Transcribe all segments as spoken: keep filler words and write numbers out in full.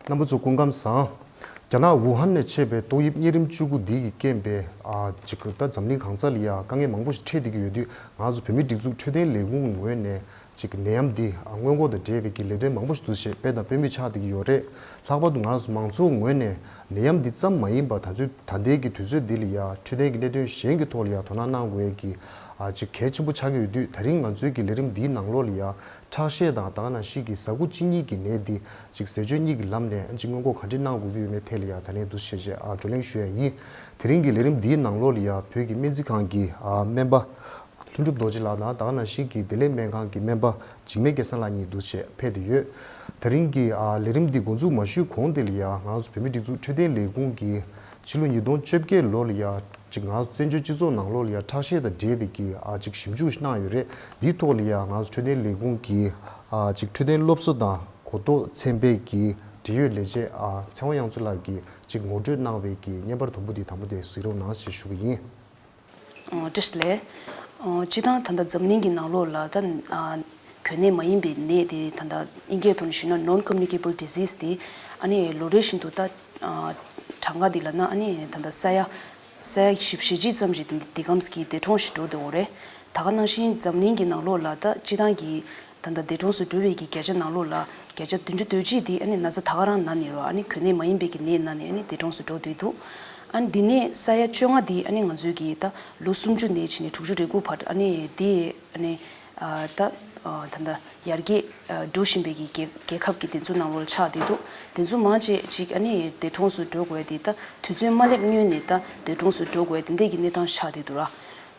རྣམ་པ་ཚོ་སྐུ་ཁམས་བཟང་། རྒྱ་ནག་ཝུ་ཧན་ནས་མཆེད་པའི་ཏོག་དབྱིབས་གཉན་རིམས་བཅུ་དགུ་འདི་གིས་རྐྱེན་པས་ཨ་ཅིག་ད་འཛམ་གླིང་གང་ས་ལ་ཡ་དཀའ་ངལ་མང་པོ་ཞིག་འཕྲད་བསྡད་ཀྱི་ཡོད་དུས། ང་ཚོ་བོད་མིའི་སྒྲིག་འཛུགས་འཕྲོད་བསྟེན་ལས་ཁུངས་ངོས་ནས་ཅིག་ནད་ཡམས་འདི་སྔོན་འགོག་དང་འབྲེལ་བའི་གི་ལས་དོན་མང་པོ་ཞིག་འདུ་ཤེས་དཔེ་དང་དཔེ་མི་ཆགས་བསྡད་ཀྱི་ཡོད་རེད། ལྷག་པར་དུ་ང་ཚོ་མང་ཚོགས་ངོས་ནས་ནད་ཡམས་འདི་ཙམ་མ་ཡིན་པར་ད་ཚོད་ད་ལྟའི་གི་དུས་ཚོད་འདི་ལ་ཡ་འཕྲོད་བསྟེན་གྱི་གནད་དོན་གཞན་གྱི་ཐོག་ལ་ཡ་དོ་སྣང་གནང་དགོས་ཀྱི་ཨ་ཅིག་གལ་ཆེན་པོ་ཆགས་ཀྱི་ཡོད་དུས། ད་རིང་ང་ཚོའི་གི་ལས་རིམ་འདིའི་ནང་ལོགས་ལ་ཡ་ཁྲག་ཤེད་དང་ད་ག་ནང་བཞིན་གྱི་ཟ་ཁུ་གཅིན་སྙི་གི་ནད་འདི་ཅིག་ཟས་སྤྱོད་གཉིས་ཀྱི་ལམ་ནས་ཅིག་སྔོན་འགོག་ག་འདྲས་གནང་དགོས་ཀྱི་ཡོད་མེད་ཐད་ལ་ཡ་ད་ནས་འདུ་ཤེས་བྱས་ཨ་བགྲོ་གླེང་ཞུ་ཡ་ཡིན། དེ་རིང་གི་ལས་རིམ་འདིའི་ནང་ལོགས་ལ་ཡ་བོད་ཀྱི་སྨན་རྩིས་ཁང་གི་ཨ་སྨན་པ་ལྷུན་གྲུབ་རྡོ་རྗེ་ལགས་དང་ད་ག་ནང་བཞིན་གྱི་བདེ་ལེགས་སྨན་ཁང་གི་སྨན་པ་འཇིགས་མེད་སྐལ་བཟང་ལགས་གཉིས་འདུ་བྱས་ཕེབས་བསྡད་ཡོད། དེ་རིང་གི་ཨ་ལས་རིམ་འདི་འགོ་འཛུགས་མ་ཞུས་གོང་དེ་ལ་ཡ་ང་རང་ཚོ་བོད་མིའི་སྒྲིག་འཛུགས་འཕྲོད་བསྟེན་ལས་ཁུངས་ཀྱི་ཕྱི་ལོ་ཉིས་སྟོང་བཅོ་བརྒྱད་ལོ་ལ་ཡ་ཅིག་ང་རང་ཚོ་བཙན་བྱོལ་སྤྱི་ཚོགས་ནང་ལོགས་ལ་ཡ་ཁྲག་ཤེད་དང་འབྲེལ་བའི་གི་ཨ་ཅིག་ཞིབ་འཇུག་ཞིག་གནང་ཡོད་རེད། འདིའི་ཐོག་ལ་ཡ་ང་རང་ཚོ་འཕྲོད་བསྟེན་ལས་ཁུངས་ཀྱི་ཨ་ཅིག་འཕྲོད་བསྟེན་སློབ་གསོ་དང་གོ་རྟོགས་ཚན་པའི་གི་འབྲེལ་ཡོད་ལས་བྱེད་ཨ་ཚེ་དབང་དབྱངས་མཚོ་ལགས་ཀྱིས་ཅིག་ངོ་སྤྲོད་གནང་བའི་གི་བརྙན་པར་དུམ་བུ་འདི་དང་པོ་དེ་གཟིགས་རོགས་གནང་ཞེས་ཞུ་གི་ཡིན། ཨོ། བཀྲ་ཤིས་བདེ་ལེགས། ཨོ། སྤྱིར་བཏང་ད་ལྟ་འཛམ་གླིང་གི་ནང་ལོགས་ལ་ད་ཨ་གོ་གནས་མ་ཡིན་པའི་ནད་དེ་ད་ལྟ་དབྱིན་སྐད་ཐོག་ནས་ཞུས་ན་non communicable disease དེ་ཨ་ནི་ལོ་རེ་བཞིན་དུ་ད་ཨ་གྲངས་ཀ་འདི་ལབ་ན་ཨ་ནི་ད་ལྟ་ས་ཡ་ས་ཡ་བཞི་བཅུ་ཞེ་གཅིག་ཙམ་ཞིག་དེ་འདི་གམ་གྱི་འདས་གྲོངས་ཤིག་འགྲོ་བསྡད་ཡོད་རེད། ད་ག་ནང་བཞིན་འཛམ་གླིང་གི་ནང་ལོགས་ལ་ད་སྤྱིར་བཏང་གི་ད་ལྟ་འདས་གྲོངས་སུ་འགྲོ་བའི་གི་བརྒྱ་ཆ་ནང་ལོགས་ལ་བརྒྱ་ཆ་བདུན་ཅུ་དོན་གཅིག་དེ་ཨ་ནི་ན་ཚ་ད་ག་རང་ན་ནས་རོ་ཨ་ནི་གོ་གནས་མ་ཡིན་པའི་གི་ནད་ན་ནས་ཨ་ནི་འདས་གྲོངས་སུ་འགྲོ་བསྡད་འདུག་ཨ་ནི་འདི་ནས་ས་ཡ་བཅོ་ལྔ་དེ་ཨ་ནི་ང་ཚོའི་གི་ད་ལོ་སུམ་ཅུ་ནས་ཕྱིན་ནས་དྲུག་ཅུ་རེ་དགུ་བར་ཨ་ནི་དེ་ཨ་ནི་ཨ་ད་ཨ་ད་ལྟ་ཡར་རྒྱས་ཨ་འགྲོ་བཞིན་པའི་གི་རྒྱལ་རྒྱལ་ཁབ་ཀྱི་དེ་ཚོ་ནང་ལོགས་ལ་ཆགས་བསྡད་འདུག་དེ་ཚོ་མང་ཆེ་ཅིག་ཨ་ནི་འདས་གྲོངས་སུ་འགྲོ་དགོས་དེ་ད་དུས་ཚོད་མ་སླེབས་སྔོན་ནས་ད་འདས་གྲོངས་སུ་འགྲོ་དགོས་དེ་འདྲས་ཀྱི་གནས་སྟངས་ཆགས་བསྡད་འདུག་ར།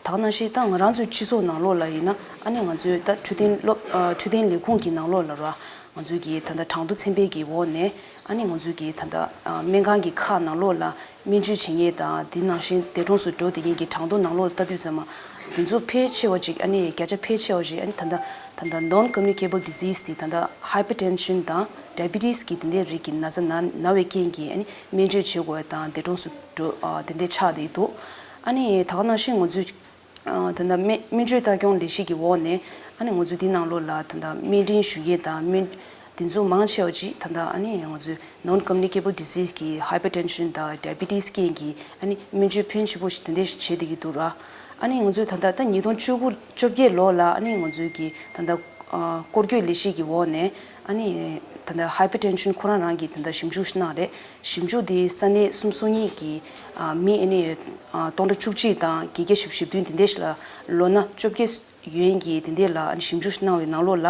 ད་ག་ནང་བཞིན་ད་ང་རང་ཚོའི་སྤྱི་ཚོགས་ནང་ལོགས་ལ་ཡིན་ན་ཨ་ནི་ང་ཚོའི་ད་འཕྲོད་བསྟེན་སློབ་ཨ་འཕྲོད་བསྟེན་ལས་ཁུངས་ཀྱི་ནང་ལོགས་ལ་ར་ང་ཚོའི་གི་ད་ལྟ་གྲངས་ཐོ་ཚན་པའི་གི་འོག་ནས་ཨ་ནི་ང་ཚོའི་གི་ད་ལྟ་ཨ་སྨན་ཁང་གི་ཁག་ནང་ལོགས་ལ་སྨན་བཅོས་བྱེད་མཁན་དང་དེ་ནང་བཞིན་འདས་གྲོངས་སུ་འགྲོ་བསྡད་མཁན་གྱི་གྲངས་ཐོ་ནང་ལོགས་ལ་ལྟ་དུས་ཙམ་མ་དེ་ཚོ་ཕལ་ཆེ་བ་ཅིག་ཨ་ནི་བརྒྱ་ཆ་ཕལ་ཆེ་བ་ཞིག་ཨ་ནི་ད་ལྟ་ད་ལྟ་non communicable disease དེ་ད་ལྟ་hypertension དང་diabetes གི་དེ་འདྲའི་རིགས་ཀྱི་ན་ཚ་ན་ན་བའི་རྐྱེན་གྱིས་ཨ་ནི་སྨན་བཅོས་བྱེད་དགོས་དང་འདས་གྲོངས་སུ་འགྲོ་ཨ་དེ་འདྲའི་ཆགས་བསྡད་འདུག་ཨ་ནི་ད་ག་ནང་བཞིན་ང་ཚོའི་ཨ་ད་ལྟ་སྨན་སྨན་བཅོས་ལྟ་སྐྱོང་ལས་གཞི་གི་འོག་ནས་ཨ་ནི་ང་ཚོ་འདི་ནང་ལོགས་ལ་ད་ལྟ་སྨན་སྦྱིན་ཞུ་མཁན་དང་སྨན་དེ་ཚོ་མང་ཆེ་བ་ཅིག་ད་ལྟ་ཨ་ནི་ང་ཚོའི་non communicable disease གི་hypertension དང་diabetes རྐྱེན་གྱིས་ཨ་ནི་སྨན་བཅོས་ཕོན་ཆེ་པོ་ཞིག་དེ་འདྲ་ཞིག་བྱེད་བསྡད་ཀྱི་འདུག་ར། ཨ་ནི་ང་ཚོས་ད་ལྟ་ད་ཉིས་སྟོང་བཅུ་དགུ་བཅོ་བརྒྱད་ལོ་ལ་ཨ་ནི་ང་ཚོའི་གི་ད་ལྟ་ཨ་སྐོར་སྐྱོད་ལས་གཞི་གི་འོག་ནས་ཨ་ནི་ད་ལྟ་hypertension ཁོ་རང་རང་གི་ད་ལྟ་ཞིབ་འཇུག་ཞིག་གནང་རེད། ཞིབ་འཇུག་དེ་ས་གནས་སུམ་སོ་གཉིས་ཀྱི་ཨ་མི་ཨ་ནི་ཨ་སྟོང་ཕྲག་བཅུ་གཅིག་དང་བརྒྱད་བརྒྱ་བཞི་བཅུ་ཞེ་བདུན་དེ་འདྲས་ཤིག་ལ་ལོ་ན་བཅོ་བརྒྱད་ཡོད་མཁན་གྱི་དེ་འདྲས་ལ་ཨ་ནི་ཞིབ་འཇུག་ཞིག་གནང་བའི་ནང་ལོགས་ལ་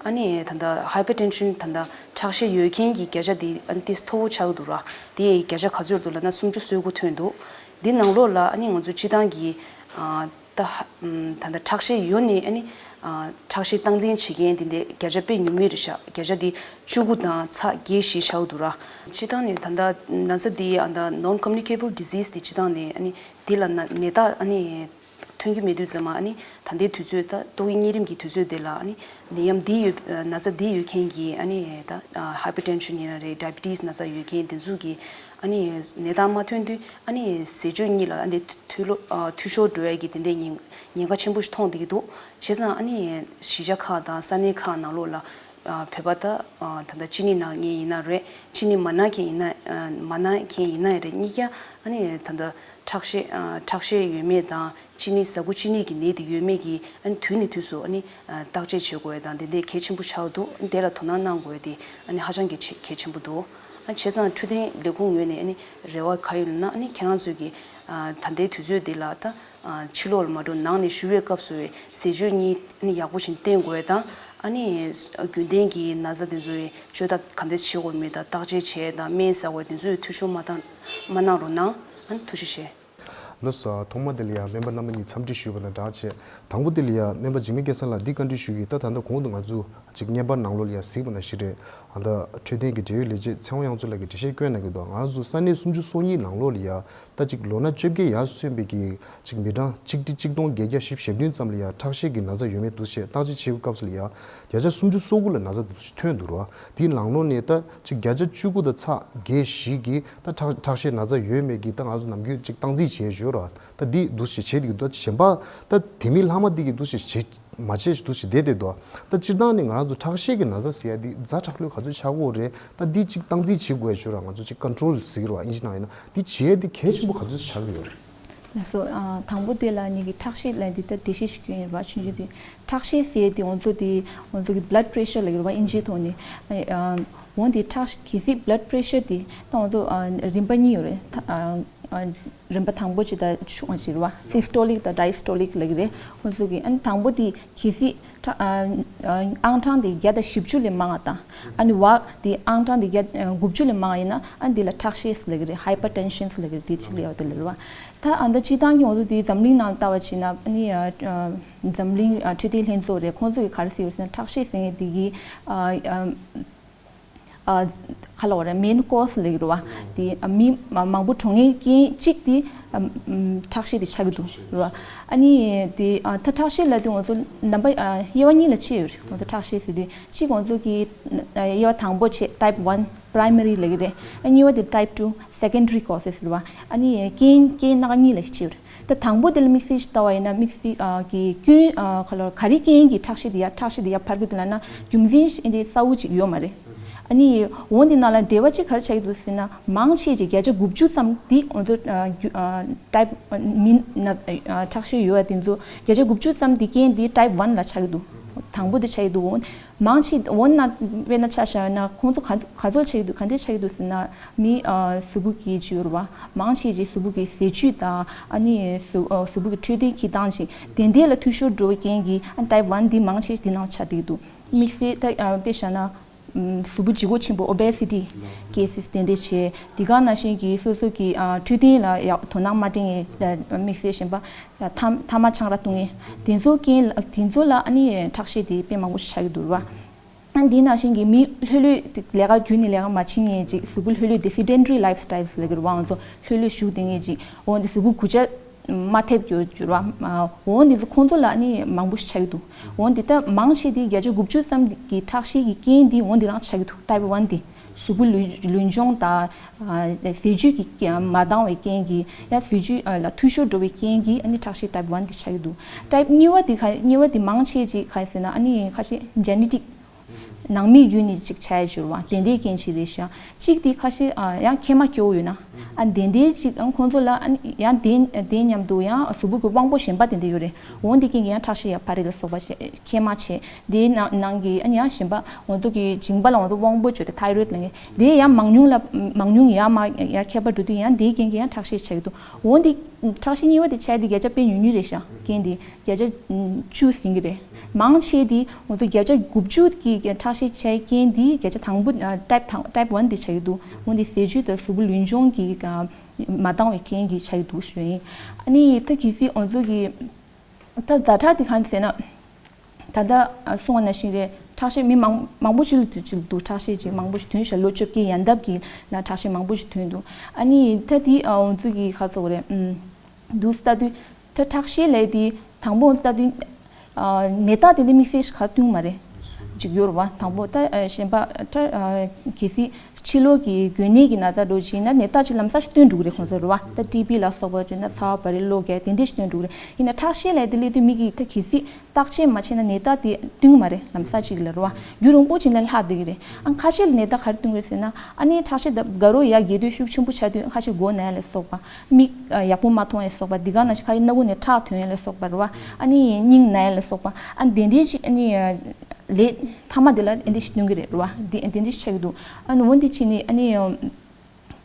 ཨ་ནི་ད་ལྟ་hypertension ད་ལྟ་ཁྲག་ཤེད་ཡོད་མཁན་གྱི་བརྒྱ་ཆ་དེ་ཨ་ནི་ཏོག་ཙམ་མཐོ་བོ་ཆགས་ཀྱི་འདུག་ར། དེ་བརྒྱ་ཆ་ག་ཚོད་འདུག་ལབ་ན་སུམ་ཅུ་སོ་དགུ་ཐོན་འདུག་འདི་ནང་ལོགས་ལ་ཨ་ནི་ང་ཚོ་སྤྱིར་བཏང་གི་ཨ་ད་ཧ་ཨམ་ད་ལྟ་ཁྲག་ཤེད་ཡོད་ནས་ཨ་ནི་ཨ་ཁྲག་ཤེད་སྟངས་འཛིན་བྱེད་མཁན་དེ་འདྲ་བརྒྱ་ཆ་དཔེ་ཉུང་ཉུང་རེད་ཤག་བརྒྱ་ཆ་དེ་བཅུ་དགུ་དང་ཚེག་བརྒྱད་བཞི་ཆགས་འདུག་ར། སྤྱིར་བཏང་ནས་ད་ལྟ་ན་ཚ་འདི་ཨ་ད་non communicable disease དེ་སྤྱིར་བཏང་ནས་ཨ་ནི་དེ་ལ་ན་ནད་རྟགས་ཨ་ནི་ཐོན་གྱི་མེད་དུས་ཙམ་མ་ཨ་ནི་ད་ལྟའི་དུས་ཚོད་ད་ཏོག་དབྱིབས་གཉན་རིམས་ཀྱི་དུས་ཚོད་དེ་ལ་ཨ་ནི་ནད་ཡམས་འདི་ཡོད་ན་ཚ་འདི་ཡོད་མཁན་གྱི་ཨ་ནི་ད་hypertension ཡིན་ན་རེད། diabetes ན་ཚ་ཡོད་མཁན་དེ་ཚོ་གི་ཨ་ནི་ནད་རྟགས་མ་ཐོན་དུས་ཨ་ནི་ཟས་སྤྱོད་གཉིས་ལ་ཨ་ནི་འཐུས་ལོ་འཐུས་ཤོར་འགྲོ་ཡ་གི་དེ་འདྲའི་ཉེན་ཉེན་ཁ་ཆེན་པོ་ཞིག་མཐོང་བསྡད་ཀྱི་འདུག་བྱས་ཙང་ཨ་ནི་གཞིས་ཆགས་ཁག་དང་ས་གནས་ཁག་ནང་ལོགས་ལ་བོད་པ་ད་ད་ལྟ་ཅི་ནི་ན་མཁན་ཡིན་ན་རེད། ཅི་ནི་མ་ན་མཁན་ཡིན་ན་མ་ན་མཁན་ཡིན་ན་རེད། གཉིས་ཀ་ཨ་ནི་ད་ལྟ་ཁྲག་ཤེད་ཁྲག་ཤེད་ཡོད་མེད་དང་ཅི་ནི་ཟ་ཁུ་གཅིན་སྙི་གི་ནད་དེ་ཡོད་མེད་ཀྱི་ཨ་ནི་དུས་ནས་དུས་སུ་ཨ་ནི་བརྟག་དཔྱད་བྱེད་དགོས་དང་དེ་འདྲ་གལ་ཆེན་པོ་ཆགས་འདུག་དེ་ལ་དོ་སྣང་གནང་དགོས་དེ་ཨ་ནི་ཧ་ཅང་གི་ཆེ་གལ་ཆེན་པོ་འདུག་ཨ་བྱས་ཙང་འཕྲོད་བསྟེན་ལས་ཁུངས་ངོས་ནས་ཨ་ནི་རེ་བ་ག་ཡོད་ན་ཨ་ནི་ཁྱེད་རང་ཚོས་ཀྱི་ད་ལྟའི་དུས་ཚོད་འདི་ལ་ད་ཕྱི་ལོགས་ལ་མ་འགྲོ་ནང་ནས་བཞུགས་པའི་སྐབས་སུ་ཟས་སྤྱོད་གཉིས་ཨ་ནི་ཡག་པོ་ཞིག་བསྟེན་དགོས་དང་ཨ་ནི་རྒྱུན་ལྡན་གྱི་ན་ཚ་དེ་ཚོའི་བཅོས་ཐབས་ག་འདྲས་བྱེད་དགོས་མེད་དང་བརྟག་དཔྱད་བྱས་དང་སྨན་ཟ་དགོས་དེ་ཚོའི་འཐུས་ཤོར་མ་བཏང་མ་གནང་རོགས་གནང་ཨ་ནི་ཐུགས་རྗེ་ཆེ། ལགས་སོ། ཐོག་མ་དེ་ལ་ཡང་སྨན་པ་རྣམ་པ་གཉིས་འཚམས་འདྲི་ཞུས་པ་དང་སྦྲགས་བྱས། དང་པོ་དེ་ལ་ཡང་སྨན་པ་འཇིགས་མེད་སྐལ་བཟང་ལགས་འདི་བཀའ་འདྲི་ཞུ་གི་ད་ད་ལྟ་གོང་དུ་ང་ཚོ་ཅིག་བརྙན་པར་ནང་ལོགས་ལ་ཡང་གཟིགས་པ་ནང་བཞིན་རེད། ཨ་ད་འཕྲོད་བསྟེན་གྱི་འབྲེལ་ཡོད་ལས་བྱེད་ཚེ་དབང་དབྱངས་མཚོ་ལགས་ཀྱིས་འགྲེལ་བཤད་བསྐྱོན་གནང་གི་འདུག་ང་ཚོ་ས་གནས་སུམ་ཅུ་སོ་གཉིས་ནང་ལོགས་ལ་ཡང་ད་ཅིག་ལོ་ན་བཅོ་བརྒྱད་ཡར་སོན་པའི་གི་ཅིག་མི་གྲངས་གཅིག་ཁྲི་གཅིག་སྟོང་བརྒྱད་བརྒྱ་བཞི་བཅུ་ཞེ་བདུན་ཙམ་ལ་ཡང་ཁྲག་ཤེད་ཀྱི་ན་ཚ་ཡོད་མེད་འདུ་ཤེས་བརྟག་དཔྱད་བྱེད་པའི་སྐབས་སུ་ལ་ཡང་བརྒྱ་ཆ་སུམ་ཅུ་སོ་དགུ་ལ་ན་ཚ་འདུ་ཤེས་ཐོན་འདུག་ར། དེའི་ནང་ལོགས་ནས་ད་ཅིག་བརྒྱ་ཆ་བཅུ་དགུ་དང་ཚེག་བརྒྱད་བཞི་གིས་ད་ཁྲག་ཁྲག་ཤེད་ན་ཚ་ཡོད་མེད་ཀྱི་ད་ང་ཚོ་ནམ་རྒྱུན་ཅིག་སྟངས་འཛིན་བྱས་ཡོད་ར། ད་འདི་འདུ་ཤེས་བྱེད་ཀྱི་འདུག་གཞན་པ་ད་དེ་མིན་ལྷག་མ་འདི་གི་འདུ་ཤེས་བྱེད་ མ་བྱས་འདུག་ཅིག་བསྡད་བསྡད་འདུག་ད་སྤྱིར་བཏང་ནི་ང་རང་ཚོ་ཁྲག་ཤེད་ཀྱི་ན་ཚ་ཟེར་ཡ་འདི་ཛ་དྲག་ལོས་ག་ཚོད་ཆགས་ཀྱི་ཡོད་རེད། ད་འདི་ཅིག་སྟངས་འཛིན་བྱེད་དགོས་ཡ་ཅིག་ཡོད་ར། ང་ཚོ་ཅིག་ཀོན་ཊོལ་ཟེར་གྱི་རེད་བ། ཨིན་ཇི་ནང་ཡིན་ན་འདི་བྱེད་ཡ་འདི་གལ་ཆེན་པོ་ག་ཚོད་ཆགས་ཀྱི་ཡོད་རེད། ལགས་སོ། ཨ། དང་པོ་དེ་ལ་ངེད་ཀྱི་ཁྲག་ཤེད་ལབ་འདི་ད་འགྲེལ་བཤད་ཞིག་སྐྱོན་ཡིན་པ། ཆུང་ཆུང་དེ་ཁྲག་ཤེད་ཟེར་དེ་ང་ཚོ་དེ་ང་ཚོ་གི་blood pressure ལབ་ཀྱི་རེད་བ། ཨིན་ཇིའི་ཐོག་ནས། ཨ། འོན་ཏེ་ཁྲག་གལ་སྲིད་blood pressure དེ་ད་ང་ཚོ། ཨ། རིམ་པ་གཉིས་ཡོད་རེད། ད། ཨ། ཨ། རིམ་པ་དང་པོ་ཅིག་དང་ཆུང་བ་ཅིག་རེད་བ། systolic དང་diastolic ལབ་ཀྱི་རེད། ཁོང་ཚོ་གི། ཨ་ནི་དང་པོ་དེ་གལ་སྲིད་ཁྲག་ཨ། ཨ། ཨང་གྲངས་དེ་བརྒྱ་དང་བཞི་བཅུ་ལས་མང་བ་དང་། ཨ་ནི་བ་དེ་ཨང་གྲངས་དེ་བརྒྱ་དགུ་བཅུ་ལས་མང་བ་ཡིན་ན། ཨ་ནི་དེ་ལ་ཁྲག་ཤེད་ལབ་ཀྱི་རེད། hypertension ལབ་ཀྱི་རེད། དེ་ཅིག་ལབ་ཡོད་དེ་ལབ་རེད་བ། ད་ཨ་ད་སྤྱིར་བཏང་གི་འོ་དེ་འཛམ་གླིང་ནང་ལྟ་བ་བྱས་ན། ཨ་ནི། ཨ། འཛམ་གླིང་འཕྲོད་བསྟེན་ལྷན་ཚོགས་རེད། ཁོང་ཚོ་གི་ག་རེ་ཟེར་ཡོད་ཟེར་ན། ཁྲག་ཤེད་ཟེར་མཁན་དེ་གི། ཨ། ཨ། ཨ། ག་ལབ་དགོས་རེད། main cause ལབ་ཀྱི་རེད་བ། དེ། ཨ། མི་མང་པོ་གྲོངས་མཁན་རྐྱེན་གཅིག་དེ། ཨ། ཨམ། ཁྲག་ཤེད་དེ་ཆགས་ཀྱི་འདུག་རེད་བ། ཨ་ནི་དེ། ཨ། ད་ཁྲག་ཤེད་ལབ་དུས་ང་ཚོ་རྣམ་པ། ཨ། དབྱེ་བ་གཉིས་ལ་ཕྱེ་ཡོད་རེད། ང་ཚོ་ཁྲག་ཤེད་ཟེར་དུས་གཅིག་ང་ཚོ་གི། ཨ། དབྱེ་བ་དང་པོ་བྱས་type one primary ལབ་ཀྱི་རེད། ཨ། གཉིས་པ་དེ་type two secondary causes ལབ་རེད་བ། ཨ་ནི་རྐྱེན་རྐྱེན་སྣ་ཁ་གཉིས་ལ་ཕྱེ་ཡོད་རེད། ད་དང་པོ་དེ་ལ་དམིགས་བསལ་ཞིག་ལྟ་བ་ཡིན་ན། དམིགས་བསལ། ཨ། གི་སྐྱོན། ཨ། ག་ལབ། ག་རེ་རྐྱེན་གྱིས་ཁྲག་ཤེད་དེ་ཡར། ཁྲག་ཤེད་དེ་ཡར་འཕར་གྱི་འདུག་ལབ་ན། རྒྱུ་མཚན་ཞིག་འདི་གསལ་བོ་ཅིག་ཡོད་མ་རེད། ཨ་ནི་འོ་འདི་ནང་ལ་འབྲེལ་བ་ཅིག་ག་རེ་ཆགས་ཀྱི་འདུག་ཟེར་ན། མང་ཆེ་ཅིག་བརྒྱ་ཆ་དགུ་བཅུ་ཙམ་འདི་ང་ཚོ། ཨ། རྒྱུ། ཨ། type མི་ན། ཨ། ཁྲག་ཤེད་ཡོད་པ་དེ་ཚོ་བརྒྱ་ཆ་དགུ་བཅུ་ཙམ་འདི་རྐྱེན་འདི་type one ལ་ཆགས་ཀྱི་འདུག་དང་པོ་དེ་ཆགས་ཀྱི་འདུག་འོ་མང་ཆེ་འོ་ན་དཔེར་ན་ཆ་བཞག་ན། ཁོང་ཚོ་ག་ག་ཚོད་ཆགས་ཀྱི་འདུག་ག་འདྲས་ཆགས་ཀྱི་འདུག་ཟེར་ན། མི། ཨ། གཟུགས་པོ་གི་ཅིག་ཡོད་རེད་བ། མང་ཆེ་ཅིག་གཟུགས་པོ་གི་ཟས་བཅུད་དང་། ཨ་ནི་གཟུགས། ཨ། གཟུགས་པོ་གི་འཕྲོད་བསྟེན་གྱི་སྟངས་ཤིག་དེ་འདྲས་ལ་འཐུས་ཤོར་འགྲོ་བའི་རྐྱེན་གྱིས། ཨ། type one འདི་མང་ཆེ་འདི་ནང་ཆགས་བསྡད་ཀྱི་འདུག་དམིགས་བསལ་ད། ཨ། དཔེ་བཞག་ན། ཨམ། གཟུགས་པོ་ལྗིད་ཁོག་ཆེན་པོ། obesity cases དེ་འདྲས་བྱས། དེ་ག་ནང་བཞིན་གྱི་སོ་སོ་གི། ཨ། འཕྲོད་བསྟེན་ལ་ཡག་དོ་སྣང་མ་སྤྲད་མཁན། དམིགས་བསལ་གཞན་པ། ཐ་ཐ་མག་ཆང་རག་བཏུང་མཁན་དེ་ཚོ་རྐྱེན་ལ། དེ་ཚོ་ལ་ཨ་ནི་ཁྲག་ཤེད་དེ་དཔེ་མང་པོ་ཞིག་ཆགས་ཀྱི་འདུག་རེད་བ། ཨ། འདི་ནང་བཞིན་གྱི་མི་ལྷོད་ལྷོད་ལས་ཀ་རྒྱུན་ནས་ལས་ཀ་མ་བྱེད་མཁན་ཅིག་གཟུགས་པོ་ལྷོད་ལྷོད་དེ། sedentary lifestyle ལབ་ཀྱི་རེད་བ། ང་ཚོ་ལྷོད་ལྷོད་བཞུགས་བསྡད་མཁན་ཅིག་འོ་འདི་གཟུགས་པོ་གུ་ཆ་མ་ཐེབས་རྒྱུ་འགྱུར་བ། འོ་འདི་ཚོ་ཁོང་ཚོ་ལ་ནི་མང་པོ་ཞིག་ཆགས་ཀྱི་འདུག་འོ་འདི་ལྟ་མང་ཆེ་དེ་བརྒྱ་ཆ་དགུ་བཅུ་ཙམ་གྱི་ཁྲག་ཤེད་ཀྱི་རྐྱེན་འདི་འོ་འདི་རང་ཆགས་ཀྱི་འདུག type one དེ། གཟུགས་པོ་ལུས་ལུས་སྦྱོང་དང་། ཨ། ཟས་བཅུད་ཀྱི་མ་འདང་བའི་རྐྱེན་གྱིས། ཡང་ཟས་བཅུད། ཨ། ལ་འཐུས་ཤོར་འགྲོ་བའི་རྐྱེན་གྱིས། ཨ་ནི་ཁྲག་ཤེད་type one དེ་ཆགས་ཀྱི་འདུག type གཉིས་པ་དེ་ག་གཉིས་པ་དེ་མང་ཆེ་ཅིག་ག་རེ་ཟེར་ན། ཨ་ནི་ཁ་ཤས་genetic ནང་མི་བརྒྱུད་ནས་ཅིག་ཆགས་ཡ་ཅིག་ཡོད་རེད་བ། དེ་འདྲའི་རྐྱེན་ཅིག་རེད་ཤག་གཅིག་དེ་ཁ་ཤས། ཨ། ཡང་མཁལ་མ་སྐྱོ་བོ་ཡོད་ན། ཨ། དེ་འདྲའི་ཅིག་ཨ། ཁོང་ཚོ་ལ། ཨ། ཡང་དེ་དེ་མཉམ་དུ་ཡང་གཟུགས་པོ་གི་དབང་པོ་གཞན་པ་དེ་འདྲ་ཡོད་རེད། འོ་འདི་རྐྱེན་གྱིས་ཡང་ཁྲག་ཤེད་ཡར་འཕར་རེད་ལ་སོགས་པ་བྱས། མཁལ་མ་བྱས། དེའི་ནང་ནང་གི། ཨ་ནི་ཡང་གཞན་པ་ང་ཚོ་གི་མཇིང་པ་ལ་ང་ཚོ་དབང་པོ་བརྗོད་དེ་thyroid ལབ་མཁན་དེ་ཡང་མང་ཉུང་ལ། མང་ཉུང་ཡར་མར་ཡར་ཁྱད་པར་འགྲོ་དུས། ཡང་དེའི་རྐྱེན་གྱིས་ཡང་ཁྲག་ཤེད་ཆགས་ཀྱི་འདུག་འོ་འདི་ཁྲག་ཤེད་གཉིས་པ་དེ་ཆགས་དེ་བརྒྱ་ཆ་དཔེ་ཉུང་ཉུང་རེད་ཤག་རྐྱེན་དེ་བརྒྱ་ཆ་བཅུ་ཟིན་གྱི་རེད། མང་ཆེ་དེ་ང་ཚོ་བརྒྱ་ཆ་དགུ་བཅུ་གི་ཁྲག་ཤེད་ཆགས་རྐྱེན་དེ་བརྒྱ་ཆ་དང་པོ། ཨ། type དང་type one དེ་ཆགས་ཀྱི་འདུག་འོ་འདི་ཟས་བཅུད་དང་གཟུགས་པོ་ལུས་སྦྱོང་གི་མ་འདང་བའི་རྐྱེན་གྱིས་ཆགས་ཀྱི་འདུག་ཞུ་ཡིན། ཨ་ནི་ད་གལ་སྲིད་ང་ཚོ་གི། ད་ཛ་དྲག་དེ་གང་ཟེར་ན། ད་ལྟ་གསུངས་པ་ནང་བཞིན་རེད། ཁྲག་ཤེད་མི་མང་མང་པོ་ཅིག་ལ་ཅིག་འདུག་ཁྲག་ཤེད་ཅིག་མང་པོ་ཞིག་ཐོན་ཤག་ལོ་བཅོ་བརྒྱད་ཡན་འདབ་ཀྱི་ལ་ཁྲག་ཤེད་མང་པོ་ཞིག་ཐོན་འདུག་ཨ་ནི་ད་དེ། ཨ། ང་ཚོ་གི་ག་རེ་ཟེར་དགོས་རེད། ཨུམ། འདུག་ལྟ་དུས། ད་ཁྲག་ཤེད་ལབ་དེ་དང་པོ་ལྟ་དུས། ཨ། ནད་རྟགས་དེ་འདྲ་དམིགས་བསལ་ཞིག་ག་བསྟུན་མ་རེད། ཅིག་ཡོད་རེད་བ། དང་པོ་ད། ཨ། གཞན་པ་ད། ཨ། གལ་སྲིད་ཕྱི་ལོགས་ཀྱི་འགོས་ནད་ཀྱི་ན་ཚ་འདྲ་བྱས་ན་ནད་རྟགས་ཅིག་ལམ་སང་ཞིག་སྟོན་འགྲོ་གི་རེད་ཁོང་ཚོ་རེད་བ། ད་ཊི་བི་ལ་སོགས་པ་བྱས་ན་ཚ་བ་བ་རེ་གློ་རྒྱག་དེ་འདྲ་ཞིག་སྟོན་འགྲོ་གི་རེད། ཡིན་ན་ཁྲག་ཤེད་ལབ་དེ་སླེབས་དུས་མི་གིས་ད་གལ་སྲིད་བརྟག་དཔྱད་མ་བྱས་ན་ནད་རྟགས་དེ་སྟོན་གྱི་མ་རེད། ལམ་སང་ཅིག་ལ་རེད་བ། རྒྱུན་རིང་པོ་ཅིག་ནས་ལྷག་བསྡད་ཀྱི་རེད། ཨ། ཁ་ཤས་ལ་ནད་རྟགས་ག་རེ་སྟོན་གྱི་རེད་ཟེར་ན། ཨ་ནི་ཁྲག་ཤེད་ད་དགའ་རོགས་ཡར་རྒྱས་དུས་ཤུགས་ཆེན་པོ་ཆགས་དུས་ཁ་ཤས་མགོ་ན་ཡ་ལ་སོགས་པ། མིག་ཡག་པོ་མ་མཐོང་ཡ་སོགས་པ། འདི་ག་ནང་བཞིན་ཁ་ཤས་སྣ་བུག་ནས་ཁྲག་ཐོན་ཡ་ལ་སོགས་པ་རེད་བ། ཨ་ནི་སྙིང་ན་ཡ་ལ་སོགས་པ། ཨ། དེ་འདྲའི་ཅིག་ཨ་ནི་ལས་མཐའ་མ་དེ་ལ་ཨ་འདི་ཞིག་སྟོན་གྱི་རེད་བ། འདི་འདི་འདི་ཞིག་ཆགས་ཀྱི་འདུག་ཨ་ནི་འོ་འདི་ཕྱིན་ནས་ཨ་ནི་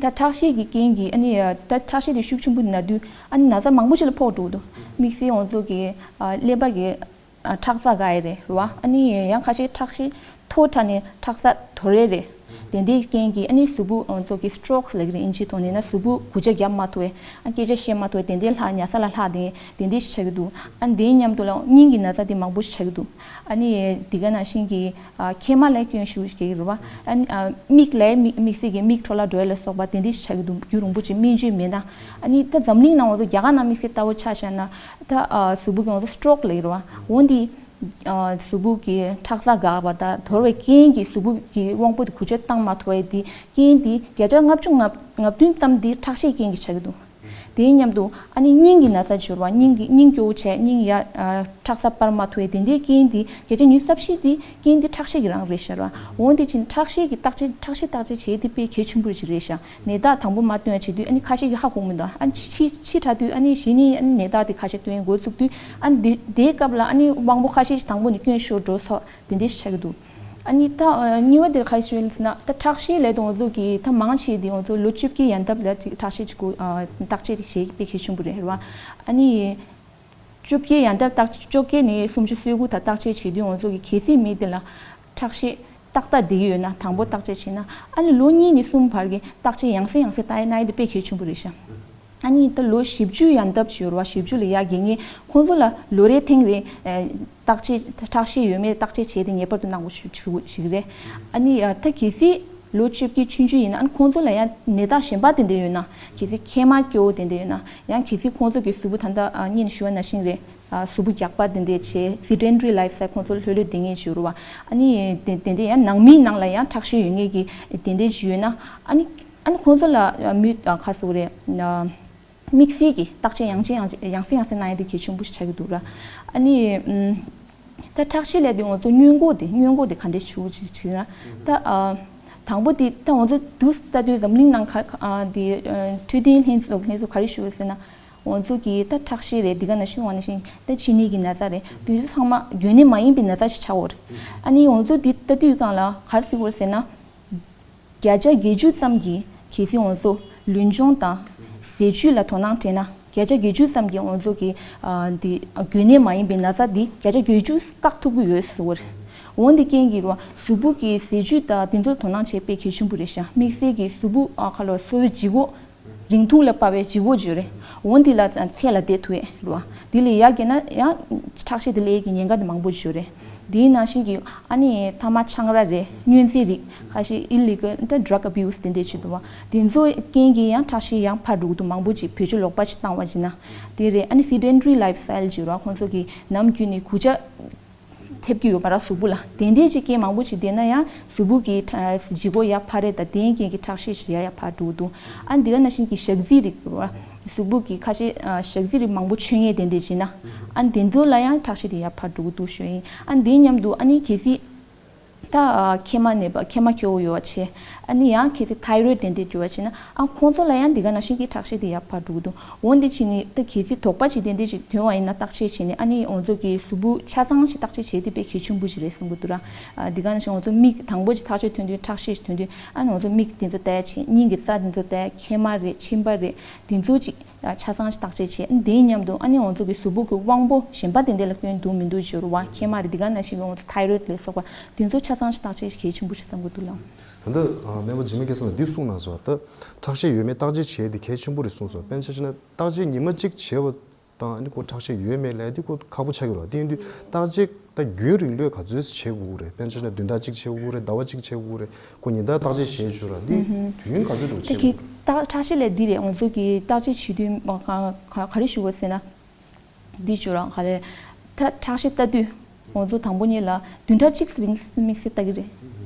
ད་ཁྲག་ཤེད་ཀྱི་རྐྱེན་གྱིས། ཨ་ནི་ད་ཁྲག་ཤེད་དེ་ཤུགས་ཆེན་པོ་ན་དུས་ཨ་ནི་ན་ཚ་མང་པོ་ཞིག་ལ་ཕོག་འགྲོ་གི་འདུག་དམིགས་བསལ་ང་ཚོ་གི། ཨ། ཀླད་པ་གི། ཨ། ཁྲག་རྩ་འགག་ཡ་རེད་བ། ཨ་ནི་ཡང་ཁ་ཤས་ཁྲག་ཤེད་མཐོ་དྲགས་ནས་ཁྲག་རྩ་དོར་ཡ་རེད། དེ་འདྲའི་རྐྱེན་གྱིས་ཨ་ནི་གཟུགས་པོ་ང་ཚོ་གི་strokes ལབ་ཀྱི་རེད། ཨིན་ཇིའི་ཐོག་ནས་ན་གཟུགས་པོ་གུ་ཆ་རྒྱབ་མ་ཐུབ་པའི། ཨ། སྐད་ཆ་བཤད་མ་ཐུབ་པའི་དེ་འདྲའི་ལྷག་ཉལ་ས་ལ་ལྷག་དེ་དེ་འདྲའི་ཞིག་ཆགས་ཀྱི་འདུག་ཨ། དེའི་མཉམ་དུ་ལ་སྙིང་གི་ན་ཚ་དེ་མང་པོ་ཞིག་ཆགས་ཀྱི་འདུག་ཨ་ནི་འདི་ག་ནང་བཞིན་གྱི། ཨ། མཁལ་མ་ལ་སྐྱོན་ཤུགས་ཤིག་རྒྱག་གི་རེད་བ། ཨ་ནི། ཨ། མིག་ལ་མིག་དམིགས་བསལ་གྱི་མིག་འཕྲོ་བརླག་འགྲོ་ཡ་ལ་སོགས་པ་དེ་འདྲ་ཞིག་ཆགས་ཀྱི་འདུག་རྒྱུན་རིང་པོ་ཅིག་སྨན་བཅོས་མེད་ན། ཨ་ནི་ད་འཛམ་གླིང་ནང་འོ་ཚོ་རྒྱ་གར་ནང་དམིགས་བསལ་ལྟ་བུ་ཆ་བཞག་ན། ད། ཨ། གཟུགས་པོ་གི་འོ་ཚོ་stroke ལབ་ཀྱི་རེད་བ། འོ་འདི། ཨ། གཟུགས་པོ་གི་ཁྲག་རྩ་འགག་པ་དང་དོར་བའི་རྐྱེན་གྱིས་གཟུགས་པོ་གི་དབང་པོ་དེ་གུ་ཆ་བཏང་མ་ཐུབ་པ་དེ་རྐྱེན་དེ་བརྒྱ་ཆ་ལྔ་བཅུ་ང་བདུན་ཙམ་དེ་ཁྲག་ཤེད་རྐྱེན་གྱིས་ཆགས་ཀྱི་འདུག་དེའི་མཉམ་དུ་ཨ་ནི་སྙིང་གི་ན་ཚ་འབྱོར་བ། སྙིང་གི་སྙིང་སྐྱོ་བོ་བྱས། སྙིང་ཡ་ཨ་ཁྲག་རྩ་སྤར་མ་ཐུབ་པའི་དེ་འདྲའི་རྐྱེན་དེ་བརྒྱ་ཆ་ཉི་ཤུ་རྩ་བཞི་དེ་རྐྱེན་དེ་ཁྲག་ཤེད་ཀྱི་རང་རེད་ཤག་ར། འོན་ཏེ་ཕྱིན་ཁྲག་ཤེད་ཀྱི་བརྟག་དཔྱད་ཁྲག་ཤེད་བརྟག་དཔྱད་བྱེད་དེ་དཔེ་གལ་ཆེན་པོ་ཞིག་རེད་ཤག་ནད་རྟགས་དང་པོ་མ་སྟོན་ཡ་བྱེད་དུས་ཨ་ནི་ཁ་ཤས་ཀྱིས་ཧ་གོ་མི་འདུག་ཨ་ནི་ཕྱི་ཕྱི་དྲགས་དུས་ཨ་ནི་གཞི་ནས་ཨ་ནི་ནད་རྟགས་དེ་ཁ་ཤས་སྟོན་འགོ་བཙུགས་དུས། ཨ་ནི་དེ་དེའི་སྐབས་ལ་ཨ་ནི་དབང་པོ་ཁ་ཤས་ཤིག་དང་པོ་ནས་སྐྱོན་ཤོར་འགྲོ་སོགས་དེ་འདྲ་ཞིག་ཆགས་ཀྱི་འདུག་ཨ་ནི་ད་ཨ་གཉིས་པ་དེར་ག་རེ་ཞུ་ཡིན་ཟེར་ན། ད་ཁྲག་ཤེད་ལབ་དུས་ང་ཚོ་གི་ད་མང་ཆེ་དེ་ང་ཚོ་ལོ་བཅོ་བརྒྱད་ཡན་འདབ་ལ་ཅིག་ཁྲག་ཤེད་ཅིག་གོ་ཨ་བརྟག་དཔྱད་དེ་བྱེད་དཔེ་གལ་ཆེན་པོ་རེད་རེད་བ། ཨ་ནི་བཅོ་བརྒྱད་ཡན་འདབ་བརྟག་བཅོ་བརྒྱད་ནས་སུམ་ཅུ་སོ་དགུ་དང་བརྟག་དཔྱད་བྱེད་དུས་ང་ཚོ་གི་གལ་སྲིད་མི་དེ་ལ་ཁྲག་ཤེད་ཏག་ཏག་བསྡད་ཀྱི་ཡོད་ན། དང་པོ་བརྟག་དཔྱད་བྱས་ན། ཨ་ནི་ལོ་གཉིས་ནས་གསུམ་བར་གྱི་བརྟག་དཔྱད་ཡང་སེ་ཡང་སེ་བཏང་ཡ་གནང་ཡ་དེ་དཔེ་གལ་ཆེན་པོ་རེད་ཤག་ཨ་ནི་ད་ལོ་བཞི་བཅུ་ཡན་འདབ་ཅིག་ཡོད་རེད་བ། བཞི་བཅུ་ལ་ཡར་རྒས་མཁན་ཁོང་ཚོ་ལ་ལོ་རེའི་ཐེངས་རེ་ཨ་བརྟག་དཔྱད་ཁྲག་ཤེད་ཡོད་མེད་བརྟག་དཔྱད་བྱས་ཏེ་ངེས་པར་དུ་གནང་དགོས་ཞུ་ཞུ་ཞིག་རེད། ཨ་ནི་ཨ་ད་གལ་སྲིད་ལོ་བཅོ་བརྒྱད་ཆུང་ཆུང་ཡིན་ན། ཨ་ནི་ཁོང་ཚོ་ལ་ཡང་ནད་རྟགས་གཞན་པ་དེ་འདྲ་ཡོད་ན། གལ་སྲིད་མཁལ་མ་སྐྱོ་བོ་དེ་འདྲ་ཡོད་ན། ཡང་གལ་སྲིད་ཁོང་ཚོ་གི་གཟུགས་པོ་ད་ལྟ་ཨ་སྔོན་ཞུ་བ་ནང་བཞིན་རེད། ཨ་གཟུགས་པོ་རྒྱགས་པ་དེ་འདྲ་བྱས། སེ་ཌེན་ཊ་རི་ལའིཕ་སི་ཊའིལ། ཁོང་ཚོ་ལྷོད་ལྷོད་བསྡད་མཁན་ཅིག་ཡོད་རེད་བ། ཨ་ནི་དེ་དེ་འདྲ་ཡང་ནང་མིའི་ནང་ལ་ཡང་ཁྲག་ཤེད་ཡོད་མཁན་གྱི་དེ་འདྲ་ཅིག་ཡོད་ན། ཨ་ནི་ཨ་ནི་ཁོང་ཚོ་ལ་ཨ་མི་ཨ་ག་རེ་ཟེར་དགོས་རེད། ཨ་དམིགས་བསལ་གྱི་བརྟག་དཔྱད་ཡང་ཅིན་ཡང་ཅིན་ཡང་སེ་ཡང་སེ་གནང་ཡ་དེ་གལ་ཆེན་པོ་ཞིག་ཆགས་ཀྱི་འདུག་ར། ཨ་ནི་ཨམ་ད་ཁྲག་ཤེད་ལབ་དུས་ང་ཚོ་སྔོན་འགོག་དེ་སྔོན་འགོག་དེ་ག་འདྲ་ཞུ་ཅིག་བྱས་ན། ད་ཨ་དང་པོ་དེ་ད་ང་ཚོ་དུས་ལྟ་དུས་འཛམ་གླིང་ནང་ག་ཨ་དེ་ཨ་འཕྲོད་བསྟེན་ལྷན་ཚོགས་ལྷན་ཚོགས་ག་རེ་ཞུ་ཟེར་ན། ང་ཚོ་གི་ད་ཁྲག་ཤེད་རེད། འདི་ག་ནང་བཞིན་འོ་ན་ཞིག་ད་གཅིན་སྙི་གི་ན་ཚ་རེད། དེ་ཚོ་ཚང་མ་འགོས་ནད་མ་ཡིན་པའི་ན་ཚ་ཞིག་ཆགས་ཡོད་རེད། ཨ་ནི་ང་ཚོ་འདི་ལྟ་དུས་སྒང་ལ་ག་རེ་ཟེར་དགོས་རེད་ཟེར་ན། བརྒྱ་ཆ་བརྒྱད་ཅུ་ཙམ་གྱིས་གལ་སྲིད་ང་ཚོ་ལུས་སྦྱོང་དང་ཟས་བཅུད་ལ་དོ་སྣང་སྤྲད་ན། བརྒྱ་ཆ་བརྒྱད་ཅུ་ཙམ་གྱིས་ང་ཚོ་གི་ཨ་འདི་འགོས་ནད་མ་ཡིན་པའི་ན་ཚ་འདི་བརྒྱ་ཆ་བརྒྱད་ཅུ་བཀག་ཐུབ་ཀྱི་ཡོད་ཟེར་བ་རེད། འོན་ཏེ་རྐྱེན་གྱིས་རོ། གཟུགས་པོ་གི་ཟས་བཅུད་དང་དེ་ཚོར་དོ་སྣང་བྱེད་དཔེ་གལ་ཆེན་པོ་རེད་ཤག་དམིགས་བསལ་གྱི་གཟུགས་པོ་ཨ་ཁ་ལོ་སོ་སོའི་ལྗིད་ཁོག་རིང་ཐུང་ལ་དཔག་པའི་ལྗིད་ཁོག་ཅིག་ཡོད་རེད། འོན་ཏེ་ལ་ཚད་ལ་བསྡད་ཐུབ་ཡས་རེད་བ། དེ་ལས་ཡར་རྒྱས་ན་ཡང་ཁྲག་ཤེད་དེ་སླེབས་ཀྱི་ཉེན་ཁ་དེ་མང་པོ་ཅིག་ཡོད་རེད། དེའི་ནང་བཞིན་གྱི་ཨ་ནི་ཐ་མག་ཆང་རག་རེད། སྨྱོན་རྫས་རིགས་ཁ་ཤས་ཨི་ལི་གལ་ད་ཌྲག་ཨ་བིའུ་སི་དེ་འདྲས་ཅིག་འདུག་བ། དེ་ཚོའི་རྐྱེན་གྱིས་ཡང་ཁྲག་ཤེད་ཡང་འཕར་འགྲོ་གི་འདུག་མང་པོ་ཅིག་བེད་སྤྱོད་ལོག་པ་ཅིག་བཏང་བ་ཡིན་ན། དེ་རེད། ཨ་ནི་སེ་ཌེན་ཊ་རི་ལའིཕ་སི་ཊའིལ་ཅིག་ཡོད་རེད་བ། ཁོང་ཚོ་གི་ནམ་རྒྱུན་ནས་གུ་ཅག་ཐེབས་ཀྱི་ཡོད་པ་ར་གཟུགས་པོ་ལ། དེ་འདྲའི་ཅིག་རྐྱེན་མང་པོ་ཅིག་བསྡད་ན་ཡང་གཟུགས་པོ་གི་ཁྲ་ལྗིད་ཁོག་ཡར་འཕར་རེད། ད་དེའི་རྐྱེན་གྱིས་ཁྲག་ཤེད་ཞིག་ཡར་ཡར་འཕར་འགྲོ་གི་འདུག་ཨ་འདི་ག་ནང་བཞིན་གྱི་ཞག་རྩི་རིགས་ར། གཟུགས་པོ་གི་ཁ་ཤས་ཨ་ཞག་རྩི་རིགས་མང་པོ་མཆོད་མཁན་དེ་འདྲ་བྱས་ན། ཨ་འདི་ཚོ་ལ་ཡང་ཁྲག་ཤེད་དེ་ཡར་འཕར་འགྲོ་གི་འདུག་ཞུ་ཡིན། ཨ་འདིའི་མཉམ་དུ་ཨ་ནི་གལ་སྲིད་ད་ཨ་མཁལ་མ་ནད་པ་མཁལ་མ་སྐྱོ་བོ་ཡོད་པ་བྱས། ཨ་ནི་ཡང་གལ་སྲིད་ཐའི་རོིཌ་དེ་འདྲ་ཡོད་པ་བྱས་ན། ཨ་ཁོང་ཚོ་ལ་ཡང་འདི་ག་ནང་བཞིན་གྱི་ཁྲག་ཤེད་དེ་ཡར་འཕར་འགྲོ་གི་འདུག་འོན་ཏེ་ཕྱིན་ནས་ད་གལ་སྲིད་དོགས་པ་ཅིག་དེ་འདྲ་ཅིག་ཐོན་པ་ཡིན་ན། བརྟག་དཔྱད་བྱས་ནས་ཨ་ནི་ང་ཚོ་གི་གཟུགས་པོ་ཆ་ཚང་ཅིག་བརྟག་དཔྱད་བྱས་ཏེ་དཔེ་གལ་ཆེན་པོ་ཞིག་རེད་བསམ་གྱི་འདུག་ར། ཨ་འདི་ག་ནང་བཞིན་ང་ཚོ་མིག་དང་པོ་ཅིག་ཐག་གཅོད་ཐོན་དུས། ཁྲག་ཤེད་ཐོན་དུས་ཨ་ནི་ང་ཚོ་མིག་དེ་ཚོ་ལྟ་ཡ་བྱས། སྙིང་གི་རྩ་དེ་ཚོ་ལྟ་ཡ། མཁལ་མ་རེད། མཆིན་པ་རེད། དེ་ཚོ་ཅིག་ཨ་ཆ་ཚང་ཅིག་བརྟག་དཔྱད་བྱས། ཨ་དེའི་མཉམ་དུ་ཨ་ནི་ང་ཚོ་གི་གཟུགས་པོ་གི་དབང་པོ་གཞན་པ་དེ་འདྲ་ལ་སྐྱོན་འདུག་མི་འདུག་ཅིག་ཡོད་རེད་བ། མཁལ་མ་རེད། འདི་ག་ནང་བཞིན་གྱི་ང་ཚོ་ཐའི་རོིཌ་ལ་སོགས་པ་དེ་ཚོ་ཆ་ཚང་ཅིག་བརྟག་དཔྱད་གལ་ཆེན་པོ་ཞིག་བསམ་གྱི་འདུག་ལགས། ད་ལྟ་ཨ་སྨན་པ་འཇིགས་མེད་སྐལ་བཟང་ལགས་འདི་གསུངས་གནང་སོང་། ད་ཁྲག་ཤེད་ཡོད་མེད་བརྟག་དཔྱད་བྱས་དེ་གལ་ཆེན་པོ་རེད་གསུངས་སོང་། དཔེར་ན་ཆ་བཞག་ན་བརྟག་དཔྱད་ཉི་མ་གཅིག་བྱས་པ་དང་ཨ་ནི་ཁོ་ཁྲག་ཤེད་ཡོད་མེད་ལབ་དེ་ཁོ་ཁག་པོ་ཆགས་ཀྱི་རེད། དེ་ཡིན་དུས་བརྟག་དཔྱད་ད་རྒྱུན་རིང་ལོས་ག་ཚོད་བྱེད་དགོས་ཀྱི་རེད། དཔེར་ན་ཆ་བཞག་ན་བདུན་ཕྲག་གཅིག་བྱེད་དགོས་ཀྱི་རེད། ཟླ་བ་གཅིག་བྱེད་དགོས་ཀྱི་རེད། ཁོ་ཉིན་ལྟར་བརྟག་དཔྱད་བྱེད་རྒྱུ་ར། འདི་ཨུ་ཧུམ། དུས་ཡུན་ག་ཚོད་འགྲོ་དེ་བྱེད་གི་དགོས། བརྟག་ཁྲག་ཤེད་ལབ་འདི་རེད། ང་ཚོ་གི་བརྟག་དཔྱད་བྱེད་དུས་མ་ག་ག་ག་རེ་ཞུ་དགོས་ཟེར་ན། འདི་ཞུ་རང་ག་རེ། ད་ཁྲག་ཤེད་ལྟ་དུས་ང་ཚོ་དང་པོ་ཉིད་ལ་བདུན་ཕྲག་གཅིག་རིང་དམིགས་བསལ་ལྟ་གི་རེད།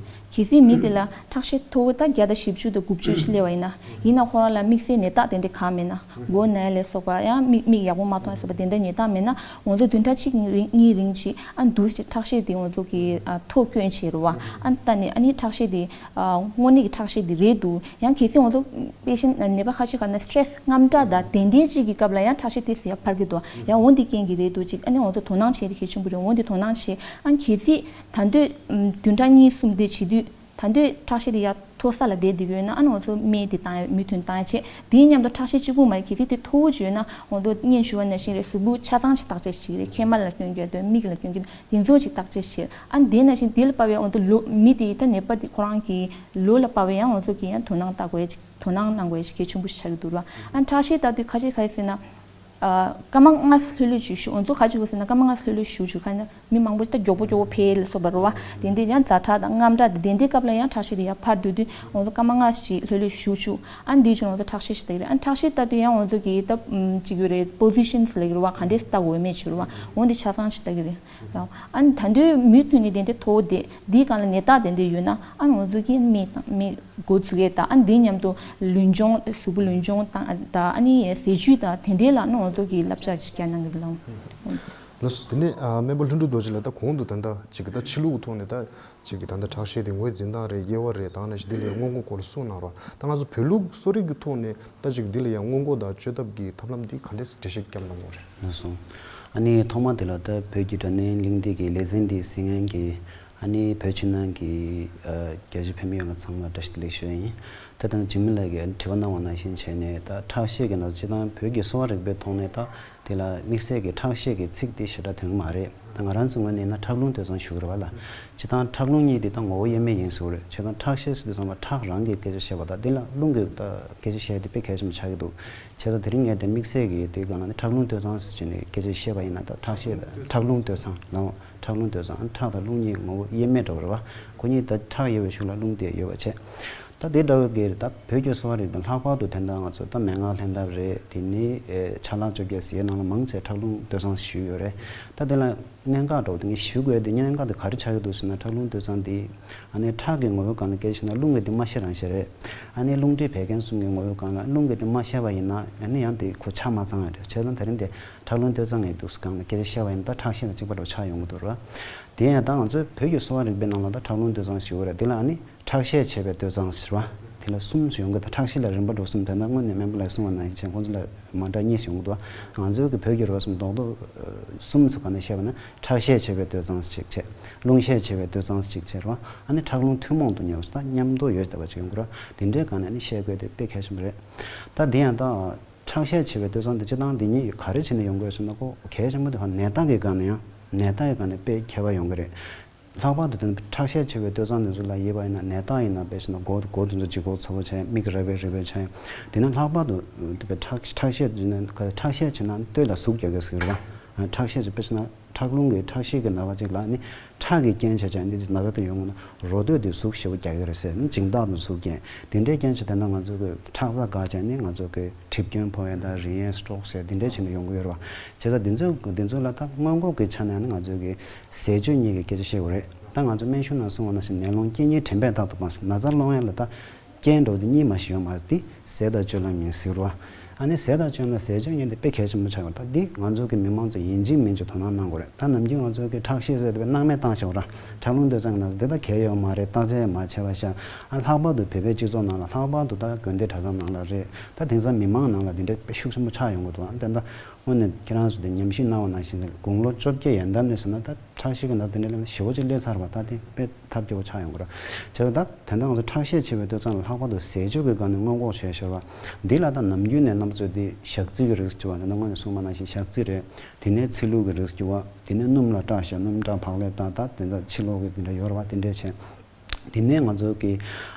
གལ་སྲིད་མི་དེ་ལ་ཁྲག་ཤེད་མཐོ་བོ་ད་བརྒྱ་དང་བཞི་བཅུ་དང་དགུ་བཅུ་ཞིག་སླེབས་པ་ཡིན་ན། ཡིན་ན་ཁོ་རང་ལ་དམིགས་བསལ་ནད་རྟགས་དེ་འདྲ་གང་མེད་ན། མགོ་ན་ཡ་ལ་སོགས་པ་ཡང་མིག་མིག་ཡག་པོ་མ་མཐོང་ཡ་སོགས་པ་དེ་འདྲ་ཉེན་རྟགས་མེད་ན། ང་ཚོ་བདུན་ཕྲག་གཅིག་རིང་གཉིས་རིང་ཅིག་ཨ་འདུག་སེ་ཁྲག་ཤེད་དེ་ང་ཚོ་གི་ཨ་མཐོ་སྐྱོན་བྱེད་རུ་བ། ཨ་ལྟ་ནས་ཨ་ནི་ཁྲག་ཤེད་དེ་ཨ་དངོས་གནས་ཀྱི་ཁྲག་ཤེད་དེ་རེད་འདུག་ཡང་གལ་སྲིད་ང་ཚོ་པེ་ཤེན་ནད་པ་ཁ་ཤས་ག་ན་སི་ཊེ་རེ་སི་དངངས་སྐྲག་དང་དེ་འདྲའི་ཅིག་གི་སྐབས་ལ་ཡང་ཁྲག་ཤེད་དེ་ཟེར་ཡ་འཕར་གི་འདུག་ཡང་འོ་འདི་རྐྱེན་གྱིས་རེད་འདུག་ཅིག་ཨ་ནི་ང་ཚོ་དོ་སྣང་བྱེད་དེ་གལ་ཆེན་པོ་རེད། འོ་འདི་དོ་སྣང་བྱེད། ཨ་གལ་སྲིད་ད་དུང་བདུན་ཕྲག་གཉིས་གསུམ་དེ་བྱེད་དུས། ད་དུང་ཁྲག་ཤེད་དེ་ཡར་མཐོ་ས་ལ་བསྡད་བསྡད་ཀྱི་ཡོད་ན། ཨ་ནི་ང་ཚོ་སྨན་དེ་བཏང་ཡ་མུ་མཐུད་བཏང་ཡ་བྱེད། དེའི་མཉམ་དུ་ཁྲག་ཤེད་གཅིག་པུ་མ་རེད། གལ་སྲིད་དེ་མཐོ་བོ་ཅིག་ཡོད་ན་ང་ཚོ་སྔོན་ཞུ་བ་ནང་བཞིན་རེད། གཟུགས་པོ་ཆ་ཚང་ཞིག་བརྟག་དཔྱད་བྱེད་ཀྱི་རེད། མཁལ་མ་ལ་སྐྱོན་གྱི་ཡོད་དོན། མིག་ལ་སྐྱོན་གྱི་དེ་ཚོ་ཅིག་བརྟག་དཔྱད་བྱེད། ཨ་ནི་དེ་ནང་བཞིན་དེ་ལ་དཔག་པའི་ང་ཚོ་ལོ་མི་དེ་ད་ནད་པ་དེ་ཁོ་རང་གི་ལོ་ལ་དཔག་པའི་ཡང་ང་ཚོ་གི་ཡང་དོ་སྣང་བལྟ་དགོས་ཡ་ཅིག་དོ་སྣང་གནང་དགོས་ཡ་ཅིག་གལ་ཆེན་པོ་ཞིག་ཆགས་ཀྱི་འདུག་ར། ཨ་ནི་ཁྲག་ཤེད་ལྟ་དུས་ཁ་ཤས་ག་རེ་ཟེར་ན། ཨ། སྐར་མ་ལྔ་ལྷོད་ལྷོད་ཅིག་བཞུགས། ང་ཚོ་ག་ཅིག་དགོས་ཟེར་ན་སྐར་མ་ལྔ་ལྷོད་ལྷོད་བཞུགས་བཞུགས་ཁ་ན་མི་མང་པོ་ཞིག་ད་མགྱོགས་པོ་མགྱོགས་པོ་ཕེབས་ལ་སོགས་པ་རེད་བ། དེ་འདྲའི་ཡང་ཛ་དྲག་དང་རྔམ་དྲག་དེ་དེ་འདྲའི་སྐབས་ལ་ཡང་ཁྲག་ཤེད་དེ་ཡར་འཕར་འགྲོ་དུས་ང་ཚོ་སྐར་མ་ལྔ་ཞིག་ལྷོད་ལྷོད་བཞུགས་བཞུགས། ཨ་ནི་དེའི་རྗེས་ང་ཚོ་ཁྲག་ཤེད་ཞིག་ལྟ་གི་རེད། ཨ་ནི་ཁྲག་ཤེད་ལྟ་དུས་ཡང་ང་ཚོ་གི་ད་ཅིག་ཡོད་རེད། པོ་སི་ཤན་ལབ་ཀྱི་རེད་བ། ག་འདྲས་ལྟ་དགོས་མེད་ཅིག་རེད་བ། འོ་འདི་ཆ་ཚང་ཞིག་ལྟ་གི་རེད། ཨ་ནི་ད་དུང་མུ་མཐུད་ནས་དེ་འདྲའི་མཐོ་བོ་དེ་འདིའི་སྒང་ལ་ནད་རྟགས་དེ་འདྲ་ཡོད་ན་ཨ་ནི་ང་ཚོ་གི་མི་དང་མི་འགོ་འཛུགས་ཡས་དང་། ཨ་ནི་དེ་མཉམ་དུ་ལུས་སྦྱོང་། གཟུགས་པོ་ལུས་སྦྱོང་དང་དང་། ཨ་ནི་ཟས་བཅུད་དང་དེ་འདྲའི་ལ་ཨ་ནི་ང་ཚོ་གི་བསླབ་བྱ་ཅིག་བསྐྱལ་གནང་གི་རེད་ལགས། ལགས་སོ། དེ་ནས་ཨ་སྨན་པ་ལྷུན་གྲུབ་རྡོ་རྗེ་ལགས། ད་གོང་དུ་ད་ལྟ་ཅིག་གི་ད་ཕྱི་ལུགས་ཀྱི་ཐོག་ནས་ད་ཅིག་གི་ད་ལྟ་ཁྲག་ཤེད་དེ་ངོས་འཛིན་སྟངས་རེད། དབྱེ་བ་རེད། དེ་ནང་བཞིན་དེ་ལ་སྔོན་འགོག་སྐོར་ལ་གསུངས་གནང་རོགས། ད་ང་ཚོ་བོད་ལུགས་གསོ་རིག་གི་ཐོག་ནས་ད་ཅིག་འདི་ལ་ཡང་སྔོན་འགོག་དང་བཅོས་ཐབས་ཀྱི་ཐབས་ལམ་འདི་ག་འདྲས་འགྲེལ་བཤད་བརྒྱབ་གནང་དགོས་རེད། ལགས་སོ། ཨ་ནི་ཐོག་མ་དེ་ལ་ད་བོད་ཀྱི་དྲ་བརྙན་གླེང་སྟེགས་ཀྱི་ལེ་ཚན་འདི་གཟིགས་མཁན་གྱི་ཨ་ནི་བོད་ཕྱི་ནང་གི་ཨ་རྒྱ་ཆེ་བོད་མི་ཡོངས་ལ་ཚང་མ་ལ་བཀྲ་ཤིས་བདེ་ལེགས་ཞུ་ཡ་ཡིན། ད་ལྟ་འཇིགས་མེད་ལགས་ཀྱིས་དྲི་བ་གནང་བ་ནང་བཞིན་བྱས་ནས། ད་ཁྲག་ཤེད་ཀྱི་ནང་སྤྱིར་བཏང་བོད་ཀྱི་གསོ་བ་རིག་པའི་ཐོག་ནས་ད་དེ་ལ་དམིགས་བསལ་གྱི་ཁྲག་ཤེད་ཀྱི་ཚིག་དེ་ཞེ་དྲག་ཐོན་གྱི་མ་རེད། ད་ང་རང་ཚོའི་ངོས་ནས་ཡིན་ན་ཁྲག་རླུང་སྟོད་འཚངས་ཞུ་གི་རེད་བ་ལགས། སྤྱིར་བཏང་ཁྲག་རླུང་གཉིས་དེ་ད་ངོ་བོ་དབྱེར་མེད་ཡིན་ཟེར་གྱི་རེད། བྱས་ཙང་ཁྲག་ཤེད་ཟེར་དུས་ཙམ་པ་ཁྲག་རང་གི་སྐད་ཆ་བཤད་པ་དང་དེ་ལ་རླུང་གི་ད་སྐད་ཆ་བཤད་དེ་དཔེ་གལ་ཆེན་པོ་ཆགས་ཀྱི་འདུག་བྱས་ཙང་དེ་རིང་ངས་དེ་དམིགས་བསལ་གྱི་དེའི་སྒང་ལ་ནི་ཁྲག་རླུང་སྟོད་འཚངས་ཟེར་བྱས་ནས་སྐད་ཆ་བཤད་པ་ཡིན་ན། ད་ཁྲག་ཤེད། ཁྲག་རླུང་སྟོད་འཚངས་ལའང་ཁྲག་རླུང་སྟོད་འཚངས། ཨ་ཁྲག་དང་རླུང་གཉིས་ངོ་བོ་དབྱེར་མེད་འདྲ་བོ་རེད་བ། ཁོ་གཉིས་ད་ཁྲག་ཡོད་པའི་གཞུག་ལ་རླུང་དེ་ཡོད་པ་བྱས། ད་དེ་འདྲ་བོ་གི་ད་བོད་ཀྱི་གསོ་བ་རིག་པའི་ལྷག་པར་དུ་དེ་འདྲ་ང་ཚོ་ད་མན་ངག་ལྷན་ཐབས་རེད། དེ་ནས་ཨེ་ཆ་ལག་བཅོ་བརྒྱད་ཟེར་ཡའི་ནང་ལ་མང་ཆེ་ཁྲག་རླུང་སྟོད་འཚངས་ཞུས་ཡོད་རེད། ད་དེ་ལ་གནད་འགག་འདྲ་བོ་དེ་ངས་ཞུ་དགོས་དེ། གནད་འགག་དེ་ག་རེ་ཆགས་ཀྱི་འདུག་ཟེར་ན། ཁྲག་རླུང་སྟོད་འཚངས་དེ་ཨ་ནི་ཁྲག་གི་ངོ་བོའི་སྒང་ནས་སྐད་ཆ་བཤད་ན་རླུང་གི་དེ་མ་ཤེས་རང་བཤད་རེད། ཨ་ནི་རླུང་མཁྲིས་བད་ཀན་གསུམ་གྱི་ངོ་བོའི་སྒང་ལ་རླུང་གི་དེ་མ་ཤེས་པ་ཡིན་ན་ཨ་ནི་ཡང་དེ་ཁོ་ཆ་མ་ཚང་བ་རེད། བྱས་ཙང་དེ་རིང་དེ་ཁྲག་རླུང་སྟོད་འཚངས་ངས་འདུག་སྒང་ལ་སྐད་ཆ་བཤད་པ་ཡིན་ན་ད་ཁྲག་ཤེད་ལ་གཅིག་པ་འདྲ་བོ་ཆགས་ཡོང་གི་འདུག་ར། དེ་ཡང་ད་ང་ཚོའི་བོད་ཀྱི་གསོ་བ་རིག་པའི་ནང་ལ་ད་ཁྲག་རླུང་སྟོད་འཚངས་ཞུ་གི་རེད། དེ་ལ་ཨ་ནི་ཁྲག་ཤས་ཆེ་བའི་སྟོད་འཚངས་ཟེར་བ། དེ་ལ་གསུམ་ཡོང་གི། ད་ཁྲག་ཤས་ལ་རིམ་པ་འགྲོ་གསུམ། དོན་དག་སྔོན་ནས་སྨན་པ་ལགས་གསུངས་པ་ནང་བཞིན་བྱས་ཁོང་ཚོ་ལ་མ་འདྲ་གཉིས་ཡོང་གི་འདུག་ང་ཚོའི་གི་བོད་ཀྱི་རོལ་གསུམ་རྡོག་རྡོག་གསུམ་ཚོ་ག་ནས་བཤད་པ་ན། ཁྲག་ཤས་ཆེ་བའི་སྟོད་འཚངས་ཅིག་བྱས། རླུང་ཤས་ཆེ་བའི་སྟོད་འཚངས་ཅིག་བྱས་ར། ཨ་ནི་ཁྲག་རླུང་ཐུན་མོང་དུ་ཉེ་བ་ད་མཉམ་དུ་ཡོད་བསྡད་པ་ཅིག་ཡོང་གི་ར། དེ་འདྲའི་སྒང་ནས་ཨ་ནི་བཤད་དགོས་དེ་དཔེ་གལ་ཆེན་པོ་རེད། ད་དེ་ཡང་ད་ཁྲག་ཤས་ཆེ་བའི་སྟོད་འཚངས་དེ་སྤྱིར་བཏང་དེ་གཉིས་ག་རེ་བྱས་ནས་ཡོང་གི་ཡོད་ཟེར་ན། ཁོ་གལ་ཆེན་པོ་དེ་ཧ་ནད་རྟགས་ཀྱི་སྒང་ནས་ཡང་ནད་རྟགས་ཀྱི་སྒང་ནས་དཔེ་ཁྱད་པར་ཡོང་གི་རེད། ལྷག་པར་དུ་དེ་ཁྲག་ཤས་ཆེ་བའི་སྟོད་འཚངས་དེ་ཚོ་ལ་དབྱེ་བ་ཡིན་ན། ནད་རྟགས་ཡིན་ན་དཔེ་བྱས་ན་མགོ་མགོ་དེ་ཚོ་ལྗིད་ཁོག་ཚ་པོ་བྱས། མིག་རེག་པའི་རེག་པའི་བྱས། དེ་ནས་ལྷག་པར་དུ་དེ་ཁྲག་ཁྲག་ཤས་དེ་ནས་ཁྲག་ཤས་ཆེ་ན་སྟོད་ལ་ཟུག་རྒྱག་གི་ཟེར་བ། ཁྲག་ཤས་ཆེ་དཔེ་བྱས་ན་ཁྲག་རླུང་གི་ཁྲག་ཤས་ཀྱི་ན་བ་ཅིག་ལ་ནི་ཁྲག་གི་རྐྱེན་བྱས་བྱས་ནི་ན་ཚ་དེ་ཡོང་ན་རོ་སྟོད་དེ་ཟུག་ཞེ་པོ་རྒྱག་གི་རེད་ཟེར། ནི་སྦྱིན་བདག་དུ་ཟུག་རྐྱེན་དེ་འདྲའི་རྐྱེན་བྱས་དེ་ན་ང་ཚོ་གི་ཁྲག་རྩ་འགག་བྱས་ནི་ང་ཚོ་གི་གྲིབ་སྐྱོན་ཕོག་ཡས་དང་རིལ་ཡས་སི་ཊོག་ཟེར་དེ་འདྲའི་བྱས་ནས་ཡོང་གི་ཡོད་རེད་བ། བྱས་ཙང་དེ་ཚོ་དེ་ཚོ་ལ་ད་སྔོན་འགོག་གི་ཆ་ནས་ནི་ང་ཚོ་གི་ཟས་སྤྱོད་གཉིས་ཀྱི་སྐད་ཆ་བཤད་དགོས་རེད། ད་ང་ཚོ་སྨན་གཞུང་ནང་གསུངས་པ་ནང་བཞིན་ནད་སློང་རྐྱེན་གཉིས་དྲན་པས་རྟག་ཏུ་སྤང་ཟེར། ན་ཚ་སློང་ཡ་ལ་ད་རྐྱེན་འགྲོ་དེ་གཉིས་མ་ཞིག་ཡོད་མ་རེད། དེ་ཟས་དང་སྤྱོད་ལམ་ཡིན་ཟེར་བ། ཨ་ནི་ཟས་དང་སྤྱོད་ལམ། ཟས་སྤྱོད་གཉིས་དེ་དཔེ་གལ་ཆེན་པོ་ཆགས་ཡོད་རེད། ད་འདི་ང་ཚོ་གི་མི་མང་ཚོ་ཡིན་གཅིག་མིན་གཅིག་དོ་སྣང་གནང་དགོས་རེད། ད་ནམ་རྒྱུན་ང་ཚོ་གི་ཁྲག་ཤེད་ཟེར་དེ་དཔེ་སྣང་མེད་བཏང་བཞག་ར། ཁྲག་རླུང་སྟོད་འཚངས་ཀྱི་ན་ཚ་དེ་ད་གལ་ཡོད་མ་རེད། བརྟག་དཔྱད་མ་བྱས་པ་ཤ། ཨ་ལྷག་པར་དུ་བོད་པའི་སྤྱི་ཚོགས་ནང་ལ། ལྷག་པར་དུ་ད་དགོན་སྡེ་གྲྭ་ཚང་ནང་ལ་རེད། ད་དེང་སང་མི་མང་ནང་ལ་འདི་འདྲ་དཔེ་ཤུགས་ཆེན་པོ་ཆགས་ཡོང་གི་འདུག་ཨ་ནི་ད་ལྟ་དངོས་གནས་ཁྱེད་རང་ཚོ་དེ་ཉམས་ཞིབ་གནང་བ་ནང་བཞིན་དགུང་ལོ་བཅོ་བརྒྱད་ཡན་འདབ་ནས་ཟེར་ན་ད་ཁྲག་ཤེད་ཀྱི་ན་ཚ་དེ་འདྲ་ཞེ་པོ་ཅིག་སླེབས་ཚར་བ། ད་དེ་དཔེ་ཐབས་སྐྱོ་པོ་ཆགས་ཡོང་གི་རེད། བྱས་ཙང་ད་དེ་འདྲ་ང་ཚོ་ཁྲག་ཤས་ཆེ་བའི་སྟོད་འཚངས་ལ་ལྷག་པར་དུ་ཟས་སྤྱོད་ཀྱི་སྒང་ནས་སྔོན་འགོག་བྱས་ཤོར་བ། འདི་ལ་ད་ནམ་རྒྱུན་ནས་རྣམ་པ་ཚོས་དེ་ཞག་རྩི་གི་རིགས་སྐྱུར་བ། ད་ལྟ་སྔོན་ནས་གསུངས་པ་ནང་བཞིན་ཞག་རྩི་རེད། དེ་ནས་ཚིལ་ལུ་གི་རིགས་སྐྱུར་བ། དེ་ནས་སྣུམ་ལ་སྐྲག་ཤ། སྣུམ་སྐྲག་བག་ལེབ་དང་། ད་དེ་འདྲ་ཕྱི་ལོགས་ཀྱི་དེ་འདྲ་ཡོད་རེད་བ། དེ་འདྲས་བྱས། དེ་ནས་ང་ཚོ་གི་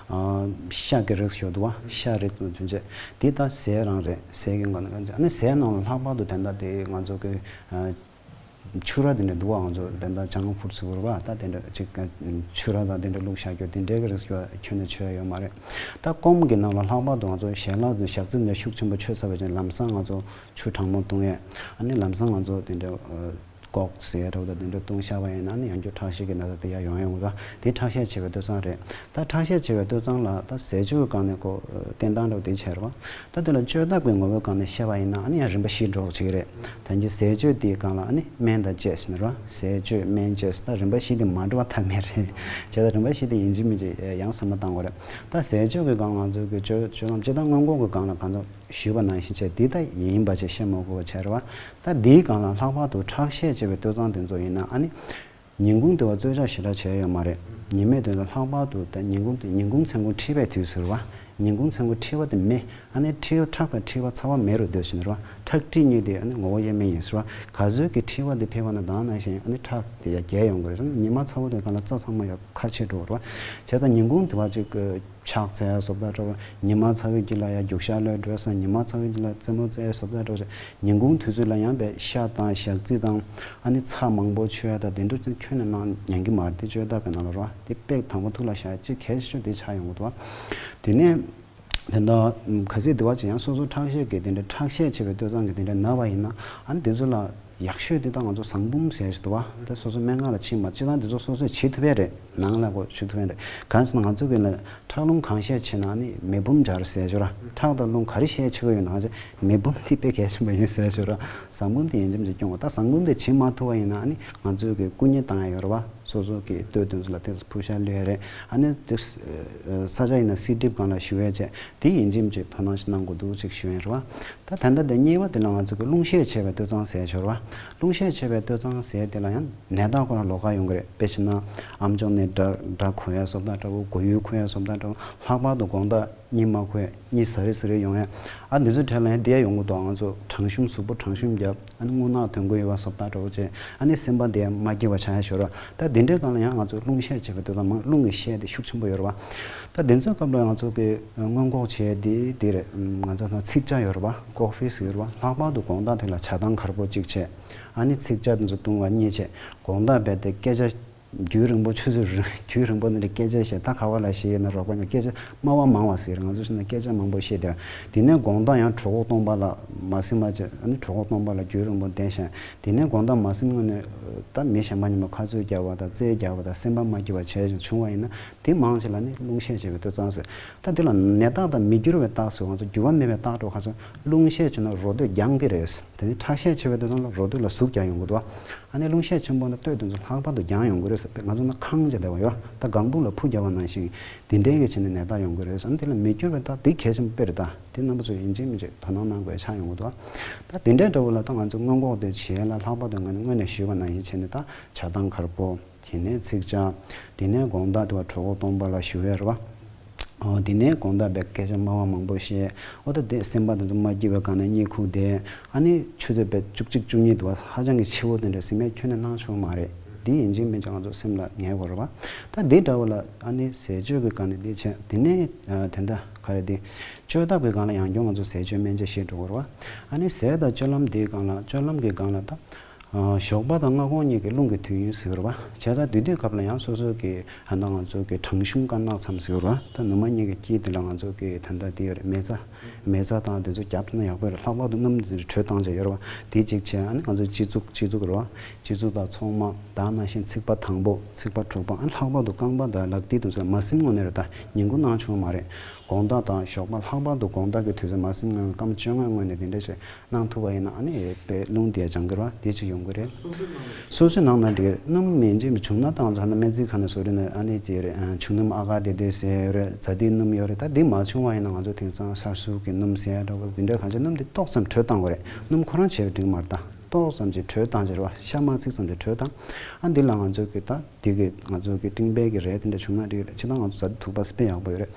ཨ་ཤ་གི་རིགས་ཡོད་འདུག་བ། ཤ་རིགས་དང་དེ་འདྲས། དེ་ད་ཟས་རང་རེད། ཟས་ཀྱི་སྒང་ནས། ཨ་ནི་ཟས་ནང་ལ་ལྷག་པར་དུ་དེ་འདྲ་དེ་ང་ཚོ་གི་ཨ་ཕྱུར་ར་དེ་འདྲ་འདུག་བ། ང་ཚོ་དེ་འདྲ་ཇང་ཕུཌ་ཟེར་བ། ད་དེ་འདྲ་ཅིག་ཕྱུར་ར་དང་དེ་འདྲ་བླུགས་བཞག་རྒྱུ་དེ་འདྲའི་གི་རིགས་ཡོད། ཁྱོན་ནས་མཆོད་ཡ་ཡོད་མ་རེད། ད་སྐོམ་གྱི་ནང་ལ་ལྷག་པར་དུ་ང་ཚོ་ཞལ་ལག་དང་ཞག་རྩི་འདྲ་ཤུགས་ཆེན་པོ་མཆོད་ཚར་བ་ཅིག་ལམ་སང་ང་ཚོ་ཆུ་གྲང་མོ་བཏུང་ཡས། ཨ་ནི་ལམ་སང་ང་ཚོ་དེ་འདྲ་ཨ་ཀོག་ཟེར་ཡ་འདྲ་བོ་དང་དེ་འདྲ་བཏུང་བཞག་པ་ཡིན་ན་ནི་ཡང་བསྐྱར་ཁྲག་ཤེད་ཀྱི་ན་ཚ་དེ་ཡར་ཡོང་ཡོང་གི། ད་དེ་ཁྲག་ཤས་ཆེ་བའི་སྟོད་འཚངས་རེད། ད་ཁྲག་ཤས་ཆེ་བའི་སྟོད་འཚངས་ལ་ད་ཟས་སྤྱོད་ཀྱི་སྒང་ནས་ཁོ་བསྟེན་སྟངས་འདྲ་བོ་དེ་བྱས་རེད་བ། ད་དེ་ལ་བཅོས་ཐབས་ཀྱི་ངོ་བོའི་སྒང་ནས་བཤད་པ་ཡིན་ན་ཨ་ནི་ཡང་རིམ་པ་བཞི་འགྲོ་བ་ཅིག་རེད། ད་གིན་ཟས་སྤྱོད་དེའི་སྒང་ལ་ཨ་ནི་སྨན་དང་བཅས་ཟེར་ནས་རེད་བ། ཟས་སྤྱོད་སྨན་བཅས་ཟེར། ད་རིམ་པ་བཞི་དེ་མ་འགྲོ་བ་ཐབས་མེད་རེད། བྱས་ཙང་རིམ་པ་བཞི་དེ་ཡིན་གཅིག་མིན་གཅིག་ཡང་བསམ་བློ་བཏང་དགོས་རེད། ད་ཟས་སྤྱོད་ཀྱི་སྒང་ང་ཚོ་གི་སྤྱོད་སྤྱོད་ལམ་སྤྱིར་བཏང་སྔོན་འགོག་གི་སྒང་ལ་གང་ཚོ་ཞུས་པ་ནང་བཞིན་བྱས་འདི་ལྟ་ཡིན་པ་བྱས་བཤད་མ་དགོས་པ་བྱས་རེད་བ། ད་འདིའི་སྒང་ལ་ལྷག་པར་དུ་ཁྲག་ཤས་ཆེ་བའི་སྟོད་འཚངས་དེ་ཚོ་ཡིན་ན་ཨ་ནི་ཉིན་གུང་དེ་བ་རྩོལ་བཅག་ཞེ་དྲག་བྱས་ཡོད་མ་རེད། ཉི་མའི་དོན་ལ་ལྷག་པར་དུ་ད་ཉིན་གུང་དེ་ཉིན་གུང་མཚན་གུང་འཁྲིས་པའི་དུས་ཟེར་བ། ཉིན་གུང་མཚན་གུང་འཁྲིས་པ་དེ་མེད། ཨ་ནི་འཁྲིས་ཁྲག་དང་འཁྲིས་པ་ཚ་བ་མེད་རུ་སྡོད་བཞིན་རེད་བ། ཁྲག་མཁྲིས་གཉིས་དེ་ཨ་ནི་ངོ་བོ་དབྱེར་མེད་ཡིན་ཟེར་བ། ག་ཚོད་ཀྱི་མཁྲིས་པ་དེ་འཕེལ་བ་ན་ད་ནང་བཞིན་ཨ་ནི་ཁྲག་དེ་ཡང་རྒྱས་ཡོང་གི་རེད། ཉི་མ་ཚ་བོ་དེ་གང་ལ་རྩ་ཚང་མ་ཡང་ཁ་ཕྱེ་འགྲོ་བ་རེད་བ། བྱས་ཙང་ཉིན་གུང་དེ་བ་ཅིག་ཕྱག་འཚལ་བཟོ་ལྟ་འདྲ་བོ། ཉི་མ་ཚ་བོའི་དཀྱིལ་ལ་ཡང་རྒྱུག་ཤར་ལོས་འགྲོ་སོང་། ཉི་མ་ཚ་བོའི་དཀྱིལ་ལ་རྩེད་མོ་རྩེ་བཟོ་ལྟ་འདྲ་བོ་ཞིག་ཉིན་གུང་དུས་ཚོད་ལ་ཡང་བས་ཤ་དང་ཞག་རྩི་དང་ཨ་ནི་ཚྭ་མང་པོ་མཆོད་ཡ་དང་དེ་འདྲ་ཁྱོན་ནས་གནང་ཉན་གི་མ་རེད། དེ་བཅོས་ཐབས་ཀྱི་ནང་ལ་རོ། དེ་དཔེ་དང་པོ་ཐུགས་ལ་བཞག་ཅིག་གལ་ཆེ་ཤོས་དེ་ཆགས་ཡོང་གི་འདུག་བ། དེ་ནས་དེ་འདྲ་ག་ཚོད་དེ་བ་ཅིག་ཡང་སོ་སོ་ཁྲག་ཤེད་ཀྱི་དེ་འདྲ་ཁྲག་ཤེད་ཆེ་བའི་སྟོད་འཚངས་ཀྱི་དེ་འདྲ་ན་བ་ཡིན་ན་ཨ་ནི་དེ་ཚོ་ལ། ཡག་ཤོས་དེ་ད་ང་ཚོ་ཟངས་བུམ་ཟེར་ཞིག་འདུག་བ། དེ་སོ་སོ་སྨན་ཁང་ལ་ཕྱིན་པ་སྤྱིར་བཏང་དེ་ཚོ་སོ་སོས་བྱེད་ཐུབ་ཡ་རེད། ནང་ལ་གོ་བྱེད་ཐུབ་ཡ་རེད། གང་ཟེར་ན་ང་ཚོ་གི་ལ་ཁྲག་རླུང་གང་བཤད་བྱེད་ན་ནི་མེ་བུམ་སྦྱར་ཟེར་ཞོར་ཁྲག་དང་རླུང་ག་རེ་བཤད་བྱེད་ཀྱི་ཡོད་ན་ང་ཚོ་མེ་བུམ་དེ་དཔེ་གལ་ཆེན་པོ་ཡིན་ཟེར་ཞོར་ཟངས་བུམ་དེ་ཡིན་ཅམ་ཅིག་སྐྱོང་བ། ད་ཟངས་བུམ་དེ་བྱེད་མ་ཐུབ་པ་ཡིན་ན་ནི་ང་ཚོ་གི་སྐུ་མཉེ་བཏང་ཡ་ཡོད་རེད་བ། སོ་སོ་གི་སྟོད་དོན་ཚོ་ལ་ཏོག་ཙམ་ཕུ་ཤ་ལོས་ཡ་རེད། ཨ་ནི་ཏོག་ཙམ་ས་ཆ་ཡིན་ན་སི་ཏིབ་སྒང་ལ་ཞུ་ཡ་བྱས་དེ་ཡིན་ཅམ་ཅིག་དོ་སྣང་ཞིག་གནང་དགོས་འདུག་ཅིག་ཞུ་ཡ་རེད་བ། ད་ད་ལྟ་དེ་གཉིས་པ་དེ་ལ་ང་ཚོ་གི་རླུང་ཤས་ཆེ་བའི་སྟོད་འཚངས་ཟེར་ཞོར་བ། རླུང་ཤས་ཆེ་བའི་སྟོད་འཚངས་ཟེར་དེ་ལ་ཡང་ནད་རྟགས་ཁོ་རང་ལོགས་ཀ་ཡོང་གི་རེད། དཔེ་བྱས་ན་ཨམ་ཅོག་ནས་སྒྲ་སྒྲ་གོ་ཡ་བཟོ་ལྟ་འདྲ་བོ། མགོ་ཡུ་འཁོར་ཡ་བཟོ་ལྟ་འདྲ་བོ། ལྷག་པར་དུ་དགོང་དག་གཉིད་མ་ཁུག་ཡ། གཉིད་ཟ་རི་ཟ་རི་ཡོང་ཡ། ཨ་འདི་ཚོའི་གྲས་ལ་ཡང་དེ་ཡ་ཡོང་གི་འདུག་ང་ཚོ་གྲང་ཤུམ་གཟུགས་པོ་གྲང་ཤུམ་རྒྱབ། ཨ་ནི་རྔུལ་ནག་དོན་གོ་ཡོད་པ་བཟོ་ལྟ་འདྲ་བོ་བྱས། ཨ་ནི་སེམས་པ་དེ་ཡ་མ་སྐྱིད་པ་ཆགས་ཡ་ཞོར་བ། ད་དེ་འདྲའི་སྒང་ལ་ཡང་ང་ཚོ་རླུང་ཤས་ཆེ་བའི་སྟོད་འཚངས་མང་རླུང་གི་ཤས་དེ་ཤུགས་ཆེན་པོ་ཡོད་རེད་བ། ད་དེ་ཚོའི་སྐབས་ལ་ང་ཚོ་གི་སྔོན་འགོག་བྱེད་ཡ་དེ་དེ་རེད། ང་ཚོ་ཚིག་ཇ་ཡོད་རེད་བ། ཀོ་ཧྥི་ཟེར་རེད་བ། ལྷག་པར་དུ་དགོང་དག་དེ་ལ་ཇ་དང་གར་པོ་གཅིག་བྱས། ཨ་ནི་ཚིག་ཇ་དེ་ཚོ་བཏུང་བ་གཉིས་བྱས། དགོང་དག་རྦད་དེ་སྐད་ཆ་རྒྱུན་རིང་པོ་ཆུ་ཚོད་རིང་རྒྱུན་རིང་པོ་ནས་སྐད་ཆ་བཤད། ད་ག་བ་ལ་བཤད་ཡོད་ན་རོགས་པ་ནས་སྐད་ཆ་སྨྲ་བ་མང་བ་ཟེར། ང་ཚོ་ཤི་ན་སྐད་ཆ་མང་པོ་བཤད་དེ། དེ་ནས་དགོང་དག་ཡང་གྲོད་ཁོག་སྟོང་པ་ལ་མ་སེམས་མ་བྱས། ཨ་ནི་གྲོད་ཁོག་སྟོང་པ་ལ་རྒྱུན་རིང་པོ་བསྡད་བཞག་དེ་ནས་དགོང་དག་མ་སེམས་སྔོན་ནས་ད་མི་གཞན་པ་ཉིན་མོ་ཁ་ཚོད་རྒྱག་པ་དང་རྩལ་རྒྱག་པ་དང་སེམས་པ་མ་སྐྱིད་པ་བྱས་བྱུང་བ་ཡིན་ན། དེ་མང་ཆེ་ལ་ནི་རླུང་ཤས་ཆེ་བའི་སྟོད་འཚངས་ཟེར། ད་དེ་ལ་ནད་རྟགས་དང་མི་འགྱུར་བའི་རྟགས་ཟེར། ང་ཚོ་འགྱུར་བ་མེད་པའི་རྟགས་འགྲོ་ཁ་ཚོ་རླུང་ཤས་ཆེ་ན་རོ་སྟོད་རྒྱང་གི་རེད། དེ་ནི་ཁྲག་ཤས་ཆེ་བའི་སྟོད་འཚངས་ལ་རོ་སྟོད་ལ་ཟུག་རྒྱག་ཡོང་གི་འདུག་ཨ་ནི་རླུང་ཤས་ཆེན་པོ་ན་སྟོད་དེ་ཚོ་ལྷག་པར་དུ་རྒྱང་ཡོང་གི་རེད་ཟེར། ང་ཚོ་ན་ཁང་བྱས་བསྡད་པ་ཡོད། ད་སྒང་དྲུག་ལ་ཕུ་རྒྱག་པ་ནང་བཞིན་དེ་འདྲའི་གི་བྱས་ནས་ནད་རྟགས་ཡོང་གི་རེད་ཟེར། ཨ་ནི་དེ་ལ་མི་འགྱུར་བའི་རྟགས་དེ་གལ་ཆེན་པོ་དཔེ་རེད། ད་དེ་རྣམ་པ་ཚོ་ཡིན་གཅིག་མིན་གཅིག་དོ་སྣང་གནང་དགོས་ཆགས་ཡོང་གི་འདུག་ད་དེ་འདྲའི་འདྲ་བོ་ལ་ད་ང་ཚོ་སྔོན་འགོག་དེ་བྱེད་ལ་ལྷག་པར་དུ་ང་ནི་སྔོན་ནས་ཞུས་པ་ནང་བཞིན་བྱས་ནས་ད་ཇ་དང་གར་པོ། དེ་ནས་ཚིག་ཇ། དེ་ནས་དགོང་དག་དེ་བ་གྲོད་ཁོག་སྟོང་པ་ལ་ཞུ་ཡ་རེད་བ། ཨོ་དེ་ནས་དགོང་དག་བས་སྐད་ཆ་སྨྲ་བ་མང་པོ་བཤད། ཨོ་ད་དེ་སེམས་པ་དེ་ཚོ་མ་སྐྱིད་པའི་སྒང་ནས་གཉིད་ཁུག་བསྡད། ཨ་ནི་ཆུ་ཚོད་བས་བཅུ་གཅིག་བཅུ་གཉིས་དེ་བ་ཧ་ཅང་གི་འཕྱི་བོ་དེ་འདྲ་ཟིན་མེད་ཁྱོན་ནས་གནང་ཆོག་མ་རེད། དེ་ཡིན་གཅིག་མིན་གཅིག་ང་ཚོ་སེམས་ལ་ངེས་དགོས་རེད་བ། ད་དེ་འདྲ་བོ་ལ་ཨ་ནི་ཟས་སྤྱོད་ཀྱི་སྒང་ནས་དེ་བྱས། དེ་ནས་དེ་འདྲ་ག་རེ་དེ་བཅོས་ཐབས་ཀྱི་སྒང་ལ་ཡང་སྐྱོང་ང་ཚོ་ཟས་སྤྱོད་སྨན་དཔྱད་བྱེད་འགྲོ་དགོས་རེད་བ། ཨ་ནི་ཟས་དང་སྤྱོད་ལམ་དེའི་སྒང་ལ་སྤྱོད་ལམ་གྱི་སྒང་ལ་ད། ཨ་ཞོགས་པ་དང་སྔ་དགོང་གཉིས་ཀྱི་རླུང་གི་དུས་ཡུན་ཟེར་བ། བྱས་ཙང་དེ་དུས་སྐབས་ལ་ཡང་སོ་སོ་གི་ད་ལྟ་ང་ཚོ་གི་གྲང་ཤུམ་དཀར་ནག་མཚམས་ཟེར་བ། ད་ནུ་མ་གཉིས་ཀྱི་དཀྱིལ་དེ་ལ་ང་ཚོ་གི་ད་ལྟ་དེ་ཡོད་རེད། མེ་བཙའ། མེ་བཙའ་དང་དེ་ཚོ་རྒྱབ་ཐུབ་ན་ཡག་པོ་རེད། ལྷག་པར་དུ་སྣུམ་དེ་ཚོ་དྲོད་བཏང་བྱས་ཡོད་རེད་བ། དེ་གཅིག་བྱས། ཨ་ནི་ང་ཚོ་སྤྱི་གཙུག་སྤྱི་གཙུག་རེད་བ། སྤྱི་གཙུག་དང་ཚོགས་མ་ད་ནང་བཞིན་ཚིགས་པ་དང་པོ་ཚིགས་པ་དྲུག་པ། ཨ་ནི་ལྷག་པར་དུ་རྐང་པ་དང་ལག་མཐིལ་དེ་ཚོ་ལ་མ་སེམས་ངོ་ནས་རེད། ད་ཉིན་གུང་གནང་ཆོག་མ་རེད། དགོང་དག་དང་ཞོགས་པ། ལྷག་པར་དུ་དགོང་དག་གི་དུས་ཚོད་མ་སེམས་ངོ་ནས་སྐར་མ་བཅོ་ལྔ་སྔོན་ནས་དེ་འདྲ་བྱས། གནང་ཐུབ་པ་ཡིན་ན་ཨ་ནི་དཔེ་རླུང་དེ་སྦྱང་གི་རེད་བ། དེ་གཅིག་ཡོང་གི་རེད། སོ་སོས་གནང་ན་འགྲིག་གི་རེད། སྣུམ་མེད་ཅིག་བྱུང་ན་ད་ང་ཚོ་ཧ་ན་སྨན་རྩིས་ཁང་ནས་བཟོ་རེད་ན། ཨ་ནི་དེ་རེད། ཨ་ཆུ་སྣུམ་ཨ་ག་དེ་དེ་ཟེར་ཡོད་རེད། ཛ་དིའི་སྣུམ་ཡོད་རེད། ད་འདི་མ་བྱུང་བ་ཡིན་ན་ང་ཚོ་དེང་སང་སར་སུ་གི་སྣུམ་ཟེར་ཡ་འདྲ་བོ་དེ་འདྲ་གང་ཅི་སྣུམ་དེ་ཏོག་ཙམ་དྲོད་བཏང་དགོས་རེད། སྣུམ་ཁོ་རང་བྱས་པ་འགྲིག་མ་རེད། ད་ཏོག་ཙམ་ཅིག་དྲོད་བཏང་བྱས་རེད་བ། ཤ་མ་ཚིག་ཙམ་ཅིག་དྲོད་བཏང་། ཨ་འདི་ལ་ང་ཚོ་གི་ད། དེ་གི་ང་ཚོ་གི་ཏིང་ཕན་གི་རས་དེ་འདྲ་བྱུང་ན་འགྲིག་རེད། ཅི་ད་ང་ཚོ་ཛ་དུ་དུག་པ་སྤེ་ཡག་པོ་ཡོད་རེད།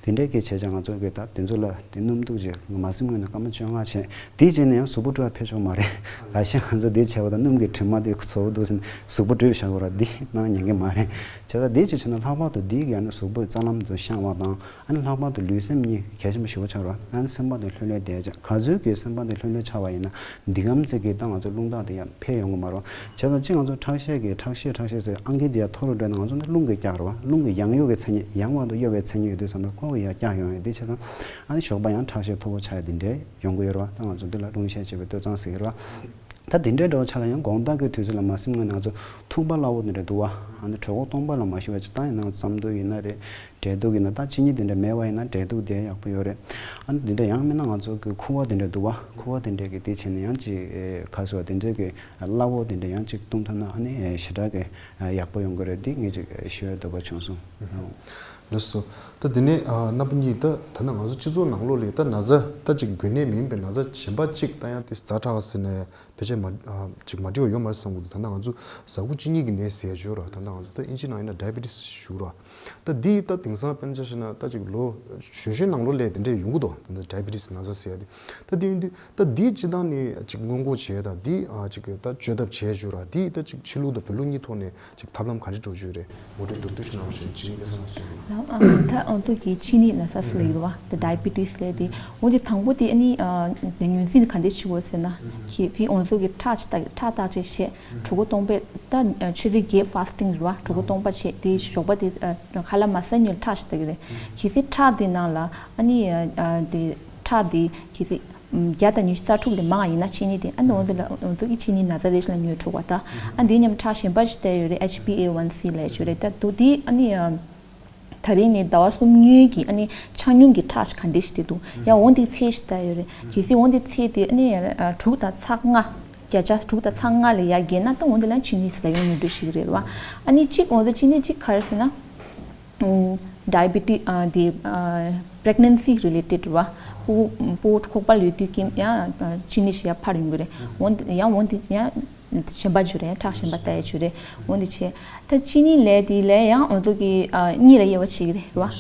དེ་འདྲས་གི་བྱས་ཙང་ང་ཚོ་གི་ད་དེ་ཚོ་ལ་དེ་སྣུམ་དུག་ཅིག་མ་སེམས་ངོས་ནས་སྐར་མ་བཅོ་ལྔ་བྱས། དེ་བྱས་ནས་ཡང་གཟུགས་པོ་བཀྲུ་བ་ཕེབས་ཆོག་མ་རེད། ལ་ཤ་ང་ཚོ་དེ་བྱས་པ་ད་སྣུམ་གི་དྲི་མ་དེ་ཚོ་འདུག་ཟིན་གཟུགས་པོ་བཀྲུས་བཞག་དགོས་ར། འདི་གནང་ཉན་གི་མ་རེད། བྱས་ཙང་དེ་ཅིག་བྱས་ན་ལྷག་པར་དུ་འདི་གི་ཡང་ན་གཟུགས་པོའི་རྩ་ལམ་དུ་བཤང་བ་དང་། ཨ་ནི་ལྷག་པར་དུ་ལུས་སེམས་གཉིས་གལ་ཆེན་པོ་ཞེ་པོ་ཆགས་ར། ཨ་ནི་སེམས་པ་དེ་ལྷོད་ལྷོད་བསྡད་ཅིག་ག་ཚོད་ཀྱི་སེམས་པ་དེ་ལྷོད་ལྷོད་ཆགས་པ་ཡིན་ན། འདི་གམ་ཚིག་གི་ད་ང་ཚོ་རླུང་རྟགས་དེ་ཡང་འཕེལ་ཡོང་གི་མ་རེད། བྱས་ཙང་གཅིག་ང་ཚོ་ཁྲག་ཤེད་ཀྱི་ཁྲག་ཤེད་ཁྲག་ཤེད་ཟེར་ཨང་ཀི་དེ་ཡང་མཐོ་རུ་འགྲོ་ན་ང་ཚོ་ནི་རླུང་གི་རྒྱག་རེད་བ། རླུང་གི་ཡང་གཡོ་གི་མཚན་ཉིད་ཡང་བར་དུ་གཡོ་བའི་མཚན་ཉིད་ཡོད་དུས་ཙམ་པ་ཁོ་གི་ཡང་རྒྱག་ཡོང་ཡོད། དེ་བྱས་ཙང་ཨ་ནི་ཞོགས་པ་ཡང་ཁྲག་ཤེད་མཐོ་པོ་ཆགས་ཡ་དེ་འདྲས་ཡོང་གི་ཡོད་རེད་བ། ད་ང་ཚོ་འདི་ལ་རླུང་ཤས་ཆེ་བའི་སྟོད་འཚངས་ཟེར་གི་རེད་བ། ད་དེ་འདྲའི་འདྲ་བོ་ཆགས་ལ་ཡང་དགོང་དག་གི་དུས་ཚོད་ལ་མ་སེམས་ངོས་ནས་ང་ཚོ་འཐུང་པ་སླ་བོ་དེ་འདྲ་འདུག་བ། ཨ་ནི་གྲོད་ཁོག་སྟོང་པ་ལ་མ་ཤི་བ་ཅིག་ད་ཡིན་ན་རྩམ་དུག་ཡིན་ན་རེད། འབྲས་དུག་ཡིན་ན། ད་ཅི་ནི་དེ་འདྲ་མེད་པ་ཡིན་ན་འབྲས་དུག་དེ་ཡག་པོ་ཡོད་རེད། ཨ་ནི་དེ་འདྲ་ཡང་མིན་ན་ང་ཚོ་གི་ཁུ་བ་དེ་འདྲ་འདུག་བ། ཁུ་བ་དེ་འདྲ་གི་དེ་བྱས་ནས་ཡང་ཅིག་ཁ་སོ་དེ་འདྲ་གི་སླ་བོ་དེ་འདྲ་ཡང་ཅིག་བཏུང་ཐུབ་ན་ཨ་ནི་ཞེ་དྲག་གི་ཡག་པོ་ཡོང་གི་རེད། འདི་ངས་ཅིག་ཞུ་ཡ་འདོད་པ་བྱུང་སོང་། ལགས་སོ། ད་དེ་ནས་ཨ་རྣམ་པ་གཉིས། ད་ད་ལྟ་ང་ཚོ་སྤྱི་ཚོགས་ནང་ལོགས་ལ་ད་ན་ཚ་ད་ཅིག་འགོས་ནད་མིན་པའི་ན་ཚ་གཞན་པ་ཅིག་ད་ཡང་དེ་ཛ་དྲག་ཟེར་ནས་ཕལ་ཆེར་མ་ཨ་ཅིག་མ་འགྲིག་པ་ཡོད་མ་རེད་བསམ་གྱི་འདུག་ད་ལྟ་ང་ཚོ་ཟ་ཁུ་གཅིན་སྙི་གི་ནད་ཟེར་ཡ་ཅིག་ཡོད་རེད། ད་ལྟ་ང་ཚོ་ད་ཨིན་ཇི་ནང་ཡིན་ན་ཌའི་བི་ཊི་སི་ཞུ་རེད། ད་འདི་ད་དེང་སང་དཔེར་ན་ཆ་བཞག་ན་ད་ཅིག་ལོ་གཞོན་གཞོན་ནང་ལོགས་ལ་དེ་འདྲས་ཡོང་གི་འདུག་ད་ལྟ་ཌའི་བི་ཊི་སི་ན་ཚ་ཟེར་ཡ་དེ། ད་འདི་ཡིན་དུས་ད་འདི་སྤྱི་བཏང་ནས་ཅིག་སྔོན་འགོག་བྱས་དང་འདི་ཨ་ཅིག་ད་བཅོས་ཐབས་བྱས་ཅིག་ཡོད་རེད། འདི་ད་ཅིག་ཕྱི་ལུགས་དང་བོད་ལུགས་གཉིས་ཐོག་ནས་ཅིག་ཐབས་ལམ་ག་འདྲ་འགྲོ་གི་ཡོད་རེད། ངོ་སྤྲོད་མདོར་བསྡུས་ཤིག་གནང་རོགས་ཞེས་ཅིག་སྐད་ཆ་གནང་སོང་། ལགས། ཨ་ད་ང་ཚོ་གི་གཅིན་སྙི་ན་ཚ་ཟེར་ཡོད་རེད་བ། ད་ཌའི་བི་ཊི་སི་ལབ་དེ། འོན་ཏེ་དང་པོ་དེ་ཨ་ནི་ཨ་ངོས་འཛིན་ག་འདྲས་བྱེད་དགོས་ཟེར་ན། གི་དེ་ང་ཚོ་གི་ཁྲག་ཅིག་བལྟ་ཁྲག་བརྟག་དཔྱད་བྱས། གྲོད་ཁོག་སྟོང་པ་ད་ཆུ་ཚོད་བརྒྱད་ཕཱ་སི་ཊིང་རེད་བ། གྲོད་ཁོག་སྟོང་པ་བྱས་དེ་ཞོགས་པ་དེ་ཨ་ཁ་ལག་མ་ཟ་སྔོན་ཁྲག་ཅིག་བལྟ་གི་རེད། གལ་སྲིད་ཁྲག་དེ་ནང་ལ་ཨ་ནི་ཨ་དེ་ཁྲག་དེ་གལ་སྲིད་བརྒྱ་དང་ཉི་ཤུ་རྩ་དྲུག་ལས་མང་བ་ཡིན་ན་གཅིན་སྙི་དེ་ཨ་ནི་འོ་དེ་ལ་འོ་དེ་གི་གཅིན་སྙི་ན་ཚ་རེད་ཟེར་ལབ་ཉོ་ཆོག་པ། ད་ཨ་འདི་མཉམ་ཁྲག་གཞན་པ་ཞིག་བལྟས་ཡོད་རེད། ཨེཆ་བྷི་ཨེ་ཝན་སི་ལབ་ཡ་ཅིག་ཡོད་རེད། ད་དུ་དེ་ཨ་ནི་ཨ་ད་རེས་ནས་ཟླ་བ་གསུམ་སྔོན་གྱི་ཨ་ནི་ཆ་སྙོམས་ཀྱི་ཁྲག་ཞིག་ག་འདྲས་ཞིག་བལྟས་འདུག་ཡང་འོ་དེ་ཚད་ཞིག་བལྟས་ཡོད་རེད། གལ་སྲིད་འོ་དེ་ཚད་དེ་ཨ་ནི་ཨ་དྲུག་དང་ཚེག་ལྔ། བརྒྱ་ཆ་དྲུག་དང་ཚེག་ལྔ་ལས་ཡར་བརྒལ་ན་ད་འོ་དེ་ལ་གཅིན་སྙི་ཟེར་ཡོང་ཉོ་སྒྲིག་ཞིག་རེད་བ། ཨ་ནི་གཅིག་འོ་དེ་གཅིན་སྙི་གཅིག་ག་རེ་ཟེར་ན། ཌའི་བི་ཊི་ཨ་དེ་ཨ་པི་རེག་ནན་སི་རི་ལེ་ཊེཌ་རེད་བ། སྤུ་སྤུ་གུ་ཁོག་པ་ལ་ཡོད་དུས་ཀྱི་ཡང་གཅིན་སྙི་ཞིག་ཡར་འཕར་ཡོང་གི་རེད། འོན་ཏེ་ཡང་འོན་ཏེ་ཡང་གཞན་པ་ཅིག་ཡོད་རེད། ཁྲག་གཞན་པ་བལྟ་ཡ་ཅིག་ཡོད་རེད། འོན་ཏེ་བྱས་ད་གཅིན་སྙི་ལབ་དེ་ལ་ཡང་འོ་ཚོ་གི་ཨ་གཉིས་ལ་དབྱེ་བ་ཕྱེ་གི་རེད་རེད་བ།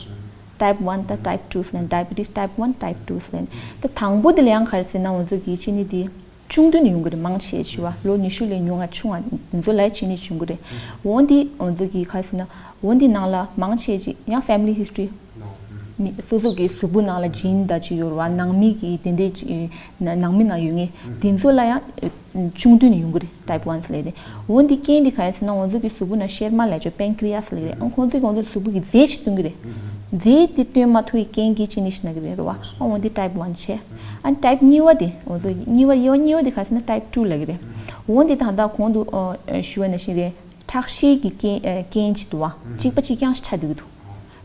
ཊའིབ་ཝན་དང་ཊའིབ་ཊུ་ཟེར་ནས། ཌའི་བི་ཊི་སི་ཊའིབ་ཝན། ཊའིབ་ཊུ་ཟེར་ནས། ད་དང་པོ་དེ་ལ་ཡང་ག་རེ་ཟེར་ན་འོ་ཚོ་གི་གཅིན་སྙི་དེ། ཆུང་དུས་ནས་ཡོང་གི་རེད། མང་ཆེ་ཞུ་བ་ལོ་ཉི་ཤུ་ལས་ཉུང་བ་ཆུང་བ་འདི་ཚོ་ལ་གཅིན་སྙི་བྱུང་གི་རེད། འོན་ཏེ་འོ་ཚོ་གི་ག་རེ་ཟེར་ན་འོན་ཏེ་ནང་ལ་མང་ཆེ་ཅིག་ཡང་ཕེ་མི་ལི་ཧི་སི་ཊོ་རི། མི་སོ་སོ་གི་གཟུགས་པོ་ནང་ལ་ཇིན་ད་ཅིག་ཡོད་རེད་བ། ནང་མི་གི་དེ་འདྲའི་ཅིག་ནང་མི་ནང་ཡོད་ངེས་འདི་ཚོ་ལ་ཡང་ཆུང་དུས་ནས་ཡོང་གི་རེད། ཊའིབ་ཝན་ལབ་དེ། འོན་ཏེ་རྐྱེན་དེ་ག་རེ་ཟེར་ན་འོ་ཚོ་གི་གཟུགས་པོ་ནང་གཤེར་མ་ལབ་ཅོ་པན་ཀི་རི་ཡ་སི་ལབ་རེད། ཨང་ཁོང་ཚོ་གི་འོ་ཚོ་གཟུགས་པོ་གི་རྫས་ཅིག་སྟོན་གི་རེད། རྫས་དེ་སྟོན་མ་ཐུབ་པའི་རྐྱེན་གྱིས་གཅིན་སྙི་ཞིག་ན་གི་རེད་རེད་བ། ཨང་འོན་ཏེ་ཊའིབ་ཝན་བྱས། ཨ་ཊའིབ་གཉིས་པ་དེ་འོ་ཚོ་གཉིས་པ་དབྱེ་བ་གཉིས་པ་དེ་ག་རེ་ཟེར་ན་ཊའིབ་ཊུ་ལབ་གི་རེད། འོན་ཏེ་ད་ལྟ་གོང་དུ་ཨ་ཞུ་བ་ནང་བཞིན་རེད། ཁྲག་ཤེད་ཀྱི་རྐྱེན་ཨ་རྐྱེན་ཅིག་འདུག་བ། གཅིག་པ་གཅིག་རྐྱང་ཞིག་ཆགས་བསྡད་ཀྱི་འདུག་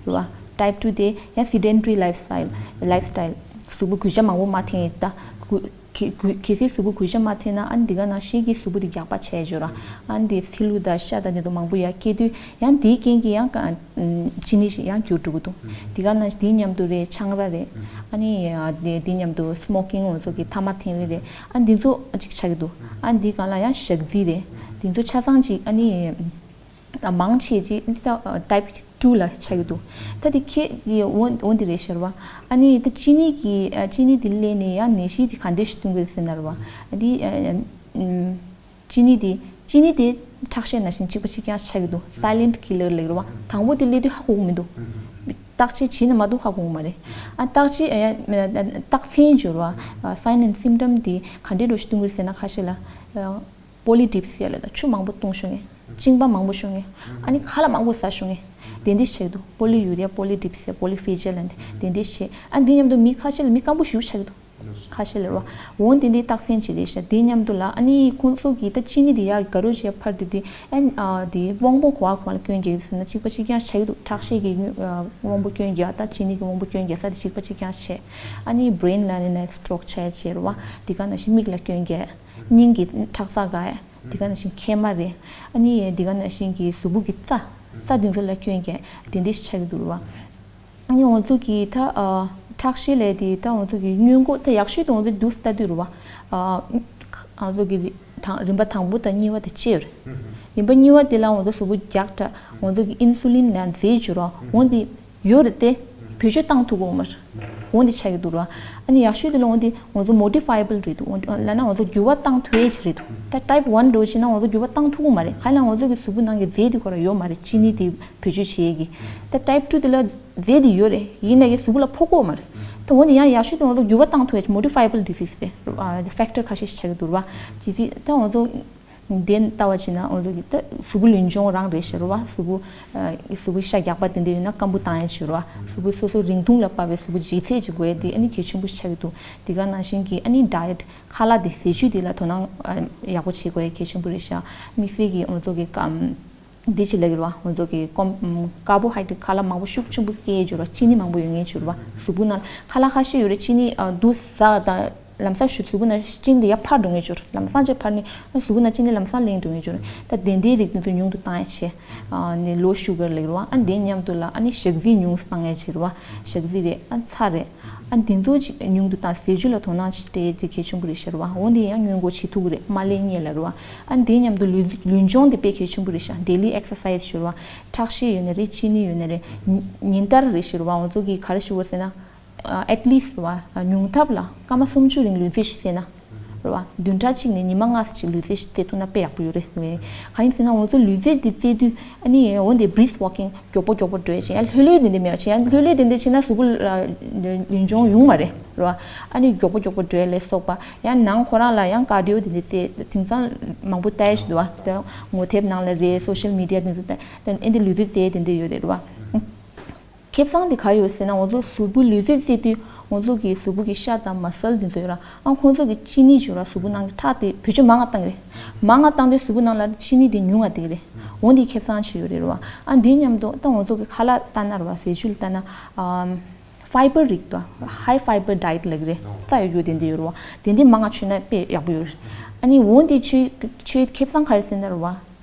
རེད་བ། ཊའིབ་ཊུ་དེ་ཡང་སེ་ཌེན་ཊ་རི་ལའིཕ་སི་ཊའིལ། ལའིཕ་སི་ཊའིལ། གཟུགས་པོ་གུས་ཆ་མང་པོ་མ་འཐེན་ཡོད་ད། གུ་གལ་གལ་སྲིད་གཟུགས་པོ་གུས་ཆ་མ་འཐེན་ན་ཨ་ནི་འདི་ག་ནང་བཞིན་གྱི་གཟུགས་པོ་དེ་རྒྱགས་པ་བྱས་འཇོག་ར། ཨ་ནི་དེ་ཚིལ་ལུ་དང་ཤ་དང་དེ་ཚོ་མང་པོ་ཡར་སྐྱེ་དུས་ཡང་དེའི་རྐྱེན་གྱིས་ཡང་ཀ་ཨ་གཅིན་སྙི་ཞིག་ཡང་འགྱུར་འགྲོ་གི་འདུག་འདི་ག་ནང་བཞིན་དེའི་མཉམ་དུ་རེད་ཆང་རག་རེད། ཨ་ནི་ཨ་དེ་དེའི་མཉམ་དུ་སི་མོ་ཀིང་འོ་ཚོ་གི་ཐ་མག་འཐེན་རེས་རེད། ཨ་ནི་འདི་ཚོ་ཅིག་ཆགས་ཀྱི་འདུག་ཨ་ནི་འདི་ག་ལ་ཡང་ཞག་རྩི་རེད། འདི་ཚོ་ཆ་ཚང་ཅིག་ཨ་ནི། མང་ཆེ་ཅིག་འདི་ད་ཊའིབ་ཊུ་ལ་ཆགས་ཀྱི་འདུག་ད་དེ་ཁྱེད་འདི་འོ་འོ་འདི་རེད་ཤར་བ། ཨ་ནི་ད་གཅིན་སྙི་གི་ཨ་གཅིན་སྙི་འདི་སླེབས་ནས་ཡང་ནད་གཞི་འདི་ག་འདྲས་ཤིག་སྟོན་གྱི་རེད་ཟེར་ན་རེད་བ། ཨ་འདི་ཨ་ཨམ་གཅིན་སྙི་འདི་གཅིན་སྙི་དེ་ཁྲག་ཤེད་ནང་བཞིན་གཅིག་པ་གཅིག་རྐྱང་ཆགས་ཀྱི་འདུག་སའི་ལེན་ཊི་ཀི་ལར་ལབ་ཀྱི་རེད་བ། དང་པོ་དེ་སླེབས་དུས་ཧ་གོ་གི་མི་འདུག་བརྟག་དཔྱད་བྱས་ན་མ་གཏོགས་ཧ་གོ་གི་མ་རེད། ཨ་བརྟག་དཔྱད་ཨ་ཡ་རྟགས་མཚན་བརྗོད་རེད་བ། སའིན་ཨེན་སིམ་ཊམ་འདི་ག་འདྲས་འདྲ་ཞིག་སྟོན་གྱི་རེད་ཟེར་ན་ཁ་ཤས་ལ། པོ་ལི་ཌིབ་སི་ལབ་དང་ཆུ་མང་པོ་བཏུང་ཤོག་ངས། གཅིན་པ་མང་པོ་ཤོག་ངས། ཨ་ནི་ཁ་ལག་མང་པོ་ཟ་ཤོག་ངས། དེ་འདྲས་ཆགས་འདུག་པོ་ལི་ཡུ་རི་ཡ། པོ་ལི་ཌིབ་སི། པོ་ལི་ཕེ་ཇལ་ལབ་དེ་འདྲས་བྱས། ཨ་འདི་མཉམ་དུ་མི་ཁ་ཤས་ལ་མི་སྐམ་པོ་ཞེ་པོ་ཆགས་འདུག་ཁ་ཤས་ལ་རེད་བ། འོ་དེ་འདྲའི་རྟགས་མཚན་ཅིག་རེད་ཤག་དེ་མཉམ་དུ་ལ་ཨ་ནི་ཁོང་ཚོ་གིས་ད་གཅིན་སྙི་དེ་ཡར་ག་རུ་བྱས་འཕར་དུས་དེ་ཨ་ནི་ཨ་དེ་དབང་པོ་ག་བ་ག་བ་ལ་སྐྱོན་རྒྱག་ཡོད་ཟེར་ན་གཅིག་པ་གཅིག་རྐྱང་ཆགས་ཀྱི་འདུག་ཁྲག་ཤེད་ཀྱི་དབང་པོ་སྐྱོན་རྒྱག་ད་གཅིན་སྙི་གི་དབང་པོ་སྐྱོན་རྒྱག་ས་དེ་གཅིག་པ་གཅིག་རྐྱང་བྱས། ཨ་ནི་བྷི་རེན་ལ་ནི་ནས་སི་ཊོག་ཆགས་བྱས་རེད་བ། དེ་ག་ནང་བཞིན་མིག་ལ་སྐྱོན་རྒྱག་སྙིང་གི་ཁྲག་རྩ་འགག་ཡ། དེ་ག་ནང་བཞིན་མཁལ་མ་རེད། ཨ་ནི་དེ་ག་ནང་བཞིན་གྱི་གཟུགས་པོ་གི་རྩ། རྩ་དེ་ཚོ་ལ་སྐྱོན་རྒྱག་དེ་འདྲས་ཆགས་ཀྱི་འདུག་རེད་བ། ཨ་ནི་ང་ཚོ་གི་ད་ཨ་ཁྲག་ཤེད་ལས་དེ་ད་ང་ཚོ་གི་སྔོན་འགོག་ད་ཡག་ཤོས་དེ་ང་ཚོ་འདུག་ལྟ་དུས་རེད་བ། ཨ་ང་ཚོ་གི་དང་རིམ་པ་དང་པོ་དང་གཉིས་པ་དེ་བཅད་ཡོད་རེད། རིམ་པ་གཉིས་པ་དེ་ལ་ང་ཚོ་གཟུགས་པོ་རྒྱགས་འདྲ་ང་ཚོ་གི་ཨིན་སུ་ལིན་ལ་རྫས་བྱུ་རོགས་འོན་ཏེ། ཡོད་རེད་དེ། བེད་སྤྱོད་བཏང་ཐུབ་ཀྱི་ཡོད་མ་རེད། འོ་འདི་ཆགས་ཀྱི་འདུག་ར། ཨ་ནི་ཡག་ཤོས་དེ་ལ་འོ་འདི་ང་ཚོ་མོ་ཌི་ཕའི་བལ་རེད་འདུག་འོ་འདི་ལབ་ན་ང་ཚོ་འགྱུར་བ་བཏང་ཐུབ་ཡས་ཅིག་རེད་འདུག་ད་ཊའིབ་ཝན་འདྲ་བོ་བྱས་ན་ང་ཚོ་འགྱུར་བ་བཏང་ཐུབ་ཀྱི་མ་རེད། ག་ལ་ང་ཚོ་གི་གཟུགས་པོ་ནང་གི་རྫས་དེ་ཁོ་ར་ཡོད་མ་རེད། གཅིན་སྙི་དེ་བེད་སྤྱོད་བྱེད་ཡས་ཀྱི། ད་ཊའིབ་ཊུ་དེ་ལ་རྫས་དེ་ཡོད་རེད། ཡིན་ན་ཡང་གཟུགས་པོ་ལ་ཕོག་གི་ཡོད་མ་རེད། ད་འོ་འདི་ཡང་ཡག་ཤོས་དེ་ང་ཚོ་འགྱུར་བ་བཏང་ཐུབ་ཡས་ཅིག་མོ་ཌི་ཕའི་བལ་ཌི་སི་ཨིས་རེད། ཨ་ཕེག་ཊར་ཁ་ཤས་ཤིག་ཆགས་ཀྱི་འདུག་ར། དེ་དུས་ད་ང་ཚོ། དེ་ལྟ་བ་བྱས་ན་ང་ཚོ་གི་ད་གཟུགས་པོ་ལུས་སྦྱོང་རང་རེད་ཤག་རེད་བ། གཟུགས་པོ་ཨ་གཟུགས་པོ་ཤ་རྒྱགས་པ་དེ་འདྲ་ཡོད་ན་སྐམ་པོ་བཏང་ཡ་ཅིག་རེད་བ། གཟུགས་པོ་སོ་སོ་རིང་ཐུང་ལ་དཔག་པའི་གཟུགས་པོ་ལྗིད་ཚད་ཅིག་དགོས་ཡ་དེ་ཨ་ནི་གལ་ཆེན་པོ་ཆགས་ཀྱི་འདུག་དེ་ག་ནང་བཞིན་གྱི་ཨ་ནི་ཌའེ་ཊི་ཁ་ལག་དེ་ཟས་བཅུད་དེ་ལ་དོ་སྣང་ཨ་ཡག་པོ་བྱེད་དགོས་ཡ་གལ་ཆེན་པོ་རེད་ཤག་དམིགས་བསལ་གྱི་ང་ཚོ་གི་ཀམ་འདི་ཅིག་ལབ་ཀྱི་རེད་བ། ང་ཚོ་གི་ཀོམ་ཀར་བོ་ཧའི་ཌེ་རེ་ཊི་ཁ་ལག་མང་པོ་ཤུགས་ཆེན་པོ་སྐྱེ་ཡ་ཅིག་རེད་བ། ཅི་ནི་མང་པོ་ཡོད་ངེས་ཅིག་རེད་བ། གཟུགས་པོ་ནང་ཁ་ལག་ཁ་ཤས་ཡོད་རེད། ཅི་ནི་ཨ་འདུག་ཟ་དང་། ལམ་སང་ཞུ་གཟུགས་པོ་ནང་གཅིན་དེ་ཡར་འཕར་འགྲོ་ངེས་ཅོར་ལམ་སང་ཅིག་འཕར་ནས་གཟུགས་པོ་ནང་གཅིན་དེ་ལམ་སང་ལེན་འགྲོ་ངེས་ཅོར། ད་དེ་འདྲའི་རིགས་དེ་ཚོ་ཉུང་དུ་བཏང་ཡ་བྱས། ཨ་ནི་ལོ་ཤུ་གར་ལེགས་རུ་བ། ཨ་ནི་དེ་མཉམ་དུ་ལ་ཨ་ནི་ཞག་རྩི་ཉུང་སུ་བཏང་ཡ་བྱེད་རུ་བ། ཞག་རྩི་རེད། ཨ་ཚྭ་རེད། ཨ་འདི་ཚོ་ཅིག་ཉུང་དུ་བཏང་། ཟས་བཅུད་ལ་དོ་སྣང་ཅིག་སྤྲད་ཡ་དེ་གལ་ཆེན་པོ་རེད་ཤག་རུ་བ། འོ་འདི་ཡང་སྔོན་འགོག་བྱེད་ཐུབ་ཀྱི་རེད། མ་ལེན་སྔོན་ལ་རུ་བ། ཨ་འདི་མཉམ་དུ་ལུས་ལུས་སྦྱོང་དེ་དཔེ་གལ་ཆེན་པོ་རེད་ཤག daily exercise ཤག་རུ་བ། ཁྲག་ཤེད་ཡོད་ན་རེད། གཅིན་སྙི་ཡོད་ན་རེད། ཉིན་ལྟར་རེད་ཤག་རུ་བ། འོ་ཚོ་གིས་ག་རེ་ཞུ་བ་ཟེར་ན། ཨ་at least རུ་བ། ཉུང་མཐའ་ལ་སྐར་མ་སུམ་ཅུ་རིང་ལུས་རྩལ་ཞིག་རྩེ་ན། རུ་བ། བདུན་ཕྲག་གཅིག་ནས་ཉི་མ་ལྔ་ཙམ་ཅིག་ལུས་རྩལ་ཞིག་རྩེ་ཐུབ་ན་དཔེ་ཡག་པོ་ཡོད་རེད་ཟེར་བས། གང་ཡིན་ཟེར་ན་འོ་ཚོ་ལུས་རྩལ་འདི་རྩེ་དུས་ཨ་ནི་འོ་འདི་brisk walking མགྱོགས་པོ་མགྱོགས་པོ་འགྲོ་ཡ་བྱས། ཡང་ལྷོད་ལྷོད་དེ་འདྲ་མེད་པ་བྱས། ཡང་ལྷོད་ལྷོད་དེ་འདྲ་བྱས་ན་གཟུགས་པོ་ལ་ལུས་སྦྱོང་ཡོང་མ་རེད། རུ་བ། ཨ་ནི་མགྱོགས་པོ་མགྱོགས་པོ་འགྲོ་ཡ་ལ་སོགས་པ། ཡང་ནང་ཁོ་རང་ལ་ཡང་cardio དེ་འདྲ་རྩེ། དེང་སང་མང་པོ་ལྟ་ཡ་ཞིག་འདུག་བ། དེ་ངོ་དེབ་ནང་ལ་རེད། social media དེ་ཚོ་ལྟ་ཨ་འདི་ལུས་རྩལ་རྩེ་དེ་འདྲ་ཡོད་རེད། རུ་བ། ཁེ་བཟང་དེ་ག་ཡོད་ཟེར་ན། འོ་ཚོ་གཟུགས་པོ་ལུས་རྩལ་རྩེ་དུས་འོ་ཚོ་གི་གཟུགས་པོ་གི་ཤ་དང་muscle དེ་ཚོ་ཡོད་ར། ཨ་ཁོང་ཚོ་གི་གཅིན་སྙི་ཅིག་ཡོད་ར། གཟུགས་པོ་ནང་གི་ཁྲག་དེ་བེད་སྤྱོད་མང་ང་བཏང་གི་རེད། མང་ང་བཏང་དུས་གཟུགས་པོ་ནང་ལ་གཅིན་སྙི་དེ་ཉུང་ང་བསྡད་ཀྱི་རེད། འོ་འདི་ཁེ་བཟང་ཆེ་ཡོད་རེད། རུ་བ། ཨ་འདི་མཉམ་དུ་ད་འོ་ཚོ་གི་ཁ་ལག་ལྟ་ན་རུ་བ། ཟས་བཅུད་ལ་ལྟ་ན་ཨམ་fiber རིགས་དང་high fiber diet ལབ་ཀྱི་རེད། རྩ་ཡོད་རྒྱུ་དེ་འདྲ་ཡོད་རུ་བ། དེ་འདྲ་མང་ང་མཆོད་ན་དཔེ་ཡག་པོ་ཡོད་རེད། ཨ་ནི་འོ་འདི་མཆོད་མཆོད་ཁེ་བཟང་ག་རེ་ཟེར་ན་རུ་བ།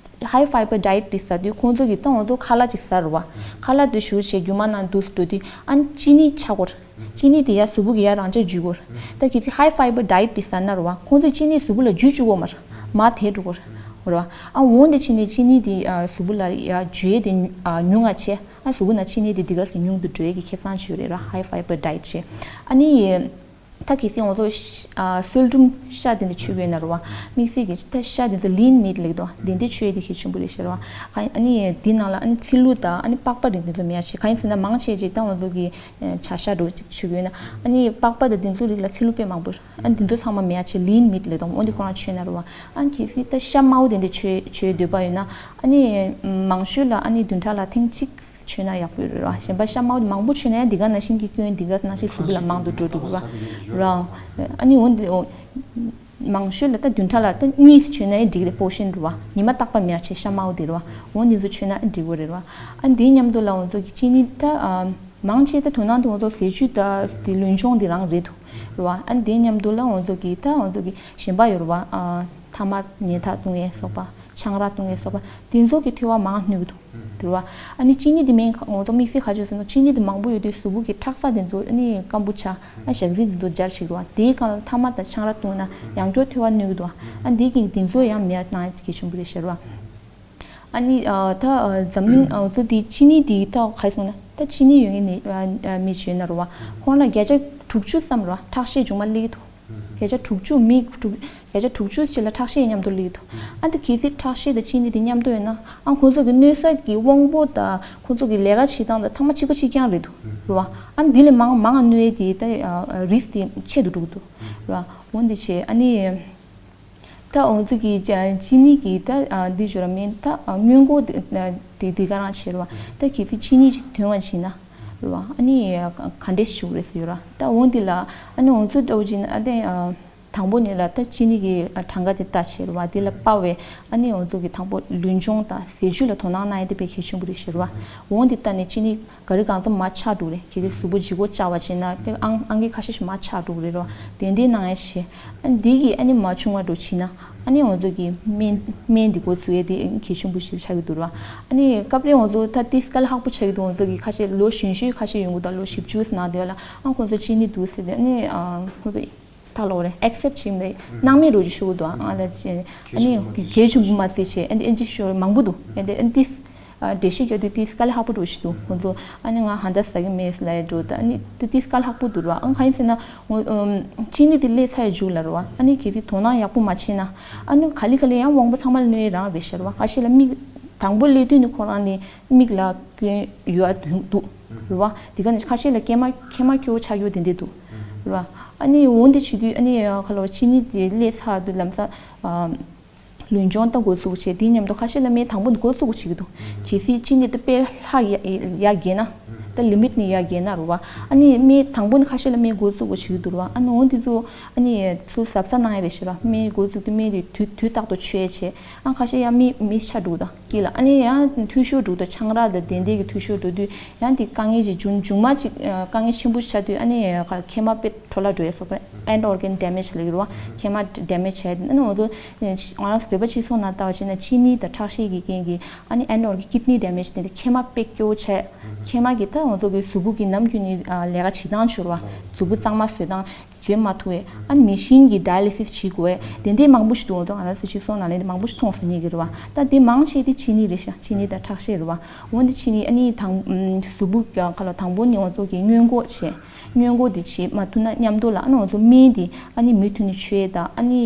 high fiber diet དེ་ཟ་དུས་ཁོང་ཚོ་གིས་ད་འོ་ཚོ་ཁ་ལག་ཅིག་ཟ་རུ་བ། ཁ་ལག་དེ་ཞུ་བྱས་རྒྱུ་མ་ནང་དུ་འགྲོ་དུས་ཨ་ནི་གཅིན་སྙི་ཆགས་ཀྱི་ཡོད་རེད། གཅིན་སྙི་དེ་ཡར་གཟུགས་པོ་གིས་ཡར་རང་འཇགས་འཇུ་གི་ཡོད་རེད། ད་གལ་སྲིད་high fiber diet དེ་ཟ་ན་རུ་བ། ཁོང་ཚོས་གཅིན་སྙི་གཟུགས་པོ་ལ་འཇུ་བཅུག་གི་ཡོད་མ་རེད། མར་དེད་འགྲོ་གི་ཡོད་རེད། རུ་བ། ཨ་འོ་འདི་གཅིན་སྙི་གཅིན་སྙི་དེ་ཨ་གཟུགས་པོ་ལ་ཡར་འཇུ་ཡས་དེ་ཉུ་ཨ་ཉུང་ང་བྱས། ཨ་གཟུགས་པོ་ནང་གཅིན་སྙི་དེ་དེ་ག་ཙམ་ཉུང་དུ་འགྲོ་ཡས་ཀྱི་ཁེ་བཟང་ཆེ་ཡོད་རེད་ར། high fiber diet བྱས། ཨ་ནི། ད་གལ་སྲིད་འོ་ཚོ་ཤ་ཨ་སོལ་ཀྲུམ་ཤ་དེ་འདྲ་མཆོད་ཀྱི་ཡོད་ན་རུ་བ། དམིགས་བསལ་གྱི་ད་ཤ་དེ་ཚོ་lean meat ལབ་ཀྱི་འདུག་དེ་འདྲ་མཆོད་ཡས་དེ་གལ་ཆེན་པོ་རེད་ཤག་རུ་བ། ག་ཨ་ནི་དེ་ནང་ལ་ཨ་ནི་ཚིལ་ལུ་དང་ཨ་ནི་པགས་པ་རིགས་དེ་ཚོ་མེད་ཡ་བྱས། གང་ཡིན་ཟེར་ན་མང་ཆེ་ཅིག་ད་འོ་ཚོ་གི་ཨ་བྱ་ཤ་འདྲ་བོ་ཅིག་མཆོད་ཀྱི་ཡོད་ན། ཨ་ནི་པགས་པ་དང་དེ་ཚོ་རིགས་ལ་ཚིལ་ལུ་དཔེ་མང་པོ་རེད། ཨ་ནི་དེ་ཚོ་ཚང་མ་མེད་ཡ་བྱས་lean meat ལབ་ཀྱི་འདུག་འོ་འདི་ཁོ་རང་མཆོད་ན་རུ་བ། ཨ་ནི་གལ་སྲིད་ད་ཤ་དམར་པོ་དེ་འདྲ་མཆོད་མཆོད་འདོད་པ་ཡོད་ན། ཨ་ནི་མང་ཤོས་ལ་ཨ་ནི་བདུན་ཕྲག་ལ་ཐེངས་གཅིག་མཆོད་ན་ཡག་པོ་ཡོད་རེད་ར། གཞན་པ་ཤ་དམར་པོ་མང་པོ་མཆོད་ན་ཡང་འདི་ག་ནང་བཞིན་གྱི་སྐྱོན་འདི་ག་ནང་བཞིན་གཟུགས་པོ་ལ་མང་དུ་འགྲོ་འགྲོ་གི་ར། ར། ཨ་ནི་འོ་འདི་འོ། མང་ཤོས་ལ་ད་བདུན་ཕྲག་ལ་ད་གཉིས་མཆོད་ན་ཡང་འགྲིག་རེད། པོར་ཤན་རུ་བ། ཉི་མ་རྟག་པ་མེད་ཡ་བྱས་ཤ་དམར་པོ་དེ་རུ་བ། འོ་འདི་ཚོ་མཆོད་ན་འགྲིག་གི་རེད་ར། ཨ་འདིའི་མཉམ་དུ་ལ་འོ་ཚོ་གི་གཅིན་སྙི་ད་ཨ་མང་ཆེ་ད་དོ་སྣང་དུ་འོ་ཚོ་ཟས་བཅུད་ད་དེ་ལུས་སྦྱོང་འདི་རང་རེད་འདུག་རུ་བ། ཨ་འདིའི་མཉམ་དུ་ལ་འོ་ཚོ་གི་ད་འོ་ཚོ་གི་གཞན་པ་ཡོད་རུ་བ། ཨ་ཐ་མག་ཉལ་ཐག་བཏུང་ཡས་སོགས་པ། ཆང་རག་བཏུང་ཡས་སོགས་པ་དེ་ཚོ་གི་ཐོལ་པ་མང་ང་སྣུར་གྱི་འདུག་རེད་བ། ཨ་ནི་གཅིན་སྙི་དེ་མིན་ཁ་ངོ་ཐོག་དམིགས་བསལ་ག་ཅིག་ཟེར་ན། གཅིན་སྙི་དེ་མང་པོ་ཡོད་དུས་གཟུགས་པོ་གི་ཁྲག་རྩ་དེ་ཚོ་ཨ་ནི་སྐམ་པོ་ཆགས། ཨ་ཞག་རྩི་དེ་ཚོ་འབྱར་ཞིག་རེད་བ། དེའི་སྒང་ལ་ཐ་མག་དང་ཆང་རག་བཏུང་ན་ཡང་བསྐྱར་ཐོལ་པ་སྣུར་གྱི་འདུག་བ། ཨ་འདི་གི་དེ་ཚོ་ཡང་མེད་ན་གལ་ཆེན་པོ་རེད་ཤག་རེད་བ། ཨ་ནི་ཨ་ད་ཨ་འཛམ་གླིང་ཨ་ཚོ་དེ་གཅིན་སྙི་དེ་ད་ག་རེ་ཟེར་ན། ད་གཅིན་སྙི་ཡོད་མཁན་ནི་ཨ་ཨ་མི་ཅིག་ཡོད་ན་རེད་བ། ཁོང་ལ་བརྒྱ་ཆ་དྲུག་ཅུ་ཙམ་རེད་བ། ཁྲག་ཤེད་ཅུང་མ་སླེབས་ཀྱི་འདུག་བརྒྱ་ཆ་དྲུག་ཅུ་མི་དྲུག་བརྒྱ་ཆ་དྲུག་ཅུ་ཞིག་ལ་ཁྲག་ཤེད་མཉམ་དུ་སླེབས་ཀྱི་འདུག་ཨ་འདི་གལ་སྲིད་ཁྲག་ཤེད་དང་གཅིན་སྙི་དེ་མཉམ་དུ་ཡོད་ན། ཨ་ཁོང་ཚོ་གི་གནོད་ས་གི་དབང་པོ་དང་ཁོང་ཚོ་གི་ལས་ཀ་བྱེད་སྟངས་དང་ཚང་མ་གཅིག་པ་གཅིག་རྐྱང་རེད་འདུག་རེད་བ། ཨ་འདི་ལས་མང་མང་ང་གནོད་ཡས་དེ་ད་ཨ་རིསྐ་དེ་ཆེ་རུ་འགྲོ་གི་འདུག་རེད་བ། འོ་འདི་བྱས། ཨ་ནི་ད་འོ་ཚོ་གི་གཅིན་སྙི་གི་ད་ཨ་འདི་ཞུ་ར་མིན། ད་ཨ་སྔོན་འགོག་དེ་ཨ་དེ་དེ་ག་རང་བྱེད་རེད་བ། ད་གལ་སྲིད་གཅིན་སྙི་ཅིག་ཐོན་པ་བྱས་ན། རེད་བ། ཨ་ནི་ག་འདྲས་ཞུ་རེད་ཟེར་ཡོད་ར། ད་འོ་འདི་ལ་ཨ་ནི་འོ་ཚོ་འདྲ་བོ་ཅིག་ན་ཨ་དེ་ཨ་དང་པོ་ནས་ལ་ད་གཅིན་སྙི་གི་ཨ་གྲངས་ཀ་དེ་ལྟ་བྱས་རེད་བ། དེ་ལ་དཔའ་བའི་ཨ་ནི་འོ་ཚོ་གི་དང་པོ་ལུས་སྦྱོང་དང་ཟས་བཅུད་ལ་དོ་སྣང་གནང་ཡ་དེ་དཔེ་གལ་ཆེན་པོ་རེད་ཤག་རེད་བ། འོ་འདི་ལྟ་ནས་གཅིན་སྙི་ག་རེ་གང་འཚམ་མར་ཆག་འགྲོ་རེད། གལ་ཏེ་གཟུགས་པོ་ལྗིད་ཁོག་བཅག་པ་བྱས་ན་དེ་ཨང་ཨང་ཀི་ཁ་ཤས་ཤིག་མར་ཆག་འགྲོ་གི་རེད་རོ། དེ་འདྲའི་ནང་ཡ་ཞེ། ཨ་འདི་གིས་ཨ་ནི་མ་བྱུང་བ་འགྲོ་བྱས་ན། ཨ་ནི་འོ་ཚོ་གི་སྨན་སྨན་འདི་འགོ་བཙུགས་ཡ་དེ་གལ་ཆེན་པོ་ཞིག་ཆགས་ཀྱི་འདུག་ར། ཨ་ནི་སྐབས་རེ་འོ་ཚོ་ད་ཏིས་དཀའ་ལས་ཁག་པོ་ཆགས་ཀྱི་འདུག་འོ་ཚོ་གི་ཁ་ཤས་ལོ་གཞོན་གཞོན་ཁ་ཤས་ཡོང་གི་འདུག་ལོ་བཞི་བཅུ་ནང་དེ་ལ་ཨ་ཁོང་ཚོ་གཅིན་སྙི་འདུག་ཟེར་ཏེ། ཨ་ནི་ཨ་ཁོང་ཚོ་ད་ལོ་རེ་ཨེག་སེབ་བྱེད་མི་སྣང་མེད་རོ་ཅིག་ཤོར་གྱི་འདུག་ཨ་ལ་ཅེ་ཨ་ནི་གལ་ཆེན་པོ་མ་བརྩི་བྱས། ཨ་ནི་ཨེ་ཅིག་ཤོར་མང་པོ་འདུག་ཨ་ནི་ཨ་ནི་ཏིས། ཨ་འགྲེལ་བཤད་རྒྱག་དུས་ཏིས་དཀའ་ལས་ཁག་པོ་འགྲོ་ཞིག་འདུག་ཁོང་ཚོ་ཨ་ནི་ང་ཧང་ད་ཟ་གི་མེད་ལབ་འགྲོ། ད་ཨ་ནི་ཏི་ཏིས་དཀའ་ལས་ཁག་པོ་འདུག་ར། ཨ་གང་ཡིན་ཟེར་ན་ངོ་ཨམ་གཅིན་སྙི་དེ་སླེབས་ཚར་ཡི་མཇུག་ལ་ར་བ། ཨ་ནི་གལ་ཏེ་དོ་སྣང་ཡག་པོ་མ་བྱས་ན། ཨ་ནི་ག་ལེ་ག་ལེ་ཡང་དབང་པོ་ཚང་མ་ལ་གནོད་ཡི་རང་རེད་ཤག་ར་བ། ཁ་ཤས་ལ་མིག་དང་པོ་སླེབས་དུས་ནི་ཁོ་རང་ནི་མིག་ལ་སྐྱོན་ཡོད་འདུག་ར་བ། དེ་ག་ནི་ཁ་ཤས་ལ་སྐྱེས་མ་མཁལ་མ་སྐྱོ་བོ་ཆགས་ཡོད་དེ་འདྲ་འདུག་ར་བ། ཨ་ནི་འོ་འདི་བྱེད་དུས་ཨ་ནི་ཁ་ལོ་གཅིན་སྙི་དེ་སླེབས་ཚར་དུས་ལམ་སང་ཨ། ལུས་སྦྱོང་ལྟ་འགོ་བཙུགས་བྱས། དེའི་མཉམ་དུ་ཁ་ཤས་ལ་སྨན་དང་པོ་འདི་འགོ་བཙུགས་བྱེད་ཀྱི་འདུག་གལ་སྲིད་གཅིན་སྙི་དེ་དཔེ་ལྷག་ཡ་ཡ་རྒྱས་ན། ད་ལི་མིཊ་ནི་ཡར་བརྒལ་ན་རེད་བ། ཨ་ནི་སྨན་དང་པོ་ནི་ཁ་ཤས་ལ་སྨན་འགོ་བཙུགས་པ་བྱེད་ཀྱི་འདུག་རེད་བ། ཨ་ནི་འོ་འདི་ཚོ་ཨ་ནི་ཚུར་གཟབ་གཟབ་གནང་ཡ་རེད་ཤག་ར། སྨན་འགོ་བཙུགས་དུས་སྨན་དེ་དུས་དུས་རྟག་ཏུ་མཆོད་ཡ་བྱེད། ཨ་ཁ་ཤས་ཡང་མི་མི་ཆག་འགྲོ་གི་ད། དཀྱིལ་ལ་ཨ་ནི་ཡང་འཐུས་ཤོར་འགྲོ་དུས། ཆང་རག་དང་དེ་འདྲས་ཀྱི་འཐུས་ཤོར་འགྲོ་དུས་ཡང་དེ་དཀའ་ངལ་ཞིག་འབྱུང་། མཇུག་མ་ཅིག་དཀའ་ངལ་ཆེན་པོ་ཆགས་དུས་ཨ་ནི་མཁལ་མ་དཔེ་འཕྲོ་བརླག་འགྲོ་ཡ་སོགས་པ། end organ damage ལབ་ཀྱི་རེད་བ། མཁལ་མ་damage བྱས་དེ་ཨ་ནི་འོ་ཚོ་ང་རང་ཚོ་བོད་པ་སྤྱི་ཚོགས་ནང་ལྟ་བ་བྱས་ན་གཅིན་སྙི་དང་ཁྲག་ཤེད་ཀྱི་རྐྱེན་གྱིས་ཨ་ནི་end organ kidney damage དེ་འདྲ་མཁལ་མ་དཔེ་སྐྱོ་བོ་བྱས། མཁལ་མ་གིས་ད་འོ་ཚོ་གི་གཟུགས་པོ་གི་ནམ་རྒྱུན་ནས་ལས་ཀ་བྱེད་སྟངས་འཆོར་བ། གཟུགས་པོ་གཙང་མ་བཟོ་སྟངས། བཟོ་མ་ཐུབ་པས། ཨ་ནི་མེ་ཤིན་གྱི་ཌའི་ལི་སིས་བྱེད་དགོས་པས། དེ་འདྲའི་མང་པོ་ཞིག་འདུག་འོ་ད་ང་རང་ཚོ་སྤྱི་ཚོགས་ནང་ལ་འདི་མང་པོ་ཞིག་མཐོང་སོང་ངེད་ཀྱིས་རེད་བ། ད་འདི་མང་ཆེ་འདི་གཅིན་སྙི་རེད་ཤག་གཅིན་སྙི་དང་ཁྲག་ཤེད་རེད་བ། འོ་འདི་གཅིན་སྙི་ཨ་ནི་དང་གཟུགས་པོ་ག་ལ་དང་པོ་ནི་འོ་ཚོ་གི་སྔོན་འགོག་བྱས། སྔོན་འགོག་འདི་བྱེད་མ་ཐུབ་ན་མཉམ་དུ་ལ་ཨ་ནི་འོ་ཚོ་སྨན་འདི་ཨ་ནི་མུ་མཐུད་ནས་མཆོད་ཡས་དང་ཨ་ནི་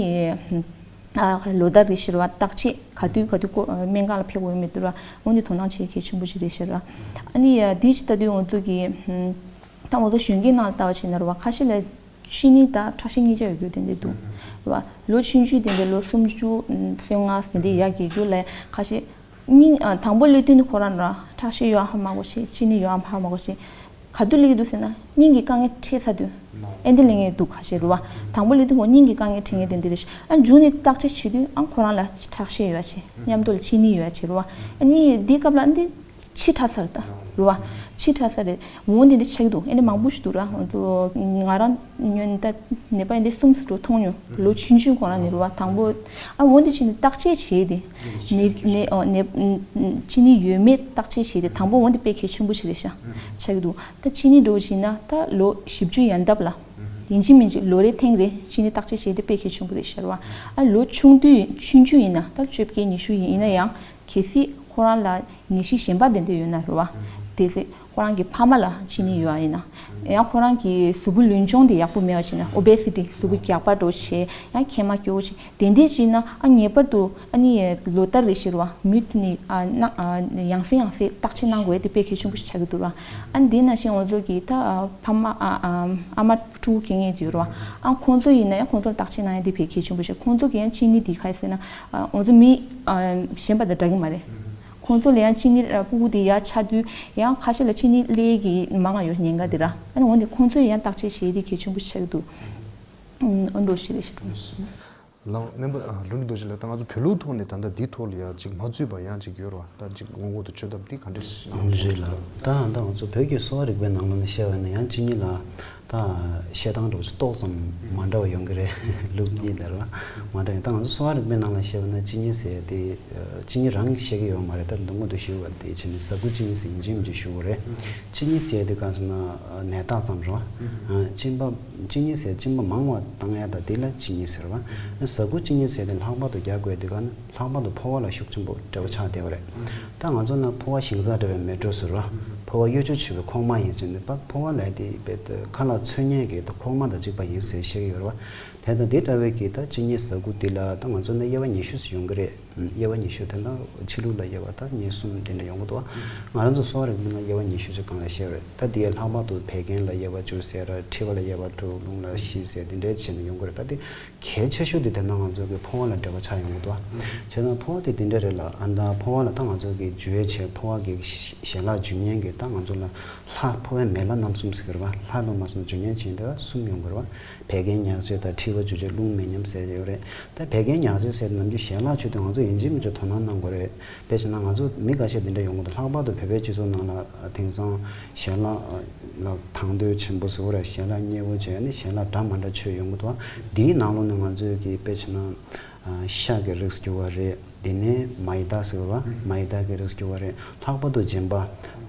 ལོ་ལྟར་རེ་བཞིན་རེད་བ། བརྟག་དཔྱད་ག་དུས་ག་དུས་སྐོར་སྨན་ཁང་ལ་ཕེབས་དགོས་ཡོད་མེད་འདུག་ར། འོ་འདི་དོ་སྣང་བྱེད་གལ་ཆེན་པོ་ཞིག་རེད་ཤག་ར། ཨ་ནི་འདི་ཅི་ལྟ་དུས་འོ་ཚོ་གི་ད་འོ་ཚོ་གཞོན་སྐྱེས་ནང་ལ་ལྟ་བ་བྱས་ན་རེད་བ། ཁ་ཤས་ལ་གཅིན་སྙི་དང་ཁྲག་ཤེད་གཉིས་ཆ་ཡོད་རྒྱུ་དེ་འདྲ་འདུག་རེད་བ། ལོ་ཆུང་ཆུང་དེ་འདྲ་ལོ་སུམ་ཅུ་སོ་ལྔ་དེ་འདྲ་ཡར་རྒྱས་རྒྱུ་ལ་ཁ་ཤས་སྙིང་དང་པོ་སླེབས་དུས་ནི་ཁོ་རང་ར་ཁྲག་ཤེད་ཡོད་ཧ་མ་གོ་ཤེས། གཅིན་སྙི་ཡོད་ཧ་མ་གོ་ཤེས། ག་དུས་སླེབས་ཀྱི་འདུག་ཟེར་ན་སྙིང་གི་དཀའ་ངལ་འཕྲད་ཚར་དུས་ཨེ་འདི་སླེབས་ངེས་འདུག་ཁ་ཤས་རེད་བ། དང་པོ་སླེབས་དུས་ཁོ་སྙིང་གི་དཀའ་ངལ་འཕྲད་ངེས་དེ་འདི་རེད་ཤག་ཨ་མཇུག་ནས་བརྟག་དཔྱད་བྱེད་དུས་ཨ་ཁོ་རང་ལ་ཁྲག་ཤེད་ཡོད་ཅེས་མཉམ་དུ་ལ་གཅིན་སྙི་ཡོད་ཅེས་རེད་བ། ཨ་ནི་འདི་སྐབས་ལ་འདི་ཕྱི་དྲགས་ཚར་ད་རེད་བ། ཕྱི་དྲགས་ཚར་རེད། འོ་འདི་འདི་ཆགས་ཀྱི་འདུག་ཨེ་འདི་མང་པོ་ཞིག་འདུག་ར། འོ་ཚོ་ང་རང་ཉོན་ད་ནད་པ་ཨེ་འདི་གསུམ་ཙམ་འགྲོ་མཐོང་མྱོང་། ལོ་ཆུང་ཆུང་ཁོ་རང་ནས་རེད་བ། དང་པོ་ཨ་འོ་འདི་ཕྱིན་ནས་བརྟག་དཔྱད་བྱས་ཏེ་ནད་ནད་ཨོ་ནད་གཅིན་སྙི་ཡོད་མེད་བརྟག་དཔྱད་བྱས་ཏེ་དང་པོ་འོ་འདི་དཔེ་གལ་ཆེན་པོ་ཞིག་རེད་ཤག་ཆགས་ཀྱི་འདུག་ད་གཅིན་སྙི་འདྲ་བོ་ཞིག་ན་ད་ལོ་བཞི་བཅུ་ཡན་འདབ་ལ་ཡིན་གཅིག་མིན་གཅིག་ལོ་རེ་ཐེངས་རེ་གཅིན་སྙི་བརྟག་དཔྱད་བྱས་ཏེ་དཔེ་གལ་ཆེན་པོ་རེད་ཤག་རེད་བ། ཨ་ལོ་ཆུང་དུས་ཆུང་ཆུང་ཡིན་ན་ད་བཅོ་བརྒྱད་ཉི་ཤུ་ཡིན་ན་ཡང་། གལ་སྲིད་ཁོ་རང་ལ་ནད་གཞི་གཞན་པ་དེ་འདྲ་ཡོད་ན་རེད་བ། དེ་སྲིད་ཁོ་རང་གི་ཕ་མ་ལ་གཅིན་སྙི་ཡོད་པ་ཡིན་ན། ཡང་ཁོ་རང་གི་གཟུགས་པོ་ལུས་སྦྱོང་དེ་ཡག་པོ་མེད་པ་བྱས་ན། ཨོ་བེ་སི་ཊི། གཟུགས་པོ་རྒྱགས་པ་འདྲ་བོ་བྱས། ཡང་མཁལ་མ་སྐྱོ་བོ་བྱས། དེ་འདྲ་བྱས་ན་ཨ་ངེས་པར་དུ་ཨ་ནི་ལོ་ལྟར་རེ་བཞིན་རེད་བ། མུ་མཐུད་ནས་ཨ་ན་ཨ་ཡང་སེ་ཡང་སེ་བརྟག་དཔྱད་གནང་དགོས་དེ་དཔེ་གལ་ཆེན་པོ་ཞིག་ཆགས་ཀྱི་འདུག་ར། ཨ་ནི་དེ་ནང་བཞིན་ང་ཚོ་གི་ད་ཨ་ཕ་མ་ཨ་ཨ་ཨ་མ་ཕྲུ་གུ་སྐྱེ་མཁན་ཅིག་ཡོད་རེད་བ། ཨ་ཁོང་ཚོ་ཡིན་ན་ཡང་ཁོང་ཚོ་ལ་བརྟག་དཔྱད་གནང་ཡ་དེ་དཔེ་གལ་ཆེན་པོ་ཞིག་ཁོང་ཚོ་གི་ཡང་གཅིན་སྙི་དེ་ག་རེ་ཟེར་ན། ཨ་ང་ཚོ་མི་ཨ་གཞན་པ་དང་འདྲ་གི་མ་རེད། ཁོང་ཚོ་ལ་ཡང་གཅིན་སྙི་ཨ་ཕྲུ་གུ་དེ་ཡར་ཆགས་དུས་ཡང་ཁ་ཤས་ལ་གཅིན་སྙི་སླེབས་ཀྱི་མང་ང་ཡོད་ཉེན་ཁ་དེ་ར། ཨ་ནི་འོན་ཏེ་ཁོང་ཚོས་ཡང་བརྟག་དཔྱད་བྱེད་ཡ་དེ་གལ་ཆེན་པོ་ཞིག་ཆགས་ཀྱི་འདུག་ཨ་འགྲོ་ཞིག་རེད་ཤག་ལགས་སྨན་པ་ལྷུན་གྲུབ་རྡོ་རྗེ་ལགས། ད་ང་ཚོ་བོད་ལུགས་ཐོག་ནས་ད་ལྟ་འདིའི་ཐོག་ལ་ཡང་ཅིག་མ་ཚུད་པ་ཡང་ཅིག་ཡོད་རེད་བ། ད་ཅིག་སྔོན་འགོག་ཏུ་བཅོས་ཐབས་འདི་ག་འདྲ་ཞིག་ཡོང་གི་རེད་ལགས། ད་ད་ང་ཚོ་བོད་ཀྱི་གསོ་བ་རིག་པའི་ནང་ལོགས་ནས་བཤད་པ་ཡིན་ན་ཡང་གཅིན་སྙི་ལ་ད་བཤད་སྟངས་འདྲ་བོ་ཏོག་ཙམ་མ་འདྲ་བ་ཡོང་གི་རེད། ལུགས་གཉིས་ལ་རེད་བ། མ་འདྲ་ཡང་ད་ང་ཚོ་གསོ་བ་རིག་པའི་ནང་ལ་བཤད་པ་ན་གཅིན་སྙི་ཟེར་ཏེ་གཅིན་སྙི་རང་བཤད་ཀྱི་ཡོད་མ་རེད། ད་མདོ་སྔོན་དུ་ཞུ་བ་དེ་བྱས་ནས་ཟ་ཁུ་གཅིན་སྙི་ཟེར་ཡིན་གཅིག་མིན་གཅིག་ཞུ་དགོས་རེད། གཅིན་སྙི་ཟེར་དེ་ག་ཟེར་ན་ནད་རྟགས་ཙམ་རེད་བ། གཅིན་པ་གཅིན་སྙི་ཟེར་གཅིན་པ་མང་བ་བཏང་ཡ་ད་དེ་ལ་གཅིན་སྙི་ཟེར་བ། ཟ་ཁུ་གཅིན་སྙི་ཟེར་དེ་ལྷག་པར་དུ་རྒྱག་དགོས་དེ་ག་ནི། ལྷག་པར་དུ་ཕོ་བ་ལ་ཤུགས་ཆེན་པོ་འབྲེལ་བ་ཆགས་བསྡད་པ་རེད། ད་ང་ཚོ་ན་ཕོ་བ་ཞིང་ས་འདྲ་བའི་མེ་དྲོད་ཟེར་བ། ཕོ་བ་གཡོ་སྒྱུ་ཆེ་བའི་ཁོག་མ་ཡིན་ཟེར་ནས་ཕ་ཕོ་བ་ལ་དེ་དཔེ་ཁ་ལག་འཚོལ་མཁན་གྱི་ད་ཁོག་མ་དང་གཅིག་པ་ཡིན་ཟེར་བཤད་ཀྱི་ཡོད་རེད་བ། དེ་དང་དེ་འདྲ་བའི་གི་ད་གཅིན་སྙི་ཟ་ཁུ་དེ་ལ་ད་ང་ཚོ་ན་དབྱེ་བ་ཉི་ཤུ་ཙམ་ཡོང་གི་རེད། དབྱེ་བ་ཉི་ཤུ་དེ་ན་ཕྱི་ལུགས་ལ་དབྱེ་བ་ད་གཉིས་གསུམ་དེ་འདྲ་ཡོང་གི་འདུག་བ། ང་རང་ཚོ་གསོ་བ་རིག་པའི་ནང་དབྱེ་བ་ཉི་ཤུ་ཅིག་གང་ལ་བཤད་རེད། ད་དེ་ལྷག་པར་དུ་བད་ཀན་ལ་དབྱེ་བ་བཅུ་ཟེར་ར། མཁྲིས་པ་ལ་དབྱེ་བ་དྲུག་རླུང་ལ་བཞི་ཟེར་དེ་འདྲའི་བྱས་ནས་ཡོང་གི་རེད། ད་དེ་གལ་ཆེ་ཤོས་དེ་དེ་ན་ང་ཚོ་གི་ཕོ་བ་ལ་འབྲེལ་བ་ཆགས་ཡོང་གི་འདུག་བ། བྱས་ན་ཕོ་བ་དེ་དེ་འདྲ་རེད་ལ། ཨ་ད་ཕོ་བ་ལ་ད་ང་ཚོ་གི་འཇུ་ཡས་བྱས་ཕོ་བ་གི་ཞལ་ལག་འཇུ་མཁན་གི་ད་ང་ཚོ་ལ་ལྷ་ཕོ་བའི་མེ་ལྷ་རྣམ་གསུམ་ཟེར་གི་རེད་བ། ལྷ་ལ་མ་སོང་འཇུ་མཁན་བྱས་ནས་ད་གསུམ་ཡོང་གི་རེད་བ། བད་ཀན་ཉག་གཅོད་དང་མཁྲིས་པ་འཇུ་བྱེད་རླུང་མེ་མཉམ་ཟེར་ཡོད་རེད། ད་བད་ཀན་ཉག་གཅོད་ཟེར་ནམ་རྒྱུན་ཞལ་ལག་མཆོད་དུས་ང་ཚོ་ཡིན་གཅིག་མིན་གཅིག་དོ་སྣང་གནང་དགོས་རེད། དཔེ་བྱས་ན་ང་ཚོ་མི་འགའ་ཤས་འདི་འདྲ་ཡོང་གི་འདུག་ལྷག་པར་དུ་བོད་པའི་སྤྱི་ཚོགས་ནང་ལ་དེང་སང་ཞལ་ལག་ལ་དང་དོད་ཆེན་པོ་བཟོ་རེད། ཞལ་ལག་མཉེས་པོ་བྱས་ནས་ཞལ་ལག་འདྲ་མ་འདྲ་མཆོད་ཡོང་གི་འདུག་འདིའི་ནང་ལོགས་ནས་ང་ཚོས་ཀྱི་དཔེ་བྱས་ན་ཤ་གི་རིགས་རྒྱུ་བ་རེད། དེ་ནས་མའི་ད་ཟེར་བ། མའི་ད་གི་རིགས་རྒྱུ་བ་རེད། ལྷག་པར་དུ་སྦྱིན་པ་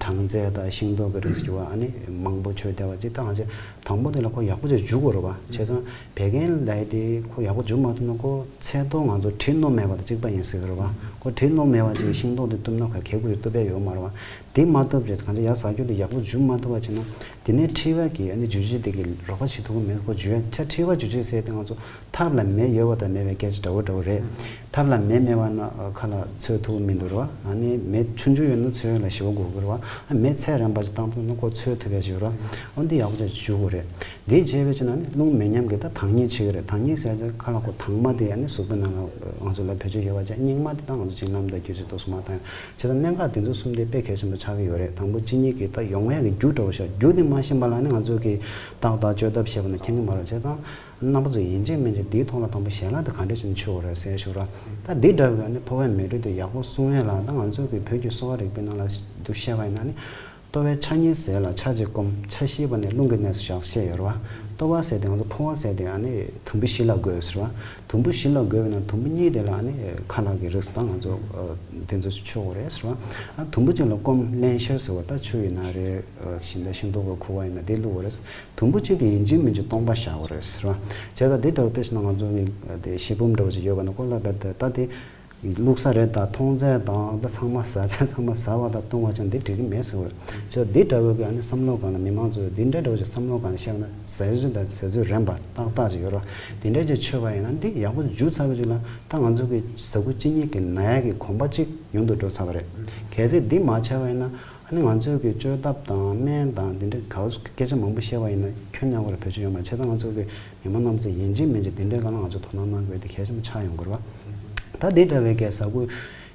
སྦྲང་རྩི་དང་ཤིང་ཏོག་གི་རིགས་རྒྱུ་བ་ཨ་ནི་མང་པོ་མཆོད་བསྡད་པ་ཅིག་ད་ང་ཚོས་དང་པོ་དེ་ལ་ཁོ་ཡག་པོ་ཅིག་འཇུ་དགོས་རེད་བ། བྱས་ཙང་བད་ཀན་ལབ་ཡ་དེ་ཁོ་ཡག་པོ་འཇུ་མ་ཐུབ་ན་ཁོ་ཚད་མཐོ་ང་ཚོ་དྲི་རྣོ་མེད་པ་དང་གཅིག་པ་ཡིན་ཟེར་གི་རེད་བ། ཁོ་དྲི་རྣོ་མེད་པ་ཅིག་ཤིང་ཏོག་དེ་གཏུབ་ན་ཁོས་གས་དགོས་ཡོད་གཏུབ་ཡ་ཡོད་མ་རེད་བ། དེ་མ་གཏུབ་རྗེས་གང་ཅི་ཡར་ཟ་རྒྱུ་དེ་ཡག་པོ་འཇུ་མ་ཐུབ་པ་བྱས་ན་དེ་ནས་མཁྲིས་པ་གི་ཨ་ནི་འཇུ་བྱེད་དེ་གི་རོགས་པ་བྱེད་ཐུབ་ཀྱི་མེད། ཁོ་འཇུ་ཡ་ཆ་མཁྲིས་པ་འཇུ་བྱེད་ཟེར་དེ་ང་ཚོ་ཐབ་ལ་མེ་ཡོད་པ་དང་མེད་པའི་སྐད་ཆ་འདྲ་བོ་འདྲ་བོ་རེད། ཐབ་ལ་མེ་མེད་པ་ན་ཁ་ལ་འཚོལ་ཐུབ་ཀྱི་མི་འདུག་ར་བ། ཨ་ནི་མེ་ཆུང་ཆུང་ཡོད་ན་འཚོལ་ཡ་ལ་ཞེ་པོ་དགོས་ཀྱི་རེད་བ། ཨ་མེ་ཚད་རན་པ་ཞིག་བཏང་ཐུབ་ན་ཁོ་འཚོལ་ཐུབ་ཡ་ཞིག་ཡོད་ར། འོ་འདི་ཡག་པོ་ཅིག་འཇུ་དགོས་རེད། འདི་བྱས་པའི་ཕྱིར་ན་ནི་རླུང་མེ་མཉམ་གྱིས་ད་དྭངས་སྙིགས་ཕྱེ་གི་རེད། དྭངས་སྙིགས་ཟེར་ཚེ་ཁ་ལ་ཁོ་དྭངས་མ་དེ་ཨ་ནི་གཟུགས་པོའི་ནང་ལ་ང་ཚོ་ལ་བེད་སྤྱོད་ཡོད་པ་བྱས། སྙིགས་མ་དེ་ད་ང་ཚོ་བྱིན་རླབས་དང་སྒྱུ་རྩལ་ཏོག་ཙམ་མ་བཏང་ཡ། བྱས་ཙང་གནད་འགག་དེ་ཚོ་གསུམ་དེ་དཔེ་གལ་ཆེན་པོ་ ཆགས་ཀྱི་ཡོད་རེད། དང་པོ་གཅིན་སྙི་གི་ད་ཡོང་ཡག་གི་རྒྱུ་འདྲ་བོ་ཤག་རྒྱུ་དེ་མ་ཤེས་པ་ལ་ནི་ང་ཚོ་གི་རྟགས་དང་བཅོས་ཐབས་བྱས་པ་ན་མཁྱེན་གྱི་མ་རེད། བྱས་ཙང་རྣམ་པ་ཚོ་ཡིན་གཅིག་མིན་གཅིག་འདིའི་ཐོག་ལ་དང་པོ་ཞལ་ལག་དེ་ག་འདྲ་བྱས་ནས་མཆོད་དགོས་རེད་ཟེར་ཞུ་ར། ད་འདི་འདྲ་བའི་ནི་ཕོ་བའི་མེ་དྲོད་དེ་ཡག་པོ་སྲུང་ཡས་ལ་ད་ང་ཚོ་གི་བོད་ཀྱི་གསོ་བ་རིག་པའི་ནང་ལ་དུ་བཤད་པ་ཡིན་ན་ནི། ལྟོ་བའི་ཆ་གཉིས་ཟས་ལ་ཆ་གཅིག་སྐོམ། ཆ་བཞི་པ་ནི་རླུང་གི་གནས་སུ་བཞག་བཤད་ཡོད་རེད་བ། ལྟོ་བ་ཟས་དེ་ང་ཚོ་ཕོ་བ་ཟས་དེ་ཨ་ནི་དུམ་བུ་བཞི་ལ་བགོས་ཟེར་བ། དུམ་བུ་བཞི་ལ་བགོས་པ་ན་དུམ་བུ་གཉིས་དེ་ལ་ཨ་ནི་ཁ་ལག་གི་རིགས་སུ་ད་ང་ཚོ་ཨ་དེ་ཚོ་མཆོད་དགོས་རེད་ཟེར་བ། ཨ་དུམ་བུ་གཅིག་ལ་སྐོམ། བརླན་གཤེར་ཟེར་བ་ད་ཆུ་ཡིན་ན་རེད། ཨ་ཤིང་རྟ་ཤིང་ཏོག་གི་ཁུ་བ་ཡིན་ན་དེ་བླུགས་དགོས་རེད། དུམ་བུ་གཅིག་གིས་ཡིན་གཅིག་མིན་གཅིག་སྟོང་པ་བཞག་དགོས་རེད་ཟེར་བ། བྱས་ཙང་དེ་འདྲ་བ་དཔེ་བཞག་ན་ང་ཚོ་གི་དེ་ཤེལ་བུམ་འདྲ་བ་ཅིག་ཡོད་པ་ན་ཁོ་ལ་བལྟས་ཏེ་ད་དེ། བླུགས་ས་རེད། ད་མཐོང་ཚད་དང་ད་ཚང་མ་ཟ་ཚད་ཚང་མ་ཟ་བ་དང་བཏུང་བ་ཅང་འདི་འགྲིག་གི་མེད་ཟེར་བ་རེད། ཅག་འདི་འདྲ་བོའི་གི་ཨ་ནི་བསམ་བློ་སྒང་ལ་མི་མང་ཚོས་འདི་འདྲ་འདྲ་བོ་ཅིག་བསམ་བློ་སྒང་ལ་བཤད་ན་ཟས་བཅུད་དང་ཟས་བཅུད་རན་པ་ཏག་ཏག་ཅིག་ཡོད་རེད། འདི་འདྲ་ཅིག་མཆོད་པ་ཡིན་ན་འདི་ཡག་པོ་འཇུ་ཚར་བ་ཅིག་ལ་ད་ང་ཚོ་གི་ཟ་ཁུ་གཅིན་སྙི་གི་ན་ཡག་གི་གོམས་པ་ཅིག་ཡོང་དུ་འགྲོ་ཚར་བ་རེད། གལ་སྲིད་འདི་མ་བྱས་པ་ཡིན་ན། ཨ་ནི་ང་ཚོའི་གི་བཅོས་ཐབས་དང་སྨན་དང་འདི་འདྲའི་ག་སྐད་ཆ་མང་པོ་བཤད་པ་ཡིན་ན་ཁྱོན་ནས་བར་བེད་སྤྱོད་ཡོད་མ་རེད། བྱས་ཙང་ང་ཚོ་གི་མི་མང་རྣམས་ཚོ་ཡིན་གཅིག་མིན་གཅིག་འདི་འདྲའི་སྒང་ལ་ང་ཚོ་དོ་སྣང་གནང་དགོས་དེ་གལ་ཆེན་པོ་ཆགས་ཡོང་གི་རེད་བ། ད་འདི་འདྲ་བའི་གི་ཟ་ཁུ་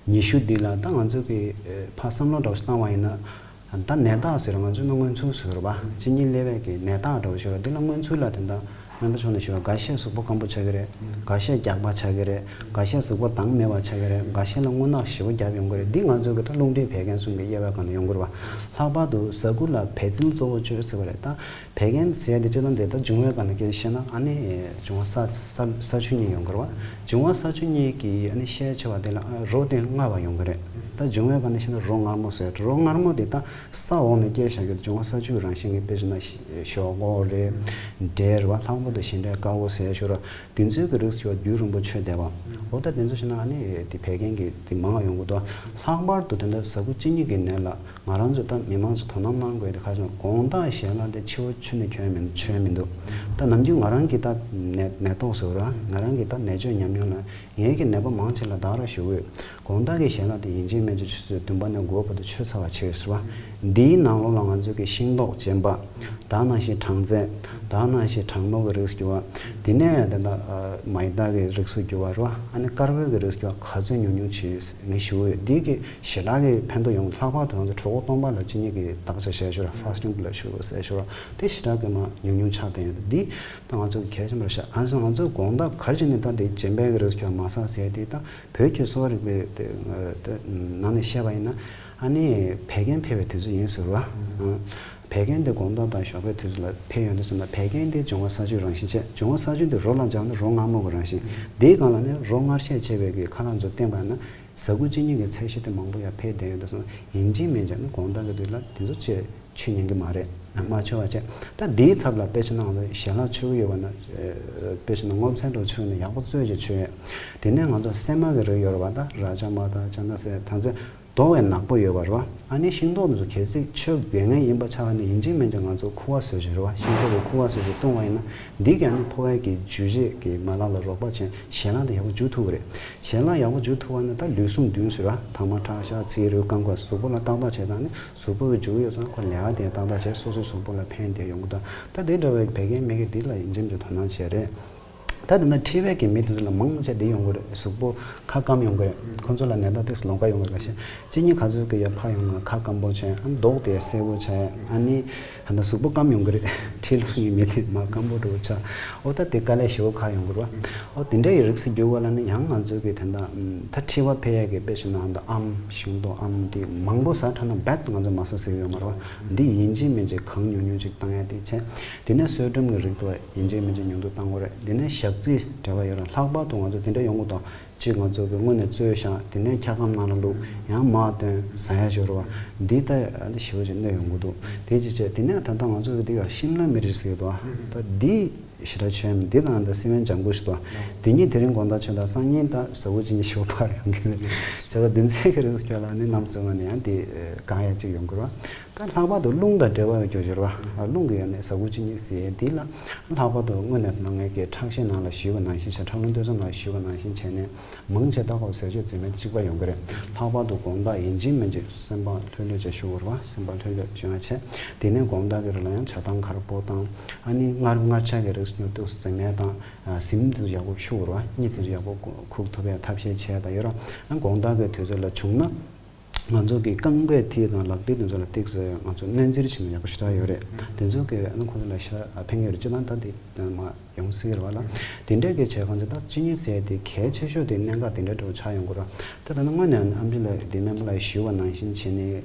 ཉི་ཤུ་འདི་ལ་ད་ང་ཚོ་གི་ཕར་བསམ་བློ་འདྲ་བོ་ཞིག་བཏང་བ་ཡིན་ན། ད་ནད་རྟགས་ཟེར་ང་ཚོ་ནི་སྔོན་ཚུགས་ཟེར་བ་གཅིན་སྙི་སླེབས་པའི་གི་ནད་རྟགས་འདྲ་བོ་ཞིག་རེད། འདི་ལ་སྔོན་ཚུགས་ལ་དེ་འདྲ། སྨན་པ་མཆོག་ནས་ཞུ་བ་འགའ་ཤས་གཟུགས་པོ་སྐམ་པོ་ཆགས་ཀྱི་རེད། འགའ་ཤས་རྒྱགས་པ་ཆགས་ཀྱི་རེད། འགའ་ཤས་གཟུགས་པོ་དྭངས་མེད་པ་ཆགས་ཀྱི་རེད། འགའ་ཤས་ལ་རྔུལ་ནག་ཞེ་པོ་རྒྱབ་ཡོང་གི་རེད། འདི་ང་ཚོའི་གི་ད་རླུང་མཁྲིས་བད་ཀན་གསུམ་གྱི་དབྱེ་བའི་སྒང་ནས་ཡོང་གི་རེད་བ། ལྷག་པར་དུ་ཟ་ཁུ་ལ་བད་ཚིལ་གཙོ་བོ་བཅོས་ཟེར་བ་རེད། ད་བད་ཀན་ཟེར་དེ་སྤྱིར་བཏང་དེ་ད་འབྱུང་བའི་སྒང་ནས་སྐད་ཆ་བཤད་ན་ཨ་ནི་འབྱུང་བ་ས་ས་ས་ཆུ་གཉིས་ཡོང་གི་རེད་བ། འབྱུང་བ་ས་ཆུ་གཉིས་ཀྱི་ཨ་ནི་ཤས་ཆེ་བ་དེ་ལ་ཨ་རོ་དེ་མངར་བ་ཡོང་གི་རེད། ད་འབྱུང་བའི་སྒང་ནས་བཤད་ན་རོ་མངར་མོ་ཟེར། རོ་མངར་མོ་དེ་ད་ས་འོག་ནས་སྐྱེས་བཞག་གི་འབྱུང་བ་ས་ཆུ་གི་རང་བཞིན་གྱི་དཔེ་བྱས་ན་ཞོག་ཁོག་རེད། འབྲས་རེད་བ། ལྷག་པར་དུ་ཞིང་འབྲས་དཀར་པོ་ཟེར་ཞོར་དེ་ཚོའི་གི་རིགས་ཞོག་རྒྱུན་རིང་པོ་མཆོད་བསྡད་པ། འོ་ད་དེ་ཚོ་བྱས་ན་ཨ་ནི་དེ་བད་ཀན་གྱི་དེ་མང་བ་ཡོང་གི་འདུག། ལྷག་པར་དུ་དེ་འདྲ་ཟ་ཁུ་གཅིན་སྙི་གི་ནད་ལ་ང་རང་ཚོ་ད་མི་མང་ཚོ་དོ་སྣང་གནང་དགོས་དེ་ཁ་ཤས་དགོང་དག་ཞལ་ལག་དེ་ཕྱི་པོ་མཆོད་ནས་ཁྱོན་མི་མཆོད་མི་འདུག། ད་ནམ་རྒྱུན་ང་རང་གི་ད་ནད་ནད་ཐོག་ཟེར་བ་ར་ང་རང་གི་ད་ནད་བཅོས་ཉམས་མྱོང་ལ། ངའི་གི་ནད་པ་མང་ཆེ་ལ་བདག་ར་ཞུ་འོས། དགོང་དག་གི་ཞལ་ལག་དེ་ཡིན་གཅིག་མིན་གཅིག་ཆུ་ཚོད་བདུན་པ་ནས་དགུ་པ་བར་དུ་མཆོད་ཚར་བ་བྱེད་ཟེར་བ། འདིའི་ནང་ལོགས་ལ་ང་ཚོ་གི་ཤིང་ཏོག་རྗེན་པ། ད་ནང་བཞིན་སྦྲང་རྩི། ད་ནང་བཞིན་སྦྲང་རྣག་གི་རིགས་ཀྱི་བ། དེ་ནས་ད་ལྟ་མ་ཡི་དྭགས་ཀྱི་རིགས་སུ་གྱུར་བ་རེད་བ། ཨ་ནི་དཀར་པོའི་གི་རིགས་ཀྱི་བ་ག་ཚོད་ཉུང་ཉུང་བྱེད་ངས་ཞུ་འོས། འདི་གི་ཞེ་དྲག་གི་ཕན་ཐོགས་ཡོང་། ལྷག་པར་དུ་ང་ཚོ་གྲོད་ཁོག་སྟོང་པ་ལ་གཅིན་སྙི་གི་བརྟག་དཔྱད་བྱས་ཞུ་ར་ཧྥ་སི་ཊིང་ལ་ཞུ་ཟེར་ཞུ་ར་དེ་ཞེ་དྲག་གི་མ་ཉུང་ཉུང་ཆགས་བསྡད་ཡོད། འདི། ད་ང་ཚོ་གལ་ཆེན་པོ་རེད་ཤག། གང་ཟེར་ང་ཚོ་དགོང་དག་ག་རེ་བྱས་ནས་ད་འདི་རྗེན་པའི་གི་རིགས་ཀྱང་མ་ཟ་ཟེར་དེ་ད་བོད་ཀྱི་གསོ་བ་རིག་པའི་དེ་དེ་ནང་ནས་བཤད་པ་ཡིན་ན་ཨ་ནི་བད་ཀན་འཕེལ་བའི་དུས་ཚོད་ཡིན་ཟེར་བ། བད་ཀན་དེ་དགོང་དག་དང་ཞོགས་པའི་དུས་ཚོད་ལ་འཕེལ་ཡོང་དུས་ཙམ་ལ་བད་ཀན་དེ་འབྱུང་བ་ས་ཆུའི་རང་བཞིན་བྱས། འབྱུང་བ་ས་ཆུ་དེ་རོ་ལ་འཇགས་ན་རོ་མངར་མོ་གི་རང་བཞིན། དེའི་སྒང་ལ་ནི་རོ་མངར་ཤས་ཆེ་བའི་གི་ཁ་ལག་ཚོ་བསྟེན་པ་ཡིན་ན། ཟ་ཁུ་གཅིན་སྙི་གི་ཚད་གཞི་དེ་མང་པོ་ཡར་འཕེལ་བསྡད་ཡོད་འདུག་སོང་། ཡིན་གཅིག་མིན་གཅིག་ནི་དགོང་དག་གི་དུས་ལ་དེ་ཚོ་བཅས་མཆོད་ཉན་གི་མ་རེད། མ་མཆོད་པ་བྱས། ད་འདིའི་ཚབ་ལ་དཔེ་བྱས་ན་ང་ཚོ་ཞལ་ལག་མཆོད་ཀྱི་ཡོད་པ་ན། དཔེ་བྱས་ན་སྔོ་ཚལ་འདྲ་མཆོད་ན་ཡག་པོ་བཙོས་བྱས་མཆོད་ཡས། དེ་ནས་ང་ཚོ་སྲན་མ་གི་རིགས་ཡོད་རེད་པ། ད་ར་ཅ་མ་དང་ཅ་ན་སེ་ད་ཚོ་མདོག་ཡང་ནག་པོ་ཡོད་པ་རེད་པ། ཨ་ནི་ཤིང་ཏོག་འདི་ཚོ་གལ་སྲིད་མཆོད་དགོས་ངེས་ཡིན་པ་ཆགས་པ་ན་ཡིན་གཅིག་མིན་གཅིག་ང་ཚོ་ཁུ་བ་བཟོས་བྱས་རེད་པ། ཤིང་ཏོག་གི་ཁུ་བ་བཟོས་བྱས་བཏུང་བ་ཡིན་ན་འདི་གས་ནི་ཕོ་བའི་གི་འཇུ་བྱེད་ཀྱི་མ་ལག་ལ་རོགས་པ་བྱས་ཞལ་ལག་དེ་ཡག་པོ་འཇུ་ཐུབ་པ་རེད། ཞལ་ལག་ཡག་པོ་འཇུ་ཐུབ་པ་ན་ད་ལུས་ཟུངས་བདུན་ཟེར་བ། ཐ་མག་ཁྲག་ཤ་ཚིལ་རུལ་རྐང་པ་གཟུགས་པོ་ལ་ཏག་ཏག་བྱས་ཙང་ནི་གཟུགས་པོ་གི་འཇུ་ཡོད་ཙང་ཁོ་ལས་ཀ་དེ་ཏག་ཏག་བྱས་སོ་སོའི་གཟུགས་པོ་ལ་ཕན་བདེ་ཡོང་གི་འདུག། ད་དེ་འདྲ་བའི་བད་ཀན་མི་གི་འདི་ལ་ཡིན་གཅིག་མིན་གཅིག་དོ་སྣང་བྱས་རེད། ད་དེ་ན་མཁྲིས་པའི་གི་མི་དེ་ཚོ་ལ་མང་ཆེ་འདི་ཡོང་གི་རེད། གཟུགས་པོ་ཁ་སྐམ་ཡོང་གི་རེད། ཁོ་ཚོ་ལ་ནད་རྟགས་དེ་ལོང་ག་ཡོང་གི་རེད། ག་ཤེད་གཅིན་སྙི་ག་ཚོད་ཀྱི་ཡ་ཕ་ཡོང་ན་ཁ་སྐམ་པོ་བྱས། ཨ་མདོག་དེ་སེར་པོ་བྱས། ཨ་ནི་ད་ལྟ་གཟུགས་པོ་སྐམ་ཡོང་གི་རེད། མཁྲིས་ལོང་གི་མི་དེ་མ་སྐམ་པོ་འགྲོ་ཆ། ཨོ་ད་དེ་དཀའ་ལས་ཞེ་པོ་ཁག་ཡོང་གི་རེད། ཨོ་དེ་འདྲ་ཡི་རིགས་སུ་གྱུར་བ་ལ་ནི་ཡང་ང་ཚོའི་གི་དེ་འདྲ་ད་མཁྲིས་པ་འཕེལ་ཡས་གི་དཔེ་བྱས་ན་ད་ཨམ་ཤིང་ཏོག་ཨམ་དེ་མང་པོ་ཟ་ཐུབ་ན་རྦད་ང་ཚོ་མ་ཟ་ཟེར་གི་ཡོད་མ་རེད་པ། འདི་ཡིན་གཅིག་མིན་གཅིག་གང་ཉུང་ཉུང་ཅིག་བཏང་ཡ་དེ་བྱས། དེ་ནས་གསོལ་ཀྲུམ་གི་རིགས་དུ་ཡིན་གཅིག་མིན་གཅིག་ཉུང་དུ་བཏང་དགོས་རེད། དེ་ནས་ཞག་རྩི་འབྲེལ་བ་ཡོད་ར། ལྷག་པར་དུ་ང་ཚོ་དེ་འདྲ་ཡོང་གི་འདུག། གཅིག་ང་ཚོ་གི་སྔོན་ནས་བཙོས་བཞག། དེ་ནས་འཁྱག་སྒམ་ནང་ལ་བླུགས། ཡང་མར་བཏོན་ཟ་ཡ་ཞོར་བ། འདི་ལྟ་ཨ་འདི་ཞེ་པོ་ཅིག་གནོད་ཡོང་གི་འདུག། དེ་ཅི་བྱས་དེ་ནས་ད་ལྟ་ང་ཚོ་གི་འདི་ཡ་ཤིམ་ལ་མི་རིགས་ཟེར་འདུག་ཨ། ད་འདི་ཞེ་དྲག་ཆོས་མི་འདི་དང་འདི་སི་མན་ལྗང་གུ་ཞིག་འདུག། དེ་གཉིས་དེ་རིང་དགོང་དག་ཆོས་དང་སང་ཉིན་ད་ཟ་ཁུ་གཅིན་སྙི་ཞེ་པོ་ཕར་ཡོང་གི་རེད། བྱས་ཙང་འདི་ཚོའི་གི་རིགས་ཁྱོད་ལ་ནི་ནམ་བཙོས་ན་ནི་ཡང་འདི་དགའ་ཡ་ཅིག་ཡོང་གི་རེད་བ། ད་ལྷག་པར་དུ་རླུང་དང་འབྲེལ་བ་ཡོད་རྒྱུ་ཞིག་རེད་བ། རླུང་གི་ཡོད་ནས་ཟ་ཁུ་གཅིན་སྙི་ཟེར་འདི་ལ་ལྷག་པར་དུ་དངོས་གནས་ནང་ངས་ཀྱི་ཁྲག་ཤེད་ནང་ལ་ཞུས་པ་ནང་བཞིན་བྱས། ཁྲག་རླུང་སྟོད་ཚང་ནང་ཞུས་པ་ནང་བཞིན་བྱས་ནས་མང་ཆེ་ད་ཁོ་ཟས་སྤྱོད་རྩིས་མེད་གཅིག་པ་ཡོང་གི་རེད། ལྷག་པར་དུ་དགོང་དག་ཡིན་གཅིག་མིན་གཅིག་སེམས་པ་ལྷོད་ལྷོད་བྱས་བཞུགས་དགོས་རེད་བ། སེམས་པ་ལྷོད་ལྷོད་བྱས་ང་བྱས། དེ་ནས་དགོང་དག་གི་རིང་ལ་ཡང་ཇ་དང་གར་པོ་དང་ཨ་ནི་མངར་མངར་ཆ་གི་རིགས་ཉོ་དུས་རྩིས་མེད་དང་ཟིམ་དེ་ཚོ་ཡག་པོ་བཞུགས་དགོས་རེད་བ། གཉིད་དེ་ཚོ་ཡག་པོ་ཁུག་ཐུབ་པའི་ཐབས་ཤེས་བྱས་དང་ཡོད་ར། ཨ་དགོང་དག་གི་དུས་ཚོད་ལ་བྱུང་ན། ང་ཚོ་གི་རྐང་པའི་མཐིལ་དང་ལག་མཐིལ་དེ་ཚོ་ལ་ཏོག་ཙམ་ང་ཚོ་སྣོན་འཛེར་བྱས་ན་ཡག་པོ་ཞེ་དྲག་ཡོད་རེད། དེ་ཚོ་གི་ཨ་ནི་ཁོ་ཚོ་ལ་ཤ་ཕན་གྱི་ཡོད་རེད། སྤྱིར་བཏང་ད་དེ་མ་ཡོང་སྲིད་རེད་བ་ལ། དེ་འདྲས་ཀྱི་བྱས་གང་ཚེ་ད་གཅིན་སྙི་ཟས་དེ་གལ་ཆེ་ཤོས་དེ་གནད་འགག་དེ་འདྲ་འདྲ་པོ་ཆགས་ཡོང་གི་རེད། ད་ད་ནི་དངོས་ནས་ཨ་མཆོག་ལ་དེ་སྨན་པ་ལ་ཞུས་པ་ནང་བཞིན་བྱས་ནས།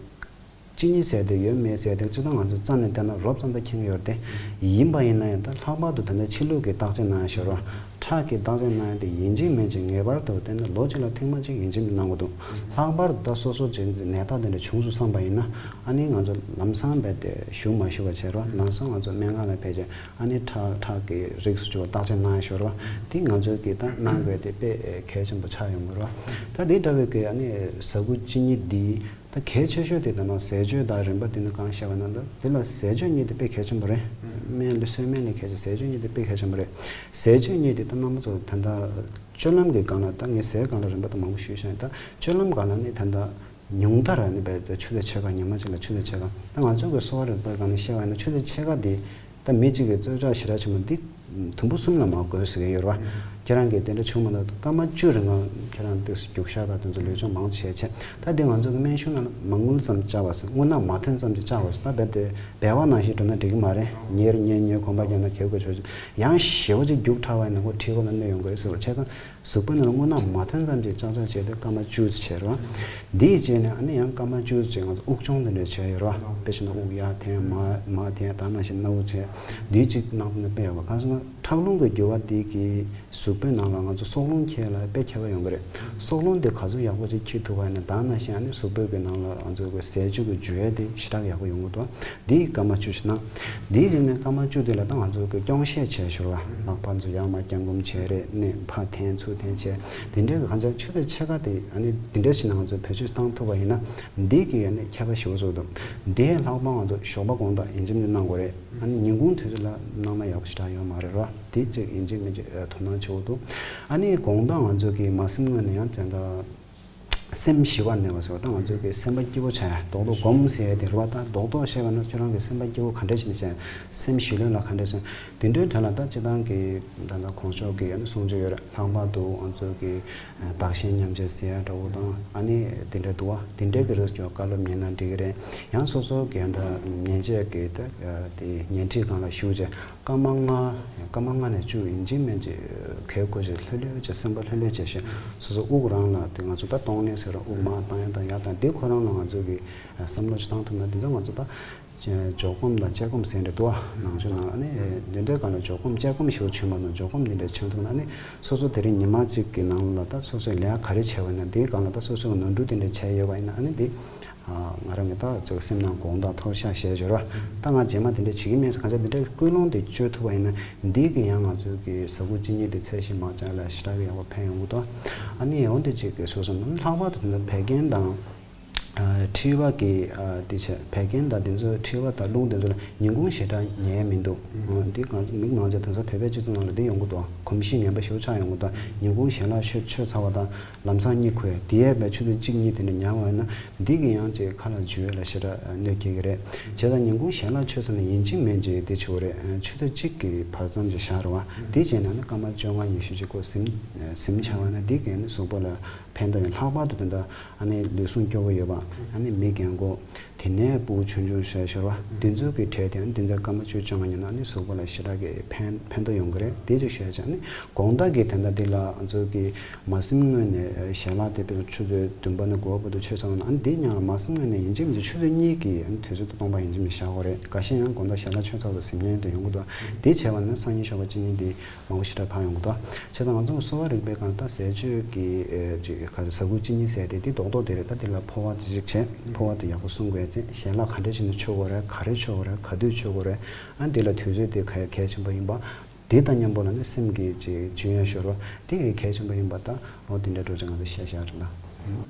གཅིན་སྙི་ཟས་དེ་ཡོད་མེད་ཟེར་དེ་སྤྱིར་བཏང་ང་ཚོ་རྩ་ནས་བལྟས་ན་རོབ་ཙམ་ད་མཁྱེན་གྱི་ཡོད་རེད་དེ། ཡིན་པ་ཡིན་ན་ཡང་ད་ལྷག་པར་དུ་ད་ལྟ་ཕྱི་ལུགས་ཀྱི་བརྟག་དཔྱད་གནང་ཡ་ཞོར་བ། ཁྲག་གི་བརྟག་དཔྱད་གནང་ཡ་དེ་ཡིན་གཅིག་མིན་གཅིག་ངེས་པར་དུ་བལྟས་ན་ལོ་གཅིག་ལ་ཐེངས་མ་གཅིག་ཡིན་གཅིག་མིན་གནང་དགོས་འདུག་ལྷག་པར་དུ་ད་སོ་སོ་ཅིག་ནད་རྟགས་དེ་འདྲ་བྱུང་སོང་བསམ་པ་ཡིན་ན། ཨ་ནི་ང་ཚོ་ལམ་སང་རྦད་དེ་ཞུ་མ་ཞུ་བ་བྱས་རོགས། ལམ་སང་ང་ཚོ་སྨན་ཁང་ལ་ཕེབས་རྗེས་ཨ་ནི་ཁྲག་ཁྲག་གི་རིགས་སུ་གྱུར་པ་བརྟག་དཔྱད་གནང་ཡ་ཞོར་བ། དེ་ང་ཚོ་གིས་ད་གནང་དགོས་དེ་དཔེ་གལ་ཆེན་པོ་ཆགས་ཡོང་གི་རེད་བ། ད་དེ་འདྲ་བའི་གི་ཨ་ནི་ཟ་ཁུ་གཅིན་སྙི་འདི། ད་གལ་ཆེ་ཤོས་དེ་ད་ནང་ཟས་སྤྱོད་དང་རིམ་པ་དེ་ནི་གང་བཤད་པ་ན་ད་དེ་ལ་ཟས་སྤྱོད་གཉིས་དེ་དཔེ་གལ་ཆེན་པོ་རེད། སྨན་ལས་གསོས་སྨན་ལས་གལ་ཆེ་ཟས་སྤྱོད་གཉིས་དེ་དཔེ་གལ་ཆེན་པོ་རེད། ཟས་སྤྱོད་གཉིས་དེ་ད་རྣམ་པ་ཚོ་ད་ལྟ་སྤྱོད་ལམ་གྱི་སྒང་ལ་ད་ངས་ཟས་སྒང་ལ་རིམ་པ་ད་མང་པོ་ཞུས་ཤག་ད་སྤྱོད་ལམ་སྒང་ལ་ནི་ད་ལྟ་ཉུང་མཐར་ནི་བས་ད་ཆུ་ཚོད་ཕྱེད་ཀ་ཉི་མ་གཅིག་ལ་ཆུ་ཚོད་ཕྱེད་ཀ་ད་ང་ཚོ་གི་གསོ་བ་རིག་པའི་སྒང་ནས་བཤད་པ་ཡིན་ན་ཆུ་ཚོད་ཕྱེད་ཀ་དེ། ད་མི་གཅིག་གི་རྩོལ་བཅག་ཞེ་དྲག་ཆེན་པོ་འདི་དུམ་བུ་གསུམ་ལ་མར་བགོས་ཟེར་གྱི་ཡོད་རེད་བ། ཁྱེད་རང་གིས་དེ་འདྲ་བྱུང་མ་གཏོགས་སྐར་མ་བཅུ་རིང་ལ་ཁྱེད་རང་དུས་སུ་རྒྱུག་ཤར་དང་དེ་ཚོ་ལུས་སྦྱོང་མང་ཆེ་བྱས། ད་དེ་ང་ཚོ་གི་སྨན་གཞུང་ནང་ལ་མ་དངུལ་ཙམ་བཅག་པ་ཟེར། དངུལ་ནག་མ་ཐོན་ཙམ་ཅིག་བཅག་པ་ཟེར། ད་རྦད་དེ་སྦལ་བ་ནང་བཞིན་འགྲོ་ན་འགྲིག་གི་མ་རེད། ཉེར་ཉེར་ཉེར་གོམ་པ་རྒྱག་ན་གེའུ་ཁ་ཆོད་ཅིག་ཡང་ཞེ་པོ་ཅིག་རྒྱུག་དྲགས་པ་ཡིན་ན་ཁོ་མཁྲིས་ཁོག་ལ་གནོད་ཡོང་གི་རེད་ཟེར་བ་བྱས་ཙང་། གཟུགས་པོའི་ནང་ལ་དངུལ་ནག་མ་ཐོན་ཙམ་ཅིག་ཅག་ཅག་བྱས་ཏེ་སྐར་མ་བཅུ་ཙམ་བྱས་རོགས། འདིའི་རྗེས་ནས་ཨ་ནི་ཡང་སྐར་མ་བཅུ་ཙམ་ཅིག་ང་ཚོ་དབུགས་སྦྱོང་དེ་འདྲ་བྱས་ཡོད་རོགས། དཔེ་བྱས་ན་དབུགས་ཡར་འཐེན་མར་མར་འཐེན་ད་ནང་བཞིན་སྣ་བུག་བྱས། འདིའི་གཅིག་གནང་ཐུབ་ན་དཔེ་ཡག་པ། གང་ཟེར་ན་ཁྲག་རླུང་གི་རྒྱུ་བ་འདི་གིས་གཟུགས་པོའི་ནང་ལ་ང་ཚོ་སྲོག་རླུང་འཁྱེར་ལ་དཔེ་ཁྱད་པར་ཡོང་གི་རེད། སྲོག་རླུང་དེ་ག་ཚོད་ཡག་པོ་ཅིག་འཁྱེར་ཐུབ་པ་ཡིན་ན་ད་ནང་བཞིན་ཨ་ནི་གཟུགས་པོའི་གི་ནང་ལ་ང་ཚོ་གི་ཟས་བཅུད་ཀྱི་འཇུ་ཡས་དེ་ཞེ་དྲག་ཡག་པོ་ཡོང་གི་འདུག་འདི་སྐར་མ་བཅུ་ཞིག་གནང་། འདིའི་རྗེས་ནས་སྐར་མ་བཅུ་དེ་ལ་ད་ང་ཚོ་གི་སྐྱོང་བཤད་བྱས་ཞོར་བ་ལག་པ་ཚོ་ཡར་མར་བརྐྱང་བསྐུམ་བྱས་རེད། ནས་ཕར་འཐེན་ཚུར་འཐེན་བྱས། དེ་འདྲའི་གི་གང་ཅག་ཆུ་ཚོད་ཕྱེད་ཀ་དེ་ཨ་ནི་དེ་འདྲ་ཞིག་ནང་ང་ཚོ་བེད་སྤྱོད་བཏང་ཐུབ་པ་ཡིན་ན་འདི་གི་ཨ་ནི་ཁྱད་པར་ཞེ་པོ་བཟོ་འདུག་འདི་ལྷག་པར་ང་ཚོ་ཞོགས་པ་དགོང་དག་ཡིན་གཅིག་མིན་གཅིག་གནང་དགོས་རེད། ཨ་ནི་ཉིན་གུང་དུས་ཚོད་ལ་གནང་ན་ཡག་པོ་ཞེ་དྲག་ཡོད་མ་རེད་ར། དེ་གཅིག་ཡིན་གཅིག་མིན་གཅིག་དོ་སྣང་བྱེད་དགོས་འདུག་ཨ་ནི་དགོང་དག་ང་ཚོ་གི་མ་སེམས་ངོས་ནས་ཡང་དེ་འདྲ། སེམས་ཞི་བར་གནས་པ་ཟེར་བ་དང་ང་ཚོ་གི་སེམས་པ་སྐྱིད་པོ་བྱ་ཡ་རྡོག་རྡོག་སྒོམ་ཟེར་ཡ་དེ་རེད་བ། ད་རྡོག་རྡོག་བཤད་པ་ན་ཁྱོད་རང་གི་སེམས་པ་སྐྱིད་པོ་ག་འདྲ་བྱས་ནས་བྱ་ཡ། སེམས་ཞི་ལྷོད་ལ་ག་འདྲ་བྱས་དེ་འདྲའི་གྲས་ལ་ད་སྤྱིར་བཏང་གི་ད་ལྟ་གོང་ཆོག་གི་ཨ་ནི་གསུང་ཆོས་ཡོད་རེད། ལྷག་པར་དུ་ང་ཚོ་གི་བདག་གཞན་མཉམ་བརྗེ་ཟེར་ཡ་འདྲ་བོ་དང་ཨ་ནི་དེ་འདྲ་འདུག་བ། དེ་འདྲའི་གི་རིགས་ཀྱི་བཀའ་སློབ་ཉན་ན་འགྲིག་གི་རེད། ཡང་སོ་སོ་གི་ད་ཉན་བྱས་ཀྱི་ད་དེ་ཉན་ཁྲིད་སྒང་ལ་ཞུགས་བྱས། སྐར་མ་ལྔ། སྐར་མ་ལྔ་ནས་བཅུ་ཡིན་གཅིག་མིན་གཅིག་གལ་དགོས་ཆེ་ལྷོད་ལྷོད་བྱས་སེམས་པ་ལྷོད་ལྷོད་བྱས་ཤིང་སོ་སོ་དབུགས་རང་ལ་དེ་ང་ཚོ་ད་གཏོང་ལེན་ཟེར་ར་དབུགས་མར་བཏང་ཡ་དང་ཡར་བཏང་དེ་ཁོ་རང་ལ་ང་ཚོ་གི་བསམ་བློ་ཅིག་བཏང་ཐུབ་ན་དེ་ཚོ་ང་ཚོ་ད་འཇོག་སྒོམ་དང་དཔྱད་སྒོམ་ཟེར་འདྲ་འདུག་ཨ། ནང་ཆོས་ནང་ཨ་ནི་འདི་འདྲའི་སྒང་ལ་འཇོག་སྒོམ་དཔྱད་སྒོམ་ཞེ་པོ་བྱུང་མ་སོང་། འཇོག་སྒོམ་འདི་འདྲ་བྱུང་ཐུབ་ན་ཨ་ནི་སོ་སོ་དེ་རིང་ཉི་མ་གཅིག་གི་ནང་ལ་ད་སོ་སོས་ལས་ཀ་ག་རེ་བྱས་པ་ཡིན་ན་དེའི་སྒང་ལ་ད་སོ་སོའི་ནོར་འཁྲུལ་དེ་འདྲ་བྱས་ཡོད་པ་ཡིན་ན་ཨ་ནི་དེ། ང་རང་གི་ད་ཅིག་སེམས་ནང་དགོངས་དག་ཐོར་ཤག་བཞེས་བྱས་ར། ད་ང་རྗེས་མ་དེ་འདྲ་བྱེད་ཀྱི་མེད་ཟེར་གང་ཅག་དེ་འདྲའི་ཀུན་སློང་དེ་བཅོས་ཐུབ་པ་ཡིན་ན་འདི་གི་ཡང་ང་ཚོའི་གི་ཟ་ཁུ་གཅིན་སྙི་དེ་ཚད་གཞི་མ་བཅག་ལ་ཞེ་དྲག་གི་ཡག་པོ་ཕན་ཡོང་གི་འདུག་ཨ་ནི་འོན་ཏེ་ཅིག་གི་སོ་སོ་ནང་ལྷག་པར་དུ་དེ་ཚོ་བད་ཀན་དང་མཁྲིས་པ་གི་དེ་བྱས་བད་ཀན་དང་དེ་ཚོ་མཁྲིས་པ་དང་རླུང་དེ་ཚོ་ལ་ཉིན་གུང་ཞེ་དྲག་ཉལ་མི་འདུག་འདི་ང་ཚོ་མི་མང་ཆེ་དེང་སང་བོད་པའི་སྤྱི་ཚོགས་ནང་ལ་འདི་ཡོང་གི་འདུག་གོམས་གཤིས་ངན་པ་ཞེ་པོ་ཆགས་ཡོང་གི་འདུག་ཉིན་གུང་ཞལ་ལག་མཆོད་མཆོད་ཚར་བ་དང་། ལམ་སང་གཉིད་ཁུག་ཡ་དེ་ཡས་པའི་ཆུ་ཚོད་གཅིག་གཉིས་དེ་འདྲ་ཉལ་བ་ཡིན་ན་འདི་གི་ཡང་ཅིག་ཁ་ལ་འཇུ་ཡས་ལ་ཞེ་དྲག་གནོད་སྐྱེལ་གྱི་རེད། བྱས་ཙང་ཉིན་གུང་ཞལ་ལག་མཆོད་ཚར་ནས་ཡིན་གཅིག་མིན་གཅིག་དེ་བྱེད་དགོས་རེད། ཆུ་ཚོད་གཅིག་གི་བར་མཚམས་ཅིག་བཞག་རོགས། དེ་བྱས་ན་ནི་སྐར་མ་བཅོ་ལྔ་ཉི་ཤུ་ཅིག་ཁོ་ཟིན་ཟིན་བྱ་བ་ན་འདི་གས་ནི་གཟུགས་པོ་ལ་ཕན་ཐོགས་ཡོད། ལྷག་པར་དུ་དེ་འདྲ་ཨ་ནི་ལུས་ཟུངས་སྐྱོ་བོ་ཡོད་པ་ཨ་ནི་མི་རྒན་གོག་དེ་ནས་སྤུ་གུ་ཆུང་ཆུང་བྱས་ཤོར་བ་འདི་ཚོ་གི་གྲས་དེ་ཨ་ནི་འདི་ཚོ་སྐར་མ་བཅུ་བཅོ་ལྔ་ཉིན་ཨ་ནི་གཟུགས་པོ་ལ་ཞེ་དྲག་གི་ཕན་ཕན་ཐོགས་ཡོང་གི་རེད། དེ་ཅིག་ཤོད་བྱས་ཨ་ནི་དགོང་དག་གི་དེ་འདྲ་འདི་ལ་ང་ཚོ་གི་མ་སེམས་ངོས་ནས་ཞལ་ལག་དེ་དཔེར་ན་ཆུ་ཚོད་བདུན་པ་ནས་དགུ་པ་བར་དུ་མཆོད་ཚར་བ་ན་ཨ་ནི་དེ་ཉག་ལ་མ་སེམས་ངོས་ནས་ཡིན་གཅིག་མིན་གཅིག་ཆུ་ཚོད་གཉིས་ཀྱི་ཨ་ནི་དུས་ཚོད་སྟོང་པ་ཡིན་གཅིག་མིན་བཞག་དགོས་རེད། འགའ་ཤས་ཡང་དགོང་དག་ཞལ་ལག་མཆོད་ཚར་བ་ཟིན་ཉན་དུ་ཡོང་གི་འདུག་དེ་བྱས་པ་ན་སང་ཉིན་ཞོགས་པ་གཅིན་སྙི་འདི་མང་པོ་ཞེ་དྲག་ཕར་ཡོང་གི་འདུག་བྱས་ཙང་ང་ཚོ་གསོ་བ་རིག་པའི་སྒང་ད་ཟས་སྤྱོད་ཀྱི་ཨེ་ཅིག་ག་རེ་ཟ་ཁུ་གཅིན་སྙི་ཟས་དེ་དེ་རྡོག་རྡོག་དེ་རེད། ད་དེ་ལ་ཕོ་བ་དེ་ཅིག་བྱས་ཕོ་བ་དེ་ཡག་པོ་སྲུང་དགོས་ཚེ་ཞལ་ལག་ག་འདྲ་བྱས་ནས་མཆོད་དགོས་རེད། ག་རེ་མཆོད་དགོས་རེད། ག་དུས་མཆོད་དགོས་རེད། ཨ་འདི་ལ་དུས་ཚོད་དེ་ག་གལ་ཆེན་པོ་ཡིན་པ། དེ་དང་མཉམ་པོ་ལ་ནི་སེམས་ཀྱི་ཅིག་འཇུ་ཡ་ཤོར་བ་དེ་གལ་ཆེན་པོ་ཡིན་པ་ད་འོ་དེ་འདྲ་འགྲོ་ཅིག་ང་ཚོ་བཤད་བཞག་རེད་ལ།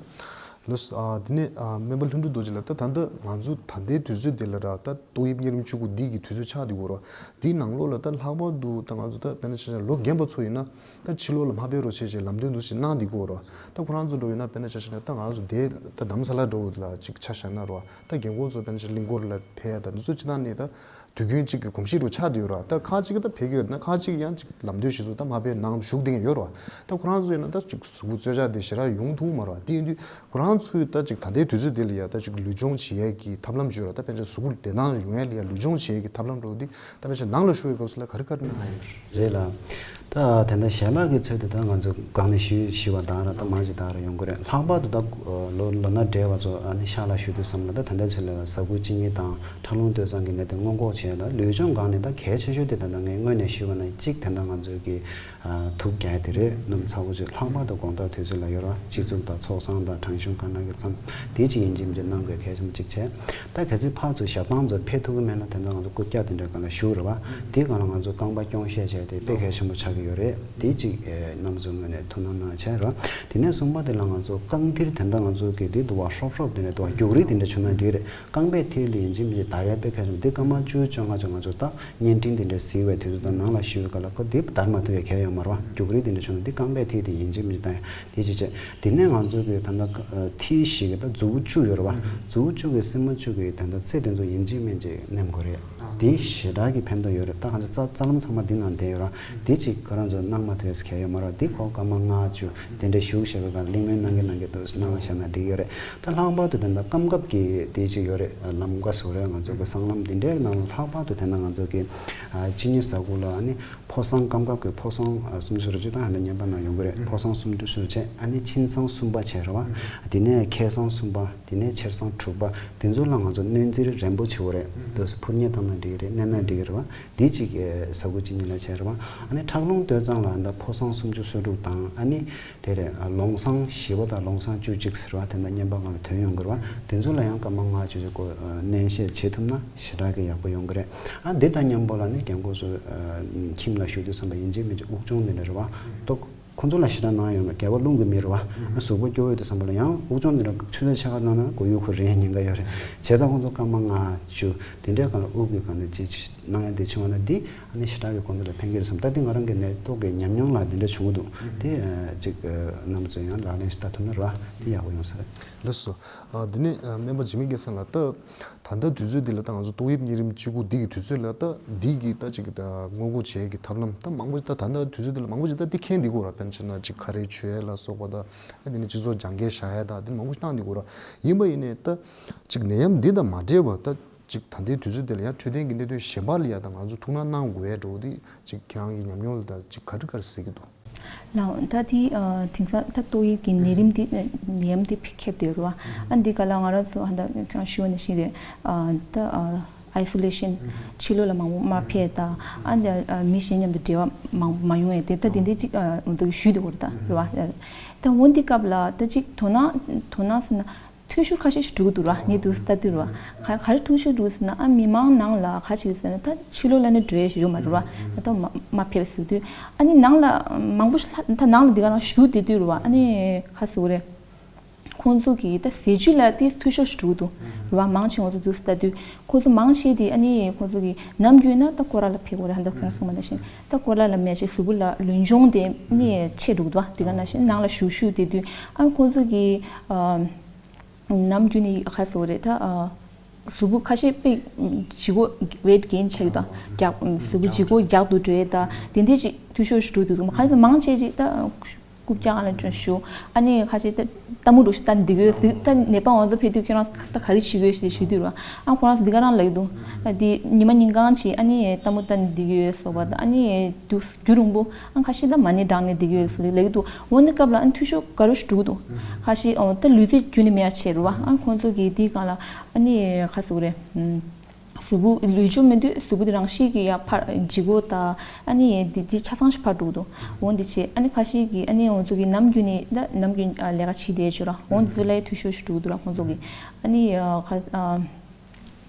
ལགས་སོ། ཨ་དེ་ནས་ཨ་སྨན་པ་ལྷུན་གྲུབ་རྡོ་རྗེ་ལགས། ད་ད་ལྟ་ང་ཚོ་ད་ལྟའི་དུས་ཚོད་འདི་ལ་ར་ད་ཏོག་དབྱིབས་གཉན་རིམས་བཅུ་དགུ་འདི་གི་དུས་ཚོད་ཆགས་འདུག་གོ་ར། འདིའི་ནང་ལོགས་ལ་ད་ལྷག་པར་དུ་ད་ང་ཚོ་ད་དཔེར་ན་ཆ་བཞག་ལོ་རྒན་པ་ཚོ་ཡིན་ན་ད་ཕྱི་ལོགས་ལ་མ་ཕེབས་རོགས་བྱེད་ཅེས་ལམ་སྟོན་འདུག་ཅིག་གནང་འདུག་གོ་ར། ད་ཁོ་རང་ཚོ་འགྲོ་ཡིན་ན་དཔེར་ན་ཆ་བཞག་ན་ད་ང་ཚོ་དེ་ད་རྡ་རམ་ས་ལ་འགྲོ་ལ་ཅིག་ཆ་བཞག་ན་ར་ད་རྒན་གོག་ཚོ་དཔེར་ན་ཆ་གླིང་སྐོར་ལ་ཕེབས་ཡ་ད་འདི་ཚོ་སྤྱིར་བཏང་ནས་ད་དུས་རྒྱུན་གཅིག་གི་གོམས་གཤིས་རུ་ཆགས་བསྡད་ཡོད་ར། ད་ཁག་ཅིག་ད་ཕེབས་ཀྱི་ཡོད་ན་ཁག་ཅིག་ཡང་ཅིག་ལམ་སྟོན་གཞི་བཟུང་ད་མ་ཕེབས་ནང་བཞུགས་བསྡད་མཁན་ཡོད་ར། ད་ཁོ་རང་ཚོ་ཡིན་ན་ད་ཅིག་གཟུགས་པོ་རྩོལ་བཅག་དེ་ཞེ་དྲག་ཡོང་ཐུབ་མ་ར། དེ་ཡིན་དུས་ཁོ་རང་ ཚོས་ད་ཅིག་ད་ལྟའི་དུས་ཚོད་འདི་ལ་ཡ་ད་ཅིག་ལུས་སྦྱོང་བྱེད་ཡས་ཀྱི་ཐབས་ལམ་བརྗོད་ར། ད་དཔེར་ན་གཟུགས་པོ་བདེ་ཐང་ཡོང་ཡས་ལ་ཡ་ལུས་སྦྱོང་བྱེད་ཡས་ཀྱི་ཐབས་ལམ་འདྲ་བོ་འདི་ད་དཔེར་ན་ནང་ལ་བཞུགས་པའི་སྐབས་སུ་ལ་ག་རེ་ག་རེ་གནང་ཡ་ཡོད་རེད། རེད་ལ། ད་དེ་འདྲ་ཞལ་ལག་གི་ཚུལ་དུ་ད་ང་ཚོ་སྒང་ནས་ཞུ་ཞུས་པ་དང་ར་ད་མང་ཞིག་དག་ར་ཡོང་གི་རེད། ལྷག་པར་དུ་ད་ལོ་ལོ་ན་བགྲེས་པ་ཚོ་ཨ་ནི་ཤག་ལ་བཞུགས་དུས་ཙམ་ལ་ད་དེ་འདྲ་ཚོ་ལ་ཟ་ཁུ་གཅིན་སྙི་དང་ཁྲག་རླུང་སྟོད་འཚངས་ཀྱི་ནད་དེ་སྔོན་འགོག་བྱས། ད་ལུས་སྦྱོང་སྒང་ནས་ད་གལ་ཆེ་ཤོས་དེ་ད་ད་ངས་སྔོན་ནས་ཞུས་པ་ནང་གཅིག་དེ་འདྲ་ང་ཚོའི་གི་ཨ་ཐུགས་རྒྱལ་དེ་རེད། སྣུམ་ཚ་པོ་ཅིག་ལྷག་པར་དུ་དགོང་དག་དུས་ཚོད་ལ་ཡོད་ར། སྤྱི་གཙུག་དང་ཚོགས་བསགས་དང་དྲང་གཞུང་ག་ན་གི་མཚམས་དེ་གཅིག་ཡིན་གཅིག་མིན་གཅིག་གནང་དགོས་གལ་ཆེན་པོ་གཅིག་བྱས། ད་གལ་སྲིད་ཕར་ཚུར་ཞབས་ཐང་ཚོར་ཕེབས་ཐུབ་ཀྱི་མེད་ན་དེ་འདྲ་ང་ཚོ་རྐུབ་བཀྱག་དེ་འདྲའི་སྒང་ལ་བཞུགས་རེད་བ། དེའི་སྒང་ལ་ང་ཚོ་རྐང་པ་རྐྱོང་ཤེས་བྱས་དེ་དཔེ་གལ་ཆེན་པོ་ཆགས་ཀྱི་ཡོད་རེད། དེ་གཅིག་ཨེ་རྣམ་ཚོའི་ངོས་ནས་ཐུགས་སྣང་གནང་བྱས་རེད་བ། དེ་ནས་གསུམ་པ་དེ་ལ་ང་ཚོ་རྐང་མཐིལ་དེ་འདྲ་ང་ཚོ་གི་དེ་འདུག་བ། ཧྲོབ་ཧྲོབ་དེ་འདྲ་འདུག་བ། རྒྱུག་རེས་དེ་འདྲ་བྱུང་ན་འགྲིག་རེད། རྐང་པའི་མཐིལ་ལ་ཡིན་གཅིག་མིན་གཅིག་བརྡར་ཡ་དཔེ་གལ་ཆེན་པོ། དེ་སྐར་མ་བཅུ་བཅོ་ལྔ་བཅོ་ལྔ་བཅུ་ད་བརྙན་འཕྲིན་དེ་འདྲ་གཟིགས་པའི་དུས་ཚོད་དང་ནང་ལ་བཞུགས་པའི་སྐབས་ལ་ཁོ་དེ་བརྡར་མ་ཐུབ་པའི་གལ་ཡོད་མ་རེད་བ། རྒྱུག་རེས་དེ་འདྲ་བྱུང་ན་དེ་རྐང་པའི་མཐིལ་དེ་ཡིན་གཅིག་མིན་གཅིག་བཏང་ཡ་དེ་གཅིག་བྱས། དེ་ནས་ང་ཚོ་གི་ད་ལྟ་མཐིལ་བཞི་གི་ད་མཛུབ་གུ་བཅུ་ཡོད་རེད་བ། མཛུབ་གུ་བཅུ་གི་སེན་མོ་བཅུ་གི་ད་ལྟ་རྩེ་དེ་ཚོ་ཡིན་གཅིག་མིན་གཅིག་མནན་དགོས་རེད། དེ་ཞེ་དྲག་གི་ཕན་ཐོགས་ཡོད་རེད། ད་ང་ཚོ་རྩ་རྩ་ལམ་ཚང་མ་འདི་ནང་བསྡད་ཡོད་ར། དེ་གཅིག་ཁོ་རང་ཚོ་གནང་མ་ཐུབ་ཡས་གལ་ཡོད་མ་རེད། དེ་ཁོ་སྐར་མ་ལྔ་བཅུ་དེ་འདྲ་བཞུགས་བཞག་པའི་སྒང་གླེང་མོལ་གནང་གི་གནང་གི་འདུག་གནང་བཞག་ན་འགྲིག་ཡོད་རེད། ད་ལྷག་པར་དུ་དེ་འདྲ་སྐམ་ཁབ་ཀྱི་དེ་གཅིག་ཡོད་རེད། ལམ་ཀ་བཟོ་རེད། ང་ཚོ་གི་སྲང་ལམ་འདི་འདྲའི་ནང་ལྷག་པར་དུ་དེ་འདྲ་ང་ཚོ་གི་ཨ་གཅིན་སྙི་ཟ་ཁུ་ལ་ཨ་ནི་ཕོ་སྲང་སྐམ་ཁབ་ཀྱི་ཕོ་སྲང་ཨ་སུམ་ཅུ་སོ་བཅུ་དང་ཧ་ལས་བརྙན་པར་ནང་ཡོང་གི་རེད། ཕོ་སྲང་སུམ་ཅུ་སོ་བཅུ་བྱས། ཨ་ནི་ཆིན་སྲང་གསུམ་པ་བྱས་རེད་བ། དེ་ནས་ཁལ་སྲང་གསུམ་པ། དེ་ནས་ཆེར་སྲང་དྲུག་པ། དེ་ཚོ་ལ་ང་ཚོ་སྣོད་འཛེར་རན་པོ་བྱེད་དགོས་རེད། དེ་ཚོ་འཕུར་མཉེ་བཏང་ན་འགྲིག་གི་རེད། མནན་ན་འགྲིག་གི་རེད་བ། དེ་གཅིག་ཨེ་ཟ་ཁུ་གཅིན་སྙི་ལ་བྱས་རེད་བ། ཨ་ནི་ཁྲག་རླུང་སྟོད་འཚངས་ལ་ད་ཕོ་སྲང་སུམ་ཅུ་སོ་དྲུག་དང་། ཨ་ནི་དེ་རེད། ཨ་ལོང་སྲང་བཞི་པ་དང་ལོང་སྲང་བཅུ་གཅིག་ཟེར་བ་དེ་འདྲ་བརྙན་པར་སྒང་ལ་ཐོན་ཡོང་གི་རེད་བ། དེ་ཚོ་ལ་ཡང་སྐར་མ་ལྔ་བཅུ་ཅིག་སྐོར་ཨ་སྣོན་བཤད་བྱེད་ཐུབ་ན་ཞེ་དྲག་གི་ཡག་པོ་ཡོང་གི་རེད། ཨ་འདི་དང་མཉམ་པོ་ལ་ནི་རྒན་གོག་ཚོ་ཨ་ཁྱིམ་ལ་བཞུགས་དུས་ཙམ་པ་ཡིན་གཅིག་མིན་གཅིག་དབུགས་སྦྱོང་དེ་འདྲ་རེད་བ། ཏོག་ཁོ་ཚོ་ལ་ཞེ་དྲག་གནང་ཡོད་མ་རེད། རྒྱལ་བ་རླུང་གིས་མི་རུ་བ། གཟུགས་པོ་སྐྱོ་བོ་དེ་བསམ་པ་ལ་ཡང་དབུགས་སྦྱོང་དེ་འདྲ་ཆུ་ཚོད་ཕྱེད་ཀ་གནང་ན་མགོ་ཡུ་ཁུ་རེད་ཉེན་ཁ་ཡོད་རེད། བྱས་ཙང་ཁོ་ཚོ་སྐར་མ་ལྔ་བཅུ་དེ་འདྲའི་སྒང་ལ་དབུགས་ཀྱི་སྒང་ནས་ཅིག་གནང་ཡ་དེ་བྱུང་བ་ན་འདི་ཨ་ནི་ཞེ་དྲག་གི་ཁོ་ཚོ་ལ་ཕན་གྱི་རེད་བསམ། ད་འདི་ང་རང་གི་ནད་ཐོག་གི་ཉམས་མྱོང་ལ་འདི་འདྲ་བྱུང་གི་འདུག་དེ་ཨ་ཅིག་ཨ་རྣམ་པ་ཚོས་ཡང་ལག་ལེན་ཞིག་བསྟར་ཐུབ་ན་ར་དེ་ཡག་པོ་ཡོང་ས་རེད། ལགས་སོ། ཨ་འདི་ནས་ཨ་སྨན་པ་འཇིགས་མེད་སྐལ་བཟང་ལགས། ད་ད་ལྟ་དུས་ཚོད་འདི་ལ་ད་ང་ཚོ་ཏོག་དབྱིབས་གཉན་རིམས་བཅུ་དགུ་འདི་གི་དུས་ཚོད་ལ་ད་འདི་གི་ད་ཅིག་ད་སྔོན་འགོག་བྱེད་ཀྱི་ཐབས་ལམ་ད་མང་པོ་ད་ད་ལྟ་དུས་ཚོད་འདི་ལ་མང་པོ་ཅིག་ད་འདི་མཁྱེན་འདི་གོ་ར། དཔེར་ན་ཆ་ན་ཅིག་ཁ་རས་གྱོན་ཡས་ལ་སོགས་པ་ད་ཨ་འདི་ནས་སྤྱི་ཚོགས་རྒྱང་བཀྱེད་བཞག་ཡས་ད་འདི་མང་པོ་ཞིག་བཏང་འདི་གོ་ར། ཡིན་པ་ཡིན་ནས་ད་ཅིག་ནད་ཡམས་འདི་དང་མ་འབྲེལ་བ་ད་ཅིག་ད་ལྟའི་དུས་ཚོད་འདི་ལ་ཡང་འཕྲོད་བསྟེན་གྱི་གནད་དོན་གཞན་པ་ལ་ཡང་ད་ང་ཚོ་ཐུགས་སྣང་གནང་དགོས་ཡས་འགྲོ་འདི་ཅིག་ཁྱེད་རང་གི་ཉམས་མྱོང་ལ་ད་ཅིག་ག་རེ་ག་རེ་གཟིགས་ཀྱི་འདུག་ལགས། ད་དེ་ཨ་དེང་སང་ད་ཏོག་དབྱིབས་ཀྱི་ནད་རིམས་དེ་ནད་ཡམས་དེ་ཁྱབ་བསྡད་ཡོད་རེད་བ། ཨ་འདི་ག་ལ་ང་རང་ཚོ་ཧ་ད་ཁྱོད་རང་ཞུ་བ་ནང་བཞིན་རེད། ཨ་ད་ཨ་ཨའི་སོ་ལེ་ཤན་ཕྱི་ལོགས་ལ་མང་པོ་མ་ཕེབས་ད། ཨ་འདི་ཨ་མི་གཞན་མཉམ་དུ་འབྲེལ་བ་མང་པོ་མ་ཡོང་ཡས་དེ་ད་དེ་འདྲའི་ཅིག་ཨ་འོ་ད་ཞུས་བསྡད་ཡོད་རེད་ད་རེད་བ། ད་འོ་འདི་སྐབས་ལ་ད་ཅིག་དོ་སྣང་དོ་སྣང་ཟེར་ན། འཐུས་ཤོར་ཁ་ཤས་ཤིག་འགྲོ་གི་འདུག་ར། ངས་འདུག་ལྟ་དུས་ར། ག་ག་རེ་འཐུས་ཤོར་འགྲོ་ཟེར་ན་ཨ་མི་མང་ནང་ལ་ག་ཅིག་ཟེར་ན་ད་ཕྱི་ལོགས་ལ་ནི་འགྲོ་ཡས་ཞིག་ཡོད་མ་རེད་ར། ད་མ་མ་ཕེབས་ཟེར་དུས་ཨ་ནི་ནང་ལ་མང་པོ་ཞིག་ལྷ་ད་ནང་ལ་འདི་ག་རང་བཞུགས་བསྡད་དུས་ར། ཨ་ནི་ག་ཟེར་དགོས་རེད། ཁོང་ཚོ་གི་ད་ཟས་བཅུད་ལ་ཏིས་འཐུས་ཤོར་ཞིག་འགྲོ་གི་འདུག་ར། མང་ཆེ་ང་ཚོ་འདུག་ལྟ་དུས་ཁོང་ཚོ་མང་ཆེ་དེ་ཨ་ནི་ཁོང་ཚོ་གི་ནམ་རྒྱུན་ན་ད་སྐོར་ར་ལ་ཕེབས་དགོས་རེད། ད་ཁོང་གསུངས་པ་ནང་བཞིན་ད་སྐོར་ར་ལ་མེད་ཅེས་གཟུགས་པོ་ལ་ལུས་སྦྱོང་དེ་ནི་ཆེ་འགྲོ་གི་འདུག་ར། དེ་ག་ནང་བཞིན་ནང་ལ་བཞུགས་བཞུགས་བསྡད་དུས་ཨ་ནི་ཁོང་ཚོ་གི་ཨ། ནམ་རྒྱུན་ནས་ཁ་སོ་རེད་ད། གཟུགས་པོ་ཁ་ཤས་དཔེ་ལྗིད་ཁོག་ཝེཊ་གེན་ཆགས་ཡོད་ད། རྒྱག་གཟུགས་པོ་ལྗིད་ཁོག་རྒྱག་ཏུ་འགྲོ་ཡས་ད། དེ་འདྲས་ཅིག་འཐུས་ཤོར་ཞིག་འགྲོ་འདུག་མ་ཁ་ཚོ་མང་ཆེ་ཅིག་ད་རྐུབ་བཀྱག་ལ་འཇོན་ཞུ། ཨ་ནི་ཁ་ཤས་ད་ལྟད་མོ་འདྲ་ཞིག་ལྟ་འདི་གོས་ཟིག་ད་ནད་པ་ང་ཚོ་ཕེབས་དུས་ཁྱོད་རང་ད་ག་རེ་བྱེད་དགོས་ཞེས་ཞུ་དུས་ར། ཨ་ཁོ་རང་ཚོ་འདི་ག་རང་ལབ་ཀྱི་འདུག་ཨ་དེ་ཉི་མ་ཉིན་གང་ཅིག་ཨ་ནི་ལྟད་མོ་ལྟ་འདི་གོས་སོགས་པ་ད་ཨ་ནི་རྒྱུ་རྒྱུ་རིང་པོ། ཨ་ཁ་ཤས་ད་མ་ཎི་བགྲང་ནས་བསྡད་ཀྱི་ཡོད་ཟེར་ལབ་ཀྱི་འདུག་འོ་ནི་སྐབས་ལ་ཨ་འཐུས་ཤོར་ག་རེ་ཞིག་འགྲོ་གི་འདུག་ཁ་ཤས་ཨོ་ད་ལུས་རྩལ་རྒྱུན་ནས་མེད་ཡ་བྱས་རེད་བ། ཨ་ཁོང་ཚོ་གིས་དེའི་སྒང་ལ་ཨ་ནི་ག་ཟེར་དགོས་རེད། གཟུགས་པོ་ལུས་སྦྱོང་མི་འདུག་གཟུགས་པོ་དེ་རང་བཞིན་གྱིས་ཡ་ཕར་ལྗིད་ཁོག་དང་ཨ་ནི་དེ་དེ་ཆ་ཚང་ཞིག་ཕར་འགྲོ་གི་འདུག་འོ་འདི་བྱས་ཨ་ནི་ཁ་ཤས་ཀྱིས་ཨ་ནི་ང་ཚོ་གི་ནམ་རྒྱུན་ནས་ད་ནམ་རྒྱུན་ཨ་ལས་ཀ་བྱེད་བསྡད་ཡོད་ར། འོ་འདི་ཚོ་ལ་ཡ་འཐུས་ཤོར་ཞིག་འགྲོ་གི་འདུག་ར། ཁོང་ཚོ་གིས་ཨ་ནི་ཨ་ག་ཨ།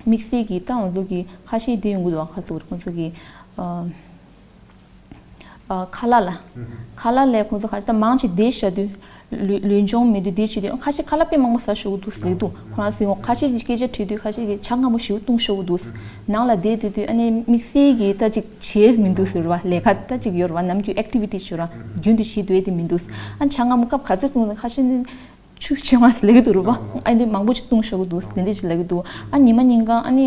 དམིགས་བསལ་གྱིས་ད་ང་ཚོ་གི་ཁ་ཤས་དེ་ཡོང་གི་འདུག་ཁ་ཚོ་ཁོང་ཚོ་གི་ཨ་ཨ་ཁ་ལག་ལ། ཁ་ལག་ལས་ཁོང་ཚོ་ཁ་ཤས་ད་མང་ཆེ་བསྡད་བཞག་དུས་ལུས་ལུས་སྦྱོང་མེད་དུས་བསྡད་བྱེད་དུས་ཁ་ཤས་ཁ་ལག་དཔེ་མང་པོ་ཟ་ཤོར་གི་འདུག་ཟེར་གྱི་འདུག་ཁོ་རང་ཚོས་ཁ་ཤས་ཀྱིས་སྐད་ཆ་དྲིས་དུས་ཁ་ཤས་ཀྱིས་ཇ་མངར་མོ་ཞེ་པོ་བཏུང་ཤོར་གི་འདུག་ནང་ལ་བསྡད་དུས་དུས་ཨ་ནི་དམིགས་བསལ་གྱིས་ད་ཅིག་བྱེད་མི་འདུག་ཟེར་བ། ལས་ཀ་ད་ཅིག་ཡོད་རེད་བ། ནམ་རྒྱུན་ཨེག་ཊི་བི་ཊི་བྱེད་ར་རྒྱུན་དུ་བྱེད་འདོད་དེ་མི་འདུག་ཨ་ཇ་མངར་མོ་སྐབས་ག་ཚོད་བཏུང་ན་ཁ་ཤས་ནི། ཆུ་ཆུ་མ་ལེགས་འདུག་རུ་བ། ཨ་འདི་མང་པོ་ཅིག་བཏུང་ཤོག་གི་འདུག་དེ་འདྲ་ཅིག་ལབ་ཀྱི་འདུག་ཨ་ཉི་མ་ཉིན་གང་ཨ་ནི་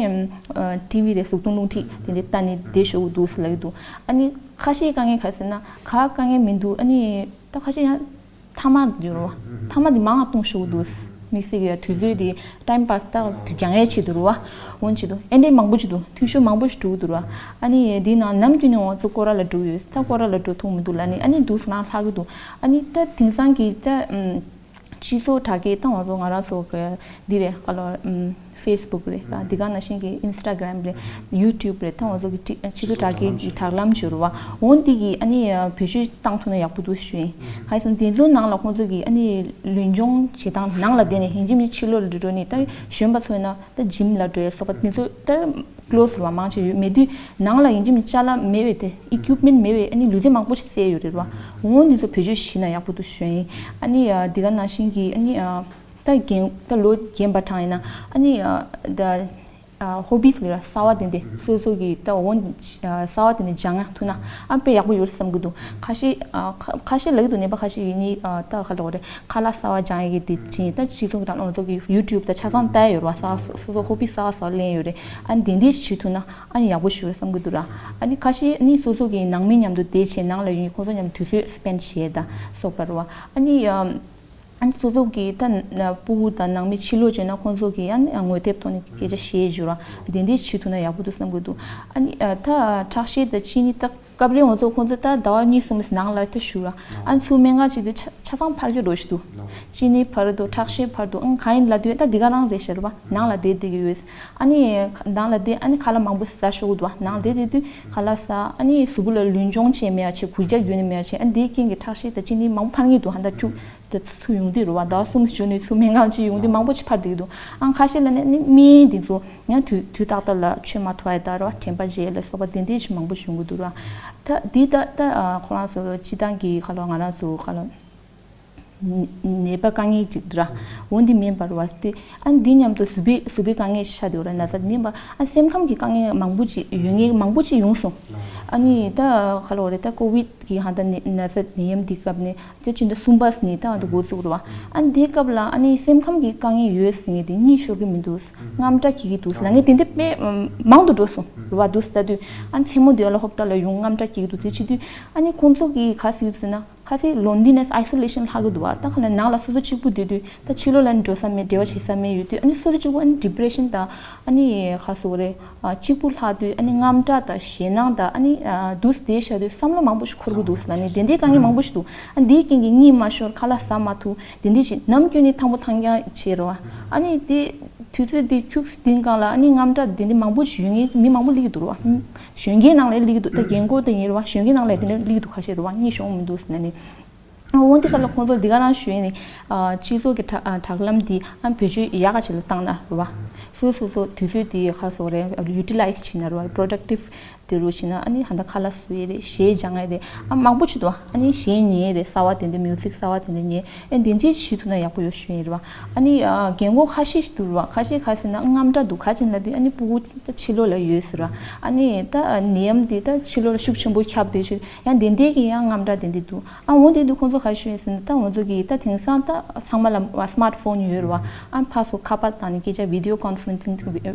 ཊི་ཝི་རེད་གཟུགས་མཐོང་རླུང་འཕྲིན་དེ་འདྲ་ལྟ་ནས་བསྡད་ཤོག་གི་འདུག་ལབ་ཀྱི་འདུག་ཨ་ནི་ཁ་ཤས་དཀའ་ངལ་ག་རེ་ཟེར་ན་ག་དཀའ་ངལ་མི་འདུག་ཨ་ནི་ད་ཁ་ཤས་ཡང་ཐ་མག་ཡོད་རུ་བ། ཐ་མག་འདི་མང་བ་བཏུང་ཤོག་གི་འདུག་དམིགས་བསལ་གྱི་དུས་ཚོད་དེ་time pass ད་རྒྱང་ཡས་ཆེད་དུ་རུ་བ། འོན་ཆེད་དུ་ཨེ་འདྲའི་མང་པོ་ཆེད་དུ་འཐུས་ཤོར་མང་པོ་ཞིག་འགྲོ་གི་འདུག་ར། ཨ་ནི་དེའི་ནང་ནམ་རྒྱུན་ནས་ང་ཚོ་སྐོར་ར་ལ་འགྲོ་ཡོད། ད་སྐོར་ར་ལ་འགྲོ་ཐུབ་མི་འདུག་ལ་ནི་ཨ་ནི་འདུག་སེ་རང་ལྷག་གི་འདུག་ཨ་ནི་ད་དེང་སང་གི་ད་ཨམ་སྤྱི་ཚོགས་དྲ་རྒྱའི་སྟེང་ང་ཚོ་ང་རང་ཚོ་གི་འདི་རེད་ཁ་ལོ་ཨམ་Facebook རེད་ར། འདི་ག་ནང་བཞིན་གྱི་Instagram རེད། YouTube རེད། ད་ང་ཚོ་གི་སྤྱི་སྤྱི་ཚོགས་དྲ་རྒྱའི་གི་དྲ་ལམ་བརྗོད་རུ་བ་འོ་འདི་གི་ཨ་ནི་བེད་སྤྱོད་བཏང་ཐུབ་ན་ཡག་པོ་འདུག་ཞུ་ཡིན། གང་ཡིན་ཟེར་ན་དེ་ཚོའི་ནང་ལ་ཁོང་ཚོ་གི་ཨ་ནི་ལུས་སྦྱོང་བྱེད་སྟངས་ནང་ལ་བསྡད་ནས་ཡིན་གཅིག་མིན་གཅིག་ཕྱི་ལོགས་ལ་འགྲོ་ནས་ད་གཞོན་པ་ཚོ་ཡིན་ན་ད་gym ལ་འགྲོ་ཡ་སོགས་པ་དེ་ཚོ་ད་close རུ་བ་མང་ཆེ་ཡོད་མེད་དུས་ནང་ལ་ཡིན་གཅིག་མིན་ཅ་ལག་མེད་པའི་དེ་equipment མེད་པའི་ཨ་ནི་ལུས་རྩལ་མང་པོ་ཞིག་རྩེ་ཡོད་རེད་ར། འོ་འདི་ཚོ་བེད་སྤྱོད་ཞིག་ན་ཡག་པོ་འདུག་ཞུ་ཡིན། ཨ་ནི་འདི་ག་ནང་བཞིན་གྱི་ཨ་ནི། ད་རྒན་ད་ལོ་རྒན་པ་གྲངས་ཡིན་ན་ཨ་ནི་ད་hobbies ལ་གསར་བ་དེ་འདྲ་སོ་སོ་གི་ད་འོ་གསར་བ་དེ་འདྲ་སྦྱང་ཡ་ཐུབ་ན་ཨ་དཔེ་ཡག་པོ་ཡོད་བསམ་གི་འདུག་ཁ་ཤས་ཁ་ཤས་ལབ་ཀྱི་འདུག་ནད་པ་ཁ་ཤས་ཡིན་ནི་ད་ཁ་ལོ་རེ་ཁ་ལག་གསར་བ་སྦྱང་ཡ་གི་དེ་ཅིན་ད་སྤྱི་ཚོགས་དང་ང་ཚོ་གི་YouTube ད་ཆ་ཚང་ལྟ་ཡ་ཡོད་རེད་བ། གསར་བ་སོ་སོ་hobby གསར་བ་གསར་བ་ལེན་ཡོད་རེད། ཨ་ནི་དེ་འདྲ་བྱེད་ཐུབ་ན་ཨ་ནི་ཡག་པོ་ཞིག་ཡོད་བསམ་གི་འདུག་ར། ཨ་ནི་ཁ་ཤས་ནི་སོ་སོ་གི་ནང་མི་མཉམ་དུ་བསྡད་བྱས་ནང་ལ་ཡོད་ཁོང་ཚོ་མཉམ་དུ་དུས་ཚོད་spend བྱས་ད་སོགས་པ་རེད་བ། ཨ་ནི། ཨ་ནི་སོ་སོ་གི་ད་ན་ཕྲུ་གུ་དང་ནང་མི་ཕྱི་ལོགས་བྱས་ན་ཁོང་ཚོ་གི་ཨ་ནི་ངོ་དེབ་ཐོག་ནས་སྐད་ཆ་བཤད་བཞུགས་ར་དེ་འདྲས་བྱེད་ཐུབ་ན་ཡག་པོ་འདུག་བསམ་གི་འདུག་ཨ་ནི་ཨ་ད་ཁྲག་ཤེད་དང་གཅིན་སྙི་ད་སྐབས་རེ་ང་ཚོ་ཁོང་ཚོ་ད་ཟླ་བ་གཉིས་གསུམ་ནང་ལ་ད་བཞུགས་ར་ཨ་ནི་ཚུར་སྨན་ཁང་ཕྱིན་དུས་ཆ་ཆ་ཚང་འཕར་གྱི་འགྲོ་ཞིག་འདུག་གཅིན་སྙི་འཕར་འདུག་ཁྲག་ཤེད་འཕར་འདུག་ཨ་ནི་གང་ཡིན་ལབ་དུས་ད་འདི་ག་རང་རེད་ཤག་རེད་པ། ནང་ལ་བསྡད་བསྡད་ཀྱི་ཡོད། ཨ་ནི་ནང་ལ་བསྡད་ཨ་ནི་ཁ་ལག་མང་པོ་ཟ་ཤོག་གི་འདུག་ནང་བསྡད་བསྡད་དུས་ཁ་ལག་ཟ་ཨ་ནི་གཟུགས་པོ་ལ་ལུས་སྦྱོང་བྱས་མེད་ཡ་བྱས་གུས་ཀྱག་རྒྱུ་ནི་མེད་ཡ་བྱས་ཨ་ནི་འདིའི་རྐྱེན་གྱིས་ཁྲག་ཤེད་དང་གཅིན་སྙི་མང་པོ་འཕར་ངེས་འདུག་ཧ་ད་ཁྱུག་དེ་ཚུར་ཡོང་དུས་རེད་བ། ཟླ་བ་གསུམ་བཞུགས་ནས་ཚུར་སྨན་ཁང་ཅིག་ཡོང་དུས་མང་པོ་ཅིག་འཕར་བསྡད་ཀྱི་འདུག་ཨང་ཁ་ཤས་ལ་ནི་ནི་སྨན་འདི་ཚོ་ཡང་དུས་དུས་ཏག་ཏག་ལ་མཆོད་མ་ཐུབ་ཡ་ད་རེད་བ། དྲན་པ་བརྗེད་ལ་སོགས་པ་དེ་འདྲས་ཅིག་མང་པོ་བྱུང་གི་འདུག་ར། ད་འདི་ད་ད་ཁོ་རང་ཚོ་སྤྱི་བཏང་གི་ཁ་ལོ་ང་རང་ཚོ་ཁ་ལོ་ནད་པ་དཀའ་ངལ་ཅིག་འདུག་ར། འོ་འདི་མིན་པར་བ་སྟེ་ཨ་འདི་མཉམ་དུ་གཟུགས་པོའི་གཟུགས་པོའི་དཀའ་ངལ་ཤ་དེ་བ་ར་ན་ཚ་མིན་པ་ཨ་སེམས་ཁམས་ཀྱི་དཀའ་ངལ་མང་པོ་ཅིག་ཡོད་ངེས་མང་པོ་ཅིག་ཡོང་སོང་། ཨ་ནི་ད་ཁ་ལོ་རེ་ད་ཀོ་བིད་གི་ཧ་ད་ནད་ན་ཚ་ནད་ཡམས་འདི་སྐབས་ནས། ཚེ་བཅུ་འདི་གསུམ་པ་ནས་ད་ང་ཚོ་འགོ་བཙུགས་རེད་བ། ཨ་ནི་དེའི་སྐབས་ལ་ཨ་ནི་སེམས་ཁམས་ཀྱི་དཀའ་ངལ་ཡོད་ཟེར་མཁན་དེ་གཉིད་ཤོར་གི་མི་འདུག་རྔམ་སྐྲག་སྐྱེ་གི་འདུག་ལབ་མཁན་དེ་འདྲ་དཔེ་མང་དུ་འགྲོ་སོང་རེད་བ། འདུག་ལྟ་དུས་ཨ་ནི་མཚན་མོ་དེ་ལ་ཧོབ་ལྟ་ལ་ཡོང་རྔམ་སྐྲག་སྐྱེ་གི་འདུག་དེ་བྱེད་དུས་ཨ་ནི་ཁོང་ཚོ་གིས་ག་ཟེར་གི་འདུག་ཟེར་ན་ག་ཚོད་loneliness isolation ལྷག་གི་འདུག་བ། ད་ག་ལ་ནང་ལ་སོ་སོ་གཅིག་པུ་བསྡད་དུས་ད་ཕྱི་ལོགས་ལ་ནི་འགྲོ་ས་མེད་འབྲེལ་བ་བྱེད་ས་མེད་ཡོད་དུས་ཨ་ནི་སོ་སོ་གཅིག་པུ་ཨ་ནི་depression དང་ཨ་ནི་ག་ཟེར་དགོས་རེད། གཅིག་པུ་ལྷག་དུས་ཨ་ནི་རྔམ་སྐྲག་དང་ཞེད་སྣང་དང་ཨ་ནི་འདུག་བསྡད་བཞག་དུས་བསམ་བློ་མང་པོ་ཞིག་འཁོར་གི་འདུག་ལབ་ནས་དེ་འདྲའི་དཀའ་ངལ་མང་པོ་ཞིག་འདུག་ཨ་འདིའི་རྐྱེན་གྱིས་གཉིད་མ་ཤོར་ཁ་ལག་ཟ་མ་ཐུབ་དེ་འདྲའི་ཞིག་ནམ་རྒྱུན་ནས་ཐང་པོ་ཐང་རྐྱང་བྱས་རེད་བ། ཨ་ནི་དེ་དུས་ཚོད་འདི་ཁྱུག་འདི་སྒང་ལ་ཨ་ནི་རྔམ་སྐྲག་དེ་འདྲ་མང་པོ་ཞིག་ཡོད་ངེས་མི་མང་པོ་སླེབས་ཀྱི་འདུག་རེད་བ། གཞོན་སྐྱེས་ནང་ལ་སླེབས་ཀྱི་འདུག་ད་རྒན་འཁོགས་དེ་ཡིན་རེད་བ། གཞོན་སྐྱེས་ནང་ལ་དེ་འདྲ་སླེབས་ཀྱི་འདུག་ཁ་ཤས་རེད་བ། གཉིད་ཤོང་མི་འདུག་ཟེར་ནས། འོན་ཏེ་ག་ལ་ཁོང་ཚོ་འདི་ག་རང་ཞུས་ནས་སྤྱི་ཚོགས་ཀྱི་དྲ་དྲ་ལམ་འདི་ཨ་བེད་སྤྱོད་ཡག་ག་ཅིག་ལ་བཏང་ན་རེད་བ། སོ་སོ་སོ་དུས་ཚོད་འདི་ག་ཟེར་དགོས་རེད། utilize བྱས་ན་རེད་བ། productive དེ་རུ་བྱས་ན་ཨ་ནི་ཧ་ད་ཁ་ལག་བཟོ་ཡས་རེད། གཞས་སྦྱང་ཡས་རེད། ཨ་མང་པོ་ཅིག་འདུག་ཨ་ནི་གཞས་ཉན་ཡས་རེད། གསར་བ་དེ་འདྲ་music གསར་བ་དེ་འདྲ་ཉན་ཨ་འདི་འདྲས་བྱེད་ཐུབ་ན་ཡག་པོ་ཡོད་ཞུ་ཡས་རེད་བ། ཨ་ནི་རྒན་གོག་ཁ་ཤས་ཤིག་འདུག་རེད་བ། ཁ་ཤས་ག་ཟེར་ན་རྔམ་སྐྲག་འདུག་ག་ཅིག་ལབ་དུས་ཨ་ནི་ཕྲུ་གུ་ད་ཕྱི་ལོགས་ལ་ཡོད་ཟེར་བ། ཨ་ནི་ད་ནད་ཡམས་འདི་ད་ཕྱི་ལོགས་ལ་ཤུགས་ཆེན་པོ་ཁྱབ་བསྡད་ཤུགས་ཡང་དེ་འདྲས་ཀྱི་ཡང་རྔམ་སྐྲག་དེ་འདྲས་འདུག་ཨ་འོ་དེ་དུས་ཁོང་ཚོ་ག་རེ་ཞུ་ཡིན་ཟེར་ན་ད་ང་ཚོ་གི་ད་དེང་སང་ད་ཚང་མ་ལ་smartphone ཡོད་རེད་བ། ཨ་ཕར་ཚུར་ཁ་པར་བཏང་ནས་སྐད་ཆ་video conferencing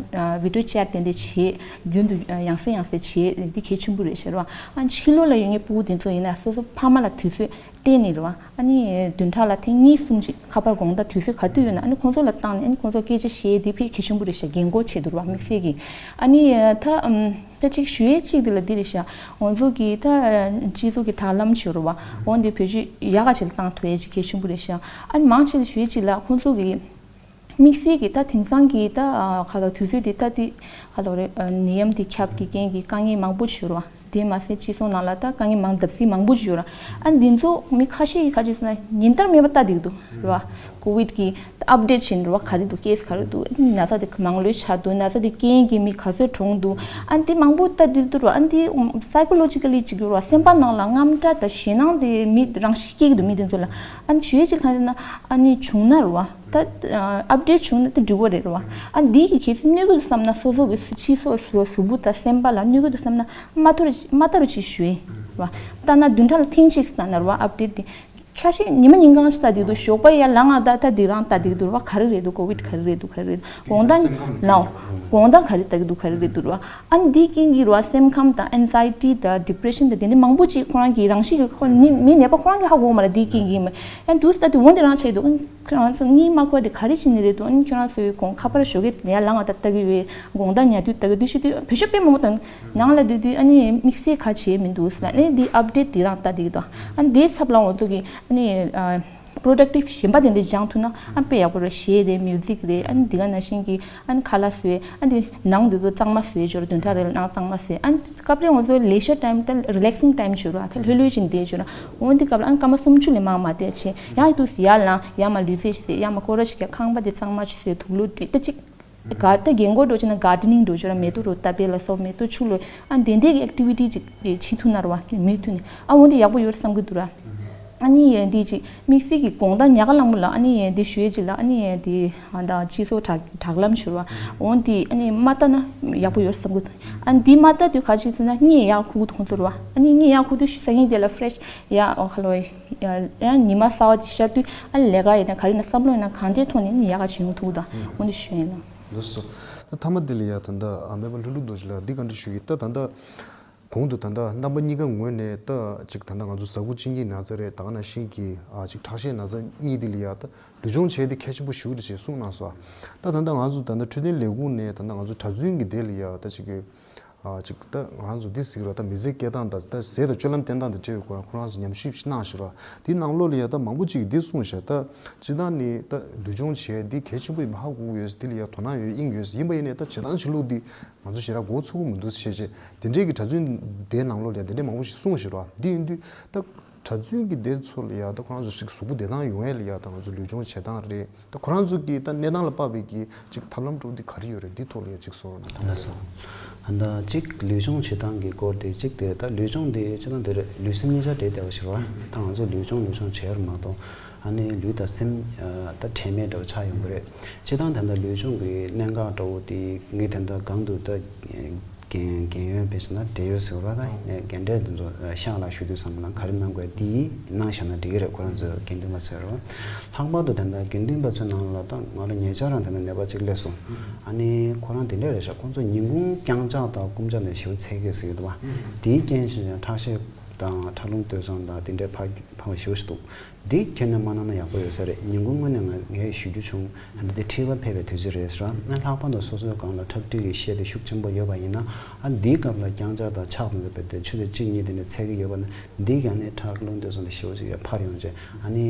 video chat དེ་འདྲ་བྱེད་རྒྱུན་དུ་ཡང་སེ་ཡང་སེ་བྱེད་འདི་གལ་ཆེན་པོ་རེད་ཤག་རེད་བ། ཨ་ཕྱི་ལོགས་ལ་ཡོད་མཁན་ཕྲུ་གུ་དེ་ཚོ་ཡིན་ན་སོ་སོ་ཕ་མ་ལ་དུས་ཚོད་སྤྲད་ནས་རེད་བ། ཨ་ནི་བདུན་ཕྲག་ལ་ཐེངས་གཉིས་གསུམ་ཞིག་ཁ་པར་དགོང་དག་དུས་ཚོད་ག་དུས་ཡོད་ན་ཨ་ནི་ཁོང་ཚོ་ལ་བཏང་ནས་ཨ་ནི་ཁོང་ཚོ་སྐད་ཆ་བཤད་འདི་དཔེ་གལ་ཆེན་པོ་རེད་ཤག་རྒན་གོག་ཆེད་དུ་རེད་བ། དམིགས་བསལ་གྱི་ཨ་ནི་ད་ཨམ། ད་ཅིག་ཞུ་ཡས་གཅིག་དེ་ལ་འདི་རེད་ཤག་ང་ཚོ་གི་ད་སྤྱི་ཚོགས་ཀྱི་དྲ་ལམ་ཞུ་རུ་བ་འོ་འདི་བེད་སྤྱོད་ཡག་ག་ཅིག་ལ་བཏང་ཐུབ་ཡས་ཅིག་གལ་ཆེན་པོ་རེད་ཤག་ཨ་ནི་མང་ཆེ་ཞུ་ཡས་གཅིག་ལ་ཁོང་ཚོ་གི་དམིགས་བསལ་གྱི་ད་དེང་སང་གི་ད་ག་ལ་དུས་ཚོད་འདི་ད་འདི་ག་ལ་རེད། ནད་ཡམས་འདི་ཁྱབ་ཀྱི་རྐྱེན་གྱིས་དཀའ་ངལ་མང་པོ་ཞིག་ཡོད་རུ་བ། དེ་མ་ཟད་སྤྱི་ཚོགས་ནང་ལ་ད་དཀའ་ངལ་མང་བརྡབ་གསིག་མང་པོ་ཞིག་ཡོད་ར། ཨ་ནི་འདི་ཚོ་མི་ཁ་ཤས་ཀྱིས་ག་ཅིག་ཟེར་ན་ཉིན་ལྟར་མེད་པ་ལྟ་བསྡད་ཀྱི་འདུག་ར་བ། ཀོ་བིད་ཀྱི་ད་ཨབ་ཌེཊ་བྱེད་ནི་རེད་བ། ག་རེ་འདུག་ཀེ་སི་ག་རེ་འདུག་ན་ཚ་དེ་མང་ལོས་ཆགས་འདུག་ན་ཚ་དེ་རྐྱེན་གྱིས་མི་ག་ཚོད་གྲོངས་འདུག་ཨ་འདི་མང་པོ་ལྟ་དུས་དུ་རེད་བ། ཨ་འདི་psychologically ཅིག་ཡོད་རེད་བ། སེམས་པ་ནང་ལ་དངངས་སྐྲག་དང་ཞེད་སྣང་དེ་མི་རང་ཞིག་སྐྱེ་གི་འདུག་མི་དེ་ཚོ་ལ། ཨ་ནི་ཞུ་ཡས་ཅིག་གང་ཡིན་ན་ཨ་ནི་བྱུང་ན་རེད་བ། ད་ཨབ་ཌེཊ་བྱུང་ན་ད་འགྲིག་གི་རེད་རེད་བ། ཨ་འདི་གི་གལ་སྲིད་གནོད་གི་འདུག་བསམ་ན་སོ་སོ་གི་སྤྱི་ཚོགས་སུ་གཟུགས་པོ་དང་སེམས་པ་ལ་གནོད་གི་འདུག་བསམ་ན་མ་ལྟ་རུ་མ་ལྟ་རུ་ཅིག་ཞུ་ཡས་རེད་བ། ལྟ་ན་བདུན་ཕྲག་ལ་ཐེངས་གཅིག་ལྟ་ན་རེད་བ་ཨབ་ཌེཊ་དེ། ཁ་ཤས་ཉི་མ་ཉིན་གང་ཞིག་ལྟ་དེ་འདུག་ཞོགས་པ་ཡར་ལངས་ང་ད་ད་དེ་རང་ལྟ་དེ་འདུག་ར་བ། ག་རེ་རེད་འདུག་ཀོ་བིད་ག་རེ་རེད་འདུག་ག་རེ་རེད་འདུག་དགོང་དག་ལའོ། དགོང་དག་ག་རེ་ལྟ་གི་འདུག་ག་རེ་རེད་འདུག་ར་བ། ཨ་ནི་འདིའི་རྐྱེན་གྱིས་ར་བ་སེམས་ཁམས་དང་ཨེན་ཛའི་ཊི་དང་ཌི་པི་རེ་ཤན་དང་དེ་འདྲ་མང་པོ་ཅིག་ཁོ་རང་གི་རང་བཞིན་གྱི་ཁོ་ནི་མི་ནད་པ་ཁོ་རང་གི་ཧ་གོ་མ་ར། འདིའི་རྐྱེན་གྱིས་མ་ཡང་འདུག་ལྟ་དེ་འོང་དེ་རང་ཆེ་འདུག་ཁྱོད་རང་ཚོ་གཉིད་མ་ཁུག་དེ་ག་རེ་བྱེད་ནི་རེད་འདུག་ཨ་ནི་ཁྱོད་རང་ཚོའི་གོང་ཁ་པར་ཞོགས་ཀས་ཡར་ལངས་ང་ད་ལྟ་གི་ཡོད། དགོང་དག་ཉལ་དུས་ལྟ་གི་འདུག་ཞུ་དུས་བོད་ཤོག་དཔེ་མང་པོ་དང་ནང་ལ་སྡོད་དུས་ཨ་ནི་དམིགས་བསལ་ག་བྱེད་མི་འདུག་ཟེར་ལ། ཨ་ནི་འདི་ཨབ་ཌེཊ་འདི་རང་ལྟ་འདི་གི་དང་ཨ་ནི་འདིའི་ཚབ་ལ་འོང་ཚོ་གི་ཨ་ནི་པྲོ་ཌག་ཊིབ་གཞན་པ་དེ་འདྲ་སྦྱང་ཐུབ་ན་ཨ་དཔེ་ཡག་པོ་རེད། གཞས་རེད། མིའུ་ཟིག་རེད། ཨ་ནི་འདི་ག་ནང་བཞིན་གི་ཨ་ནི་ཁ་ལག་བཟོས། ཨ་ནི་ནང་དུ་དུ་གཙང་མ་བཟོས་འབྱོར་བདུན་ཕྲག་རེ་ལ་ནང་གཙང་མ་བཟོས། ཨ་ནི་སྐབས་རེ་འོང་ཚོ་ལེ་ཤར་ཊའིམ་ད་རི་ལེག་སིང་ཊའིམ་འབྱོར་བ་ད་ལྷོད་ལྷོད་ཅིག་བསྡད་འབྱོར་ན་འོང་འདི་སྐབས་ལ་ཨ་ནི་སྐར་མ་སུམ་ཅུ་ལས་མང་མ་བསྡད་ཆེ་ཡང་དུ་ཡར་ལངས་ཡར་མ་ལུས་རྩལ་བྱེད། ཡར་མ་སྐོར་ར་ཞིག་ཁང་པ་དེ་གཙང་མ་ཞིག་བཟོས། དུག་ལོག་དེ་ད་ཅིག་ག་ད་རྒན་གོག་འགྲོ་ཆེ་ན་གར་ཌེ་ནིང་འགྲོ་ཆོག་ར། མེ་ཏོག་རུ་ཏ་པེ་ལ་སོགས་མེ་ཏོག་ཆུ་ལོ་ཨ་དེ་འདྲའི་གི་ཨེག་ཊི་བི་ཊི་ཅིག་བྱེད་ཐུབ་ན་ར་བ་མི་ཐུབ་ནི་ཨ་འོ་འདི་ཡག་པོ་ཡོད་བསམ་གི་འདུག་ར། ཨ་ནི་ཡན་འདི་ཅིག་དམིགས་བསལ་གི་དགོང་དག་ཉལ་ཁ་ལངས་པོ་ལ་ཨ་ནི་ཡན་འདི་ཞུ་ཡས་ཅིག་ལ་ཨ་ནི་ཡན་འདི་ཨ་ད་སྤྱི་ཚོགས་དྲ་དྲ་ལམ་ཞུ་ར་བ་འོ་འདི་ཨ་ནི་མ་ལྟ་ན་ཡག་པོ་ཡོད་བསམ་གི་འདུག་ཨ་འདི་མ་ལྟ་དུས་ག་ཅིག་ཟེར་ན་གཉིད་ཡག་ཁུག་ཐོང་ཚོར་བ། ཨ་ནི་གཉིད་ཡག་ཁུག་དུས་ཞུ་ས་གཉིད་དེ་ལ་ཕི་རེ་ཤི་ཡ་ཨོ་ཧ་ལོ་ཡ་ཉི་མ་གསར་བ་དེ་ཤར་དུས་ཨ་ལས་ཀ་ཡིན་ན་ག་རེ་ཡིན་ན་བསམ་བློ་ཡིན་ན་གང་ཅི་ཐོང་ནས་གཉིད་ཡག་ག་ཅིག་ཡོང་ཐུབ་གི་འདུག་འོ་འདི་ཞུ་ཡིན་ལ། ལགས་སོ། ད་མཐའ་མ་དེ་ལ་ཡ་ད་ལྟ་ཨ་སྨན་པ་ལྷུན་གྲུབ་རྡོ་རྗེ་ལགས་འདི་བཀའ་འདྲི་ཞུ་གི། ད་ད་ལྟ་གོང་དུ་ད་ལྟ་རྣམ་པ་གཉིས་ཀ་ངོས་ནས་ད་ཅིག་ད་ལྟ་ང་ཚོ་ཟ་ཁུ་གཅིན་སྙི་ན་ཚ་རེད། ད་ག་ནང་བཞིན་གྱི་ཨ་ཅིག་ཁྲག་ཤེད་ན་ཚ་གཉིས་དེ་ལ་ཡ་ད་ལུས་སྦྱོང་བྱས་དེ་གལ་ཆེན་པོ་ཞིག་རེད་ཅེས་གསུངས་གནང་སོང་། ད་ད་ལྟ་ང་ཚོ་ད་ལྟ་འཕྲོད་བསྟེན་ལས་ཁུངས་ནས་ད་ལྟ་ང་ཚོ་གྲྭ་བཙུན་གྱི་སྡེ་ལ་ཡ་ད་ཅིག་གི་ཨ་ཅིག་ད་ང་རང་ཚོ་འདི་ཟེར་གི་ར། ད་མི་ཚེ་སྐྱེལ་སྟངས་དང་ད་ཟས་དང་སྤྱོད་ལམ་བསྟེན་སྟངས་དང་འབྲེལ་བའི་སྐོར་ཁོ་རང་ཚོ་ཉམས་ཞིབ་ཞིག་གནང་ཞིག་ར། དེའི་ནང་ལོགས་ལ་ཡ་ད་མང་པོ་ཅིག་གིས་འདི་གསུངས་ཤག་ད་སྤྱིར་བཏང་ནི་ད་ལུས་སྦྱོང་བྱས་འདི་གལ་ཆེན་པོ་ཡིན་པ་ཧ་གོ་གི་ཡོད། འདི་ལ་ཡ་དོ་སྣང་ཡོད་དབྱིངས་ཡོད། ཡིན་པ་ཡིན་ནའི་ད་བྱེད་སྟངས་བྱེད་ལུགས་འདི་ང་ཚོ་ཞེ་དྲག་མགོ་ཚོད་ཀྱི་མི་འདུག་ཞེས་བྱས་དེ་འདྲའི་གི་གྲྭ་བཙུན་སྡེའི་ནང་ལོགས་ལ་ཡ་དེ་འདྲའི་མང་པོ་ཞིག་གསུངས་ཤག་ར། འདི་ཡིན་དུས་ད་གྲྭ་བཙུན་གྱི་སྡེ་ཚོ་ལ་ཡ་ད་ཁོ་རང་ཚོ་ཞིག་གཟུགས་པོ་བདེ་ཐང་ཡོང་ཡས་ལ་ཡ་ད་ང་ཚོ་ལུས་སྦྱོང་བྱེད་སྟངས་རེད། ད་ཁོ་རང་ཚོ་གི་ད་གནས་སྟངས་ལ་དཔག་པའི་གི་ཅིག་ཐབས་ལམ་དྲུག་འདི་ག་རེ་ཡོད་རེད། འདི་ཐོག་ལ་ཡ་ཅིག་གསུང་རོགས་གནང་། ལགས་སོ། ད་ལྟ་ཅིག་ལུས་སྦྱོང་བྱེད་སྟངས་ཀྱི་སྐོར་དེ་གཅིག་དེ་ད་ལུས་སྦྱོང་དེ་སྤྱིར་བཏང་དེ་རེད། ལུས་སེམས་གཉིས་ཆ་འབྲེལ་བསྡད་པ་ཞིག་རེད་བ། ད་ང་ཚོ་ལུས་སྦྱོང་ལུས་སྦྱོང་བྱས་ར་མ་གཏོགས་ཨ་ནི་ལུས་དང་སེམས་ད་ཁྲེལ་མེད་འདྲ་བ་ཆགས་ཡོང་གི་རེད། སྤྱིར་བཏང་ད་ལྟ་ལུས་སྦྱོང་གི་གནད་འགག་འདྲ་བོ་དེ་ངས་ད་ལྟ་གང་དུ་ད་རྒན་རྒན་ཡོལ་བས་ན་འབྲེལ་ཡོད་ཟེར་བ་ད་རྒན་གྲས་དེ་ཚོ་ཤག་ལ་ཞུ་དུས་ཙམ་ལ་ག་རེ་གནང་དགོས་དེ་གནང་བཞག་ན་འགྲིག་གི་རེད། ཁོ་རང་ཚོ་དགེ་འདུན་པ་ཚོས་རེད་བ། ལྷག་པར་དུ་ད་ལྟ་དགེ་འདུན་པ་ཚོའི་ནང་ལ་ད་ང་ལ་ཉེ་ཆར་རང་ད་ལྟ་ནད་པ་གཅིག་སླེབས་སོང་། ཨ་ནི་ཁོ་རང་དེ་འདྲ་རེད་ཤག་ཁོ་ཚོ་ཉིན་གུང་རྐྱང་ཕྱག་དང་རྐུབ་ཀྱག་ནས་ཞེ་པོ་འཚོལ་གི་ཟེར་གྱི་འདུག་བ། དེའི་རྐྱེན་བྱས་ནས་ཁྲག་ཤེད་དང་ཁྲག་རླུང་སྟོད་འཚངས་དང་དེ་འདྲའི་འཕར་འཕར་བ་ཞེ་པོ་ཞིག་འདུག་འདི་ཁྱོན་ནས་མ་གནང་ན་ཡག་པོ་ཡོད་ས་རེད། ཉིན་གུང་དངོས་གནས་ང་ངས་ཞུ་རྒྱུ་བྱུང་། ཨ་ནི་འདི་མཁྲིས་པ་ཕེབས་པའི་དུས་ཚོད་རེད་ཟེར་བ། ཨ་ལྷག་པར་དུ་སོ་སོའི་སྒང་ལ་ཁྲག་མཁྲིས་ཀྱི་ཤེད་དེ་ཤུགས་ཆེན་པོ་ཡོད་པ་ཡིན་ན་ཨ་འདིའི་སྐབས་ལ་རྐྱང་ཕྱག་དང་ཕྱག་དང་དེ་ཆུ་ཚོད་གཅིག་གཉིས་དེ་ནས་འཚོལ་གྱི་ཡོད་པ་ན་འདིའི་སྒང་ནས་ཁྲག་རླུང་སྟོད་འཚངས་དེ་ཞེ་པོ་ཅིག་ཡར་འཕར་ཡོང་བྱས་ཨ་ནི་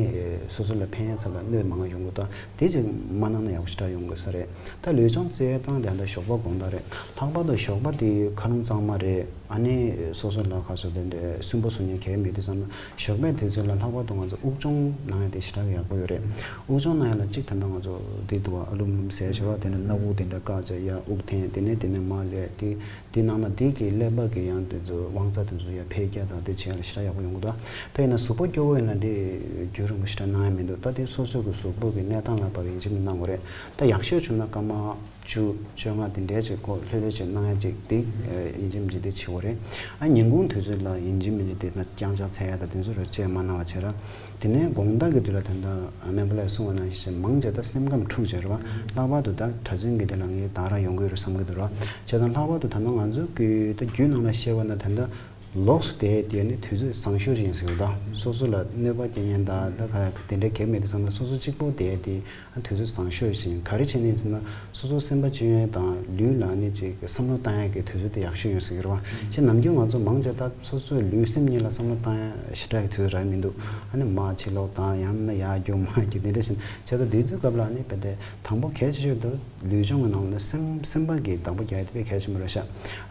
སོ་སོ་ལ་ཕན་ཡས་ཚབ་ལ་གནོད་མང་ཡོང་གི་འདུག་དེ་ཅིག་མ་གནང་ན་ཡག་པོ་ཞེ་དྲག་ཡོང་དགོས་ས་རེད། ད་ལུས་སྦྱོང་རྩེ་སྟངས་དེ་ད་ཞོགས་པ་དགོང་དག་རེད། ལྷག་པར་དུ་ཞོགས་པ་དེ་ཁ་རླུང་གཙང་མ་རེད། ཨ་ནི་སོ་སོ་ལ་ག་ཚོད་དེ་འདྲའི་སུན་པོ་བཟོ་མཁན་གལ་མེད་དུས་ཙམ་ན་ཞོགས་པའི་དུས་ཚོད་ལ་ལྷག་པར་དུ་ང་ཚོ་དབུགས་སྦྱོང་གནང་ཡ་དེ་ཞེ་དྲག་ཡག་པོ་ཡོད་རེད། དབུགས་སྦྱོང་གནང་ཡ་ལ་གཅིག་ད་ལྟ་ང་ཚོ་འདི་འདུག་བ། ཨ་ལུམ་ལུམ་ཟེར་བྱས་པ་དེ་ནས་སྣ་བུག་དེ་འདྲ་བཀག་བྱས་ཡར་དབུགས་འཐེན། དེ་ནས་དེ་ནས་མར་ལས་དེ་དེ་གནང་ན་དེ་གི་ཀླད་པ་གི་ཡང་དེ་ཚོ་དབང་རྩ་དེ་ཚོ་ཡར་འཕེལ་རྒྱས་དང་དེ་བྱེད་ཡ་ལ་ཞེ་དྲག་ཡག་པོ་ཡོང་གི་འདུག་ད་ཡིན་ན་གཟུགས་པོ་སྐྱོ་བོ་ཡིན་ན་དེ་རྒྱུན་རིང་པོ་ཞེ་དྲག་གནང་ཡ་མི་འདུག་ད་དེ་སོ་སོ་གི་གཟུགས་པོ་གི་གནས་སྟངས་ལ་བབས་ཡིན་གཅིག་མིན་གནང་དགོས་རེད། ད་ཡག་ཤོས་བྱུང་ན་སྐར་མ་བཅུ་བཅོ་ལྔ་དེ་འདྲའི་ཅིག་ཁོ་ལྷོད་ལྷོད་ཅིག་གནང་ཡ་ཅིག་དེ་ཡིན་གཅིག་མིན་གཅིག་དེ་བྱེད་དགོས་རེད། ཨ་ཉིན་གུང་དུས་ཚོད་ལ་ཡིན་གཅིག་མིན་གཅིག་དེ་ན་རྐྱང་ཕྱག་འཚལ་ཡ་དང་དེ་ཚོ་རེ་བཅས་མ་གནང་བ་བྱས་ར། དེ་ནས་དགོང་དག་གི་དུས་ལ་ད་ལྟ་སྨན་པ་ལགས་གསུངས་པ་ནང་བཞིན་མང་ཆེ་ད་སེམས་ཁམས་འཁྲུག་བྱས་རེད་བ། ལྷག་པར་དུ་ད་གྲྭ་བཙུན་གྱི་དེ་ལ་ངས་ད་ར་ཡོང་གི་ཡོད་རེད་བསམ་གྱི་འདུག་ར། བྱས་ཙང་ལྷག་པར་དུ་ད་ལྟ་ང་ཚོ་གི་ད་རྒྱུད་ནང་ལ་བཤད་པ་ན་ད་ལྟ་ལོགས་སུ་བསྡད་དེ་ནི་དུས་ཚོད་བཟང་ཤོས་ཤིག་ཡིན་ཟེར་གི་འདུག་སོ་སོ་ལ་གནོད་པ་སྐྱེལ་མཁན་དང་ད་ག་དེ་འདྲའི་གལ་མེད་དུ་བསམ་ན་སོ་སོ་གཅིག་པོ་བསྡད་དེ་དུས་ཚོད་བཟང་ཤོས་ཤིག་ཡིན། ག་རེ་བྱས་ནས་ཟེར་ན་སོ་སོ་སེམས་པ་སྐྱོ་ཡས་དང་ལུས་ལ་ནི་ཅིག་བསམ་བློ་བཏང་ཡས་ཀྱི་དུས་ཚོད་དེ་ཡག་ཤོས་ཡོད་ཟེར་གི་རེད་བ། ཅེས་ནམ་རྒྱུན་ང་ཚོ་མང་ཆེ་ད་སོ་སོའི་ལུས་སེམས་གཉིས་ལ་བསམ་བློ་བཏང་ཡས་ཞེ་དྲག་གི་དུས་ཚོད་རག་མི་འདུག་ཨ་ནི་མར་ཕྱིར་ལོག་བཏང་ཡང་ན་ཡར་རྒྱུག་མར་རྒྱུག་དེ་འདྲ་བྱས་ནས་བྱས་ཙང་དུས་ཚོད་སྐབས་ལ་ནི་དཔེ་དེ་དང་པོ་གལ་ཆེ་ཤོས་དེ་ལུས་སྦྱོང་གི་ནང་ལ་སེམས་སེམས་པ་གི་བདག་པོ་རྒྱག་ཡ་དེ་དཔེ་གལ་ཆེན་པོ་རེད་ཤག་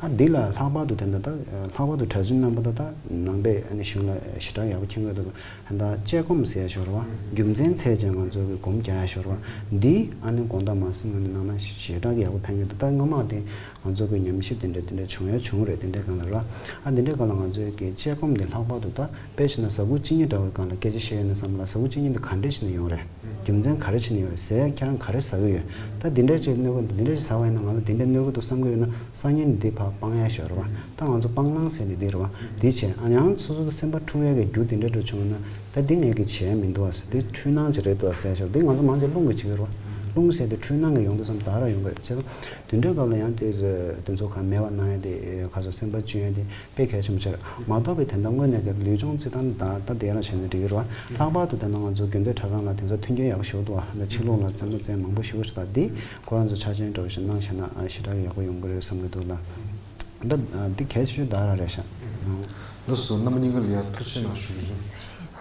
ཨ་འདི་ལ་ལྷག་པར་དུ་དེ་འདྲ་ད་ལྷག་པར་དུ་གྲྭ་བཙུན་རྣམ་པ་ད་ད་ནང་པའི་ཨ་ནི་གཞུང་ལ་ཞེ་དྲག་ཡག་པོ་མཁྱེན་གྱི་འདུག་ད་དཔྱད་སྒོམ་ཟེར་ཡ་ཞིག་ཡོད་རེད་བ། རྒྱུ་མཚན་འཚོལ་བྱས་ང་ཚོ་གི་སྒོམ་རྒྱག་ཡ་ཞིག་ཡོད་རེད་བ། འདི་ཨ་ནི་དགོང་དག་མ་སེམས་ངང་ནས་གནང་ན་ཞེ་དྲག་གི་ཡག་པོ་ཕན་གྱི་འདུག་ད་སྔོན་མ་དེ་ང་ཚོ་གི་ཉམས་ཞིབ་དེ་འདྲ་དེ་འདྲ་བྱུང་ཡ་བྱུང་རེད། དེ་འདྲའི་སྒང་ལ་རེད་བ། ཨ་འདི་འདྲའི་སྒང་ལ་ང་ཚོའི་གི་དཔྱད་སྒོམ་འདི་ལྷག་པར་དུ་ད་དཔེ་བྱས་ན་ཟ་ཁུ་གཅིན་སྙི་འདྲ་བོའི་སྒང་ལ་སྐད་ཆ་བཤད་ཡོད་ན་བསམ་ལ་ཟ་ཁུ་གཅིན་སྙི་འདི་ག་འདྲས་བྱས་ནས་ཡོང་རེད། རྒྱུ་མཚན་ག་རེ་བྱས་ནས་ཡོད་རེད། ཟས་ཁྱེད་རང་ག་རེ་ཟ་གི་ཡོད། ད་འདི་འདྲ་ཅིག་གནོད་གི་འདི་འདྲ་ཅིག་ཟ་བ་ཡིན་ན་ང་ལ་འདི་འདྲ་གནོད་གི་འདུག་བསམ་གི་ཡོད་ན་སང་ཉིན་འདི་ཕར་སྤང་ཡ་ཞོར་བ། ད་ང་ཚོ་སྤང་བླང་ཟེར་ནི་འདི་རེད་ འདི་བྱས་ཨ་ཡང་སོ་སོ་གི་སེམས་པ་འཁྲུག་ཡས་ཀྱི་རྒྱུ་དེ་འདྲ་འགྲོ་བྱུང་ན་ད་འདི་ངས་ཀྱི་བྱས་མི་འདུག་ཨ་ཟེར། འདི་འཁྲུལ་སྣང་ཅིག་རེད་འདུག་ཨ་ཟེར་ཞོར་འདི་ང་ཚོ་མང་ཆེ་རླུང་གི་བྱེད་ཀྱི་རེད་བ། རླུང་ཟེར་དེ་འཁྲུལ་སྣང་གི་ཡོང་དུས་ཙམ་ད་ར་ཡོང་གི་རེད་བྱས་ཙང་དེ་འདྲའི་སྐབས་ལ་ཡང་དེ་དེ་ཚོ་ག་མེད་པ་གནང་ཡས་དེ་ག་ཚོད་སེམས་པ་བཅོས་ཡས་དེ་དཔེ་གལ་ཆེན་པོ་ཆགས་རེད། མ་གཏོགས་པའི་དེ་འདྲ་དངོས་གནས་ཀྱི་ལུས་སྦྱོང་རྩི་སྟངས་ད་ད་དེ་ལ་བྱས་ན་འགྲིག་གི་རེད་བ། ལྷག་པར་དུ་དེ་འདྲ་ང་ཚོ་དགེ་འདུན་གྲྭ་ཚང་ལ་དེ་ཚོ་མཐུན་རྐྱེན་ཡག་པོ་ཞིག་འདུག་བ། ད་ཕྱི་ལོགས་ལ་རྩེད་མོ་རྩེ་མང་པོ་ཞིག་ད་འདི་ཁོ་རང་ཚོ་ཆ་ཆེན་འདྲ་བོ་ཞིག་གནང་བྱས་ན་ཞེ་དྲག་ཡག་པོ་ཡོང་གི་རེད་བསམ་གྱི་འདུག་ལ། ད་འདི་གལ་ཆེ་ཤོས་ད་ར་རེད་ཤག་ལགས་སོ། རྣམ་པ་གཉིས་ཀ་ལ་ཡང་ཐུགས་རྗེ་གནང་ཞུ་གི་ཡིན།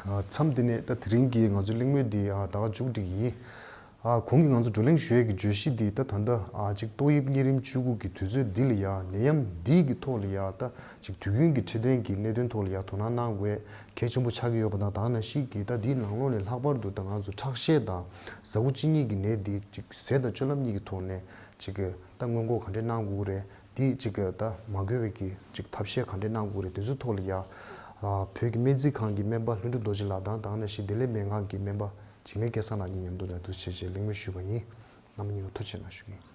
མཚམས་འདི་ནས་ད་དེ་རིང་གི་ང་ཚོའི་གླེང་མོལ་འདི་ད་ག་མཇུག་སྒྲིལ་གྱི་ཡིན། གོང་གི་ང་ཚོ་བགྲོ་གླེང་ཞུ་ཡས་ཀྱི་བརྗོད་གཞི་འདི་ད་ད་ལྟ་ཅིག་ཏོག་དབྱིབས་གཉན་རིམས་བཅུ་དགུ་གི་དུས་ཚོད་འདི་ལ་ཡང་ནད་ཡམས་འདི་གི་ཐོག་ལ་ཡང་ད་ཅིག་དུས་རྒྱུན་གྱི་འཕྲོད་བསྟེན་གྱི་གནད་དོན་ཐོག་ལ་ཡང་དོ་སྣང་གནང་དགོས་གལ་ཆེན་པོ་ཆགས་ཀྱི་ཡོད་པ་དང་ད་ག་ནང་བཞིན་གྱི་ད་འདིའི་ནང་ལོགས་ནས་ལྷག་པར་དུ་ད་ང་ཚོ་ཁྲག་ཤེད་དང་ཟ་ཁུ་གཅིན་སྙི་གི་ནད་འདི་ཅིག་ཟས་དང་སྤྱོད་ལམ་གཉིས་ཀྱི་ཐོག་ནས་ཅིག་ད་སྔོན་འགོག་ག་འདྲས་གནང་དགོས་རེད། དེ་གཅིག་གི་ད་མ་འགོས་པའི་གི་གཅིག་ཐབས་ཤེས་ག་འདྲས་གནང་དགོས་རེད། དེ་ཚོའི་ཐོག་ལ་ཡ། ཨ། བོད་ཀྱི་སྨན་རྩིས་ཁང་གི་སྨན་པ་ལྷུན་གྲུབ་རྡོ་རྗེ་ལགས་དང་དེ་ནང་བཞིན་བདེ་ལེགས་སྨན་ཁང་གི་སྨན་པ་འཇིགས་མེད་སྐལ་བཟང་ལགས་གཉིས་མཉམ་དུ་ད་དུ་བྱས་རྗེས་གླེང་མོལ་ཞུས་པ་ཡིན། རྣམ་པ་གཉིས་ལ་ཐུགས་རྗེ་གནང་ཞུ་གི་ཡིན།